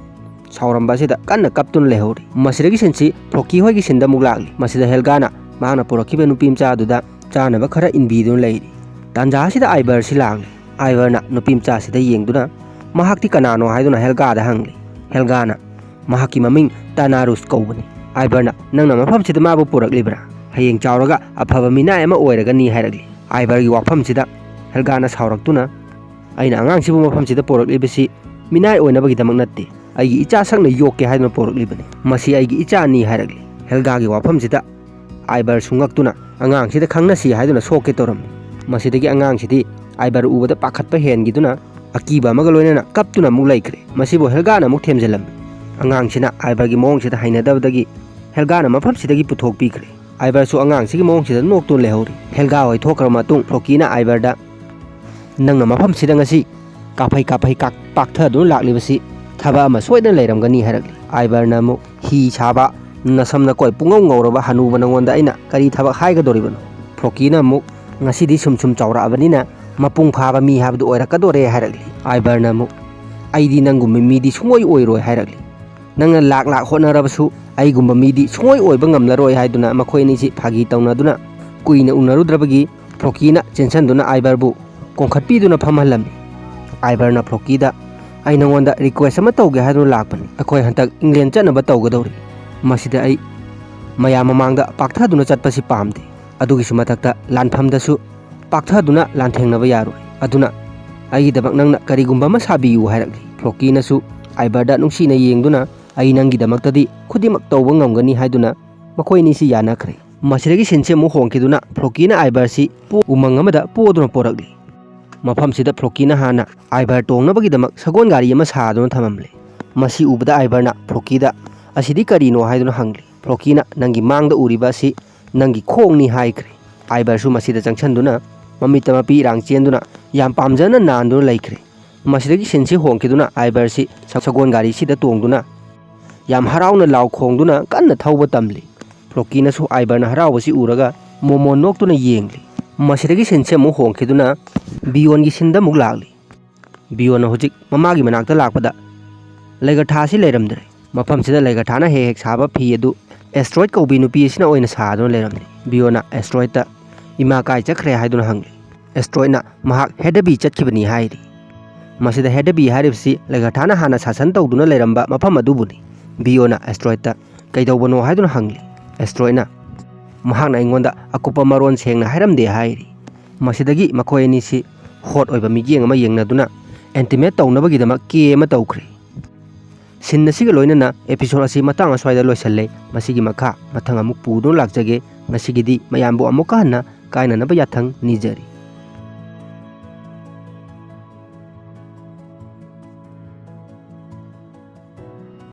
ꯁꯥꯎꯔꯝꯕ ꯑꯁꯤꯗ ꯀꯟꯅ ꯀꯞꯇꯨꯅ ꯂꯩꯍꯧꯔꯤ꯫ ꯃꯁꯤꯗꯒꯤ ꯁꯤꯟꯁꯤ ꯐ꯭ꯔꯣꯀꯤ ꯍꯣꯏꯒꯤ ꯁꯤꯟꯗ ꯑꯃꯨꯛ ꯂꯥꯛꯂꯤ꯫ ꯃꯁꯤꯗ ꯍꯦꯜꯒꯥꯅ ꯃꯍꯥꯛꯅ ꯄꯨꯔꯛꯈꯤꯕ ꯅꯨꯄꯤ ꯃꯆꯥ ꯑꯗꯨꯗ ꯆꯥꯅꯕ ꯈꯔ ꯏꯟꯕꯤꯗꯨꯅ ꯂꯩꯔꯤ꯫ ꯇꯥꯟꯖꯥ ꯑꯁꯤꯗ ꯑꯥꯏꯕꯔꯁꯤ ꯂꯥꯛꯂꯤ꯫ ꯑꯥꯏꯕꯔꯅ ꯅꯨꯄꯤ ꯃꯆꯥꯁꯤꯗ ꯌꯦꯡꯗꯨꯅ, "ꯃꯍꯥꯛꯇꯤ ꯀꯅꯥꯅꯣ?" ꯍꯥꯏꯗꯨꯅ ꯍꯦꯜꯒꯥꯗ ꯍꯪꯂꯤ꯫ ꯍꯦꯜꯒꯥꯅ, "ꯃꯍꯥꯛꯀꯤ ꯃꯃꯤꯡ ꯇꯥꯅꯥꯔꯨꯁ ꯀꯧꯕꯅꯤ"꯫ ꯑꯥꯏꯕꯔꯅ, "ꯅꯪꯅ ꯃꯐꯝꯁꯤꯗ ꯃꯥꯕꯨ ꯄꯨꯔꯛꯂꯤꯕ꯭ꯔꯥ? ꯍꯌꯦꯡ ꯆꯥꯎꯔꯒ ꯑꯐꯕ ꯃꯤꯅꯥꯏ ꯑꯃ ꯑꯣꯏꯔꯒꯅꯤ" ꯍꯥꯏꯔꯛꯂꯤ꯫ ꯑꯥꯏꯕꯔꯒꯤ ꯋꯥꯐꯝꯁꯤꯗ ꯍꯦꯜꯒꯥꯅ ꯁꯥꯎꯔꯛꯇꯨꯅ, ꯑꯩꯅ ꯑꯉꯥꯡꯁꯤꯕꯨ ꯃꯐꯝꯁꯤꯗ ꯄꯣꯔꯛꯂꯤꯕꯁꯤ ꯃꯤꯅꯥꯏ ꯑꯣꯏꯅꯕꯒꯤꯗꯃꯛ ꯅꯠꯇꯦ, ꯑꯩꯒꯤ ꯏꯆꯥ ꯁꯛꯅ ꯌꯣꯛꯀꯦ ꯍꯥꯏꯗꯨꯅ ꯄꯣꯔꯛꯂꯤꯕꯅꯤ꯫ ꯃꯁꯤ ꯑꯩꯒꯤ ꯏꯆꯥꯅꯤ ꯍꯥꯏꯔꯛꯂꯤ꯫ ꯍꯦꯜꯒꯥꯒꯤ ꯋꯥꯐꯝꯁꯤꯗ ꯑꯥꯏꯕꯔꯁꯨ ꯉꯛꯇꯨꯅ ꯑꯉꯥꯡꯁꯤꯗ ꯈꯪꯅꯁꯤ ꯍꯥꯏꯗꯨꯅ ꯁꯣꯛꯀꯦ ꯇꯧꯔꯝꯃꯤ꯫ ꯃꯁꯤꯗꯒꯤ ꯑꯉꯥꯡꯁꯤꯗꯤ ꯑꯥꯏꯕꯔ ꯎꯕꯗ ꯄꯥꯈꯠꯄ ꯍꯦꯟꯈꯤꯗꯨꯅ ꯑꯀꯤꯕ ꯑꯃꯒ ꯂꯣꯏꯅꯅ ꯀꯞꯇꯨꯅ ꯑꯃꯨꯛ ꯂꯩꯈ꯭ꯔꯦ꯫ ꯃꯁꯤꯕꯨ ꯍꯦꯜꯒꯥꯅ ꯑꯃꯨꯛ ꯊꯦꯝꯖꯤꯜꯂꯝꯃꯤ꯫ ꯑꯉꯥꯡꯁꯤꯅ ꯑꯥꯏꯕꯔꯒꯤ ꯃꯑꯣꯡꯁꯤꯗ ꯍꯩꯅꯗꯕꯗꯒꯤ ꯍꯦꯜꯒꯥꯅ ꯃꯐꯝꯁꯤꯗꯒꯤ ꯄꯨꯊꯣꯛꯄꯤꯈ꯭ꯔꯦ꯫ ꯑꯥꯏꯕꯔꯁꯨ ꯑꯉꯥꯡꯁꯤꯒꯤ ꯃꯑꯣꯡꯁꯤꯗ ꯅꯣꯛꯇꯨꯅ ꯂꯩꯍꯧꯔꯤ꯫ ꯍꯦꯜꯒꯥ ꯍꯣꯏ ꯊꯣꯛꯈ꯭ꯔꯕ ꯃꯇꯨꯡ ꯐ꯭ꯂꯣꯀꯤꯅ ꯑꯥꯏꯕꯔꯗ, "ꯅꯪꯅ ꯃꯐꯝꯁꯤꯗ ꯉꯁꯤ ꯀꯥꯐꯩ ꯀꯥꯐꯩ ꯀꯥꯛ-, ꯄꯥꯛꯊꯗꯨꯅ ꯂꯥꯛꯂꯤꯕꯁꯤ ꯊꯕꯛ ꯑꯃ ꯁꯣꯏꯗꯅ ꯂꯩꯔꯝꯒꯅꯤ" ꯍꯥꯏꯔꯛꯂꯤ꯫ ꯑꯥꯏꯕꯔꯅ ꯑꯃꯨꯛ, "ꯍꯤ ꯁꯥꯕ, ꯅꯁꯝ ꯅꯀꯣꯏ ꯄꯨꯡꯉꯧ ꯉꯧꯔꯕ ꯍꯅꯨꯕ ꯅꯉꯣꯟꯗ ꯑꯩꯅ ꯀꯔꯤ ꯊꯕꯛ ꯍꯥꯏꯒꯗꯧꯔꯤꯕꯅꯣ?" ꯐ꯭ꯂꯣꯀꯤꯅ ꯑꯃꯨꯛ, "ꯉꯁꯤꯗꯤ ꯁꯨꯝ ꯁꯨꯝ ꯆꯥꯎꯔꯛꯑꯕꯅꯤꯅ ꯃꯄꯨꯡ ꯐꯥꯕ ꯃꯤ ꯍꯥꯏꯕꯗꯨ ꯑꯣꯏꯔꯛꯀꯗꯣꯔꯦ" ꯍꯥꯏꯔꯛꯂꯤ꯫ ꯑꯥꯏꯕꯔꯅ ꯑꯃꯨꯛ, "ꯑꯩꯗꯤ ꯅꯪꯒꯨꯝꯕ ꯃꯤꯗꯤ ꯁꯨꯡꯑꯣꯏ ꯑꯣꯏꯔꯣꯏ" ꯍꯥꯏꯔꯛꯂꯤ꯫ "ꯅꯪꯅ ꯂꯥꯛ ꯂꯥꯛ ꯍꯣꯠꯅꯔꯕꯁꯨ ꯑꯩꯒꯨꯝꯕ ꯃꯤꯗꯤ ꯁꯨꯡꯑꯣꯏ ꯑꯣꯏꯕ ꯉꯝꯂꯔꯣꯏ" ꯍꯥꯏꯗꯨꯅ ꯃꯈꯣꯏ ꯑꯅꯤꯁꯤ ꯐꯥꯒꯤ ꯇꯧꯅꯗꯨꯅ ꯀꯨꯏꯅ ꯎꯅꯔꯨꯗ꯭ꯔꯕꯒꯤ ꯐ꯭ꯂꯣꯀꯤꯅ ꯆꯦꯟꯁꯤꯟꯗꯨꯅ ꯑꯥꯏꯕꯔꯕꯨ ꯀꯣꯟꯈꯠꯄꯤꯗꯨꯅ ꯐꯝꯍꯜꯂꯝꯃꯤ꯫ ꯑꯥꯏꯕꯔꯅ ꯐ꯭ꯂꯣꯀꯤꯗ, "ꯑꯩ ꯅꯉꯣꯟꯗ ꯔꯤꯀ꯭ꯋꯦꯁ ꯑꯃ ꯇꯧꯒꯦ ꯍꯥꯏꯗꯨꯅ ꯂꯥꯛꯄꯅꯤ꯫ ꯑꯩꯈꯣꯏ ꯍꯟꯗꯛ ꯏꯪꯂꯦꯟ ꯆꯠꯅꯕ ꯇꯧꯒꯗꯧꯔꯤ꯫ ꯃꯁꯤꯗ ꯑꯩ ꯃꯌꯥꯝ ꯃꯃꯥꯡꯗ ꯄꯥꯛꯊꯗꯨꯅ ꯆꯠꯄꯁꯤ ꯄꯥꯝꯗꯦ꯫ ꯑꯗꯨꯒꯤꯁꯨ ꯃꯊꯛꯇ ꯂꯥꯟꯐꯝꯗꯁꯨ ꯄꯥꯛꯊꯗꯨꯅ ꯂꯥꯟꯊꯦꯡꯅꯕ ꯌꯥꯔꯣꯏ꯫ ꯑꯗꯨꯅ ꯑꯩꯒꯤꯗꯃꯛ ꯅꯪꯅ ꯀꯔꯤꯒꯨꯝꯕ ꯑꯃ ꯁꯥꯕꯤꯌꯨ" ꯍꯥꯏꯔꯛꯂꯤ꯫ ꯐ꯭ꯂꯣꯀꯤꯅꯁꯨ ꯑꯥꯏꯕꯔꯗ ꯅꯨꯡꯁꯤꯅ ꯌꯦꯡꯗꯨꯅ, "ꯑꯩ ꯅꯪꯒꯤꯗꯃꯛꯇꯗꯤ ꯈꯨꯗꯤꯡꯃꯛ ꯇꯧꯕ ꯉꯝꯒꯅꯤ" ꯍꯥꯏꯗꯨꯅ ꯃꯈꯣꯏ ꯑꯅꯤꯁꯤ ꯌꯥꯅꯈ꯭ꯔꯦ꯫ ꯃꯁꯤꯗꯒꯤ ꯁꯤꯟꯁꯤ ꯑꯃꯨꯛ ꯍꯣꯡꯈꯤꯗꯨꯅ ꯐ꯭ꯂꯣꯀꯤꯅ ꯑꯥꯏꯕꯔꯁꯤ ꯄꯣ-, ꯎꯃꯪ ꯑꯃꯗ ꯄꯣꯗꯨꯅ ꯄꯣꯔꯛꯂꯤ꯫ ꯃꯐꯝꯁꯤꯗ ꯐ꯭ꯂꯣꯀꯤꯅ ꯍꯥꯟꯅ ꯑꯥꯏꯕꯔ ꯇꯣꯡꯅꯕꯒꯤꯗꯃꯛ ꯁꯒꯣꯜ ꯒꯥꯔꯤ ꯑꯃ ꯁꯥꯗꯨꯅ ꯊꯝꯂꯝꯂꯦ꯫ ꯃꯁꯤ ꯎꯕꯗ ꯑꯥꯏꯕꯔꯅ ꯐ꯭ꯂꯣꯀꯤꯗ, "ꯑꯁꯤꯗꯤ ꯀꯔꯤꯅꯣ?" ꯍꯥꯏꯗꯨꯅ ꯍꯪꯂꯤ꯫ ꯐ꯭ꯂꯣꯀꯤꯅ, "ꯅꯪꯒꯤ ꯃꯥꯡꯗ ꯎꯔꯤꯕ ꯑꯁꯤ ꯅꯪꯒꯤ ꯈꯣꯡꯅꯤ" ꯍꯥꯏꯈ꯭ꯔꯦ꯫ ꯑꯥꯏꯕꯔꯁꯨ ꯃꯁꯤꯗ ꯆꯪꯁꯤꯟꯗꯨꯅ ꯃꯃꯤꯠꯇ ꯃꯄꯤ ꯏꯔꯥꯡ ꯆꯦꯟꯗꯨꯅ ꯌꯥꯝ ꯄꯥꯝꯖꯅ ꯅꯥꯟꯗꯨꯅ ꯂꯩꯈ꯭ꯔꯦ꯫ ꯃꯁꯤꯗꯒꯤ ꯁꯤꯟꯁꯤ ꯍꯣꯡꯈꯤꯗꯨꯅ ꯑꯥꯏꯕꯔꯁꯤ ꯁ-, ꯁꯒꯣꯜ ꯒꯥꯔꯤꯁꯤꯗ ꯇꯣꯡꯗꯨꯅ ꯌꯥꯝ ꯍꯔꯥꯎꯅ ꯂꯥꯎ ꯈꯣꯡꯗꯨꯅ ꯀꯟꯅ ꯊꯧꯕ ꯇꯝꯂꯤ꯫ ꯐ꯭ꯂꯣꯀꯤꯅꯁꯨ ꯑꯥꯏꯕꯔꯅ ꯍꯔꯥꯎꯕꯁꯤ ꯎꯔꯒ ꯃꯣꯃꯣꯟ ꯅꯣꯛꯇꯨꯅ ꯌꯦꯡꯂꯤ꯫ ꯃꯁꯤꯗꯒꯤ ꯁꯤꯟꯁꯤ ꯑꯃꯨꯛ ꯍꯣꯡꯈꯤꯗꯨꯅ ꯕꯤꯌꯣꯟꯒꯤ ꯁꯤꯟꯗ ꯑꯃꯨꯛ ꯂꯥꯛꯂꯤ꯫ ꯕꯤꯌꯣꯟꯅ ꯍꯧꯖꯤꯛ ꯃꯃꯥꯒꯤ ꯃꯅꯥꯛꯇ ꯂꯥꯛꯄꯗ ꯂꯩꯒꯊꯥ ꯑꯁꯤ ꯂꯩꯔꯝꯗ꯭ꯔꯦ꯫ ꯃꯐꯝꯁꯤꯗ ꯂꯩꯒꯊꯥꯅ ꯍꯦꯛ ꯍꯦꯛ ꯁꯥꯕ ꯐꯤ ꯑꯗꯨ ꯑꯦꯁꯇ꯭ꯔꯣꯏꯗ ꯀꯧꯕꯤ ꯅꯨꯄꯤ ꯑꯁꯤꯅ ꯑꯣꯏꯅ ꯁꯥꯗꯨꯅ ꯂꯩꯔꯝꯂꯤ꯫ ꯕꯤꯌꯣꯟꯅ ꯑꯦꯁꯇ꯭ꯔꯣꯏꯗꯇ, "ꯏꯃꯥ ꯀꯥꯏ ꯆꯠꯈ꯭ꯔꯦ?" ꯍꯥꯏꯗꯨꯅ ꯍꯪꯂꯤ꯫ ꯑꯦꯁꯇ꯭ꯔꯣꯏꯗꯅ, "ꯃꯍꯥꯛ ꯍꯦꯗꯕꯤ ꯆꯠꯈꯤꯕꯅꯤ" ꯍꯥꯏꯔꯤ꯫ ꯃꯁꯤꯗ ꯍꯦꯗꯕꯤ ꯍꯥꯏꯔꯤꯕꯁꯤ ꯂꯩꯒꯊꯥꯅ ꯍꯥꯟꯅ ꯁꯥꯁꯟ ꯇꯧꯗꯨꯅ ꯂꯩꯔꯝꯕ ꯃꯐꯝ ꯑꯗꯨꯕꯨꯅꯤ꯫ ꯕꯤꯌꯣꯟꯅ ꯑꯦꯁꯇ꯭ꯔꯣꯏꯗꯇ, "ꯀꯩꯗꯧꯕꯅꯣ?" ꯍꯥꯏꯗꯨꯅ ꯍꯪꯂꯤ꯫ ꯑꯦꯁꯇ꯭ꯔꯣꯏꯗꯅ, "ꯃꯍꯥꯛꯅ ꯑꯩꯉꯣꯟꯗ ꯑꯀꯨꯞꯄ ꯃꯔꯣꯟ ꯁꯦꯡꯅ ꯍꯥꯏꯔꯝꯗꯦ" ꯍꯥꯏꯔꯤ꯫ ꯃꯁꯤꯗꯒꯤ ꯃꯈꯣꯏ ꯑꯅꯤꯁꯤ ꯍꯣꯠ ꯑꯣꯏꯕ ꯃꯤꯠꯌꯦꯡ ꯑꯃ ꯌꯦꯡꯅꯗꯨꯅ ꯑꯦꯟꯇꯤꯃꯦꯠ ꯇꯧꯅꯕꯒꯤꯗꯃꯛ ꯀꯦ ꯑꯃ ꯇꯧꯈ꯭ꯔꯦ꯫ ꯁꯤꯟ ꯑꯁꯤꯒ ꯂꯣꯏꯅꯅ ꯑꯦꯄꯤꯁꯣꯗ ꯑꯁꯤ ꯃꯇꯥꯡ ꯑꯁ꯭ꯋꯥꯏꯗ ꯂꯣꯏꯁꯤꯜꯂꯦ꯫ ꯃꯁꯤꯒꯤ ꯃꯈꯥ ꯃꯊꯪ ꯑꯃꯨꯛ ꯄꯨꯗꯨꯅ ꯂꯥꯛꯆꯒꯦ꯫ ꯉꯁꯤꯒꯤꯗꯤ ꯃꯌꯥꯝꯕꯨ ꯑꯃꯨꯛꯀ ꯍꯟꯅ ꯀꯥꯏꯅꯅꯕ ꯌꯥꯊꯪ ꯅꯤꯖꯔꯤ꯫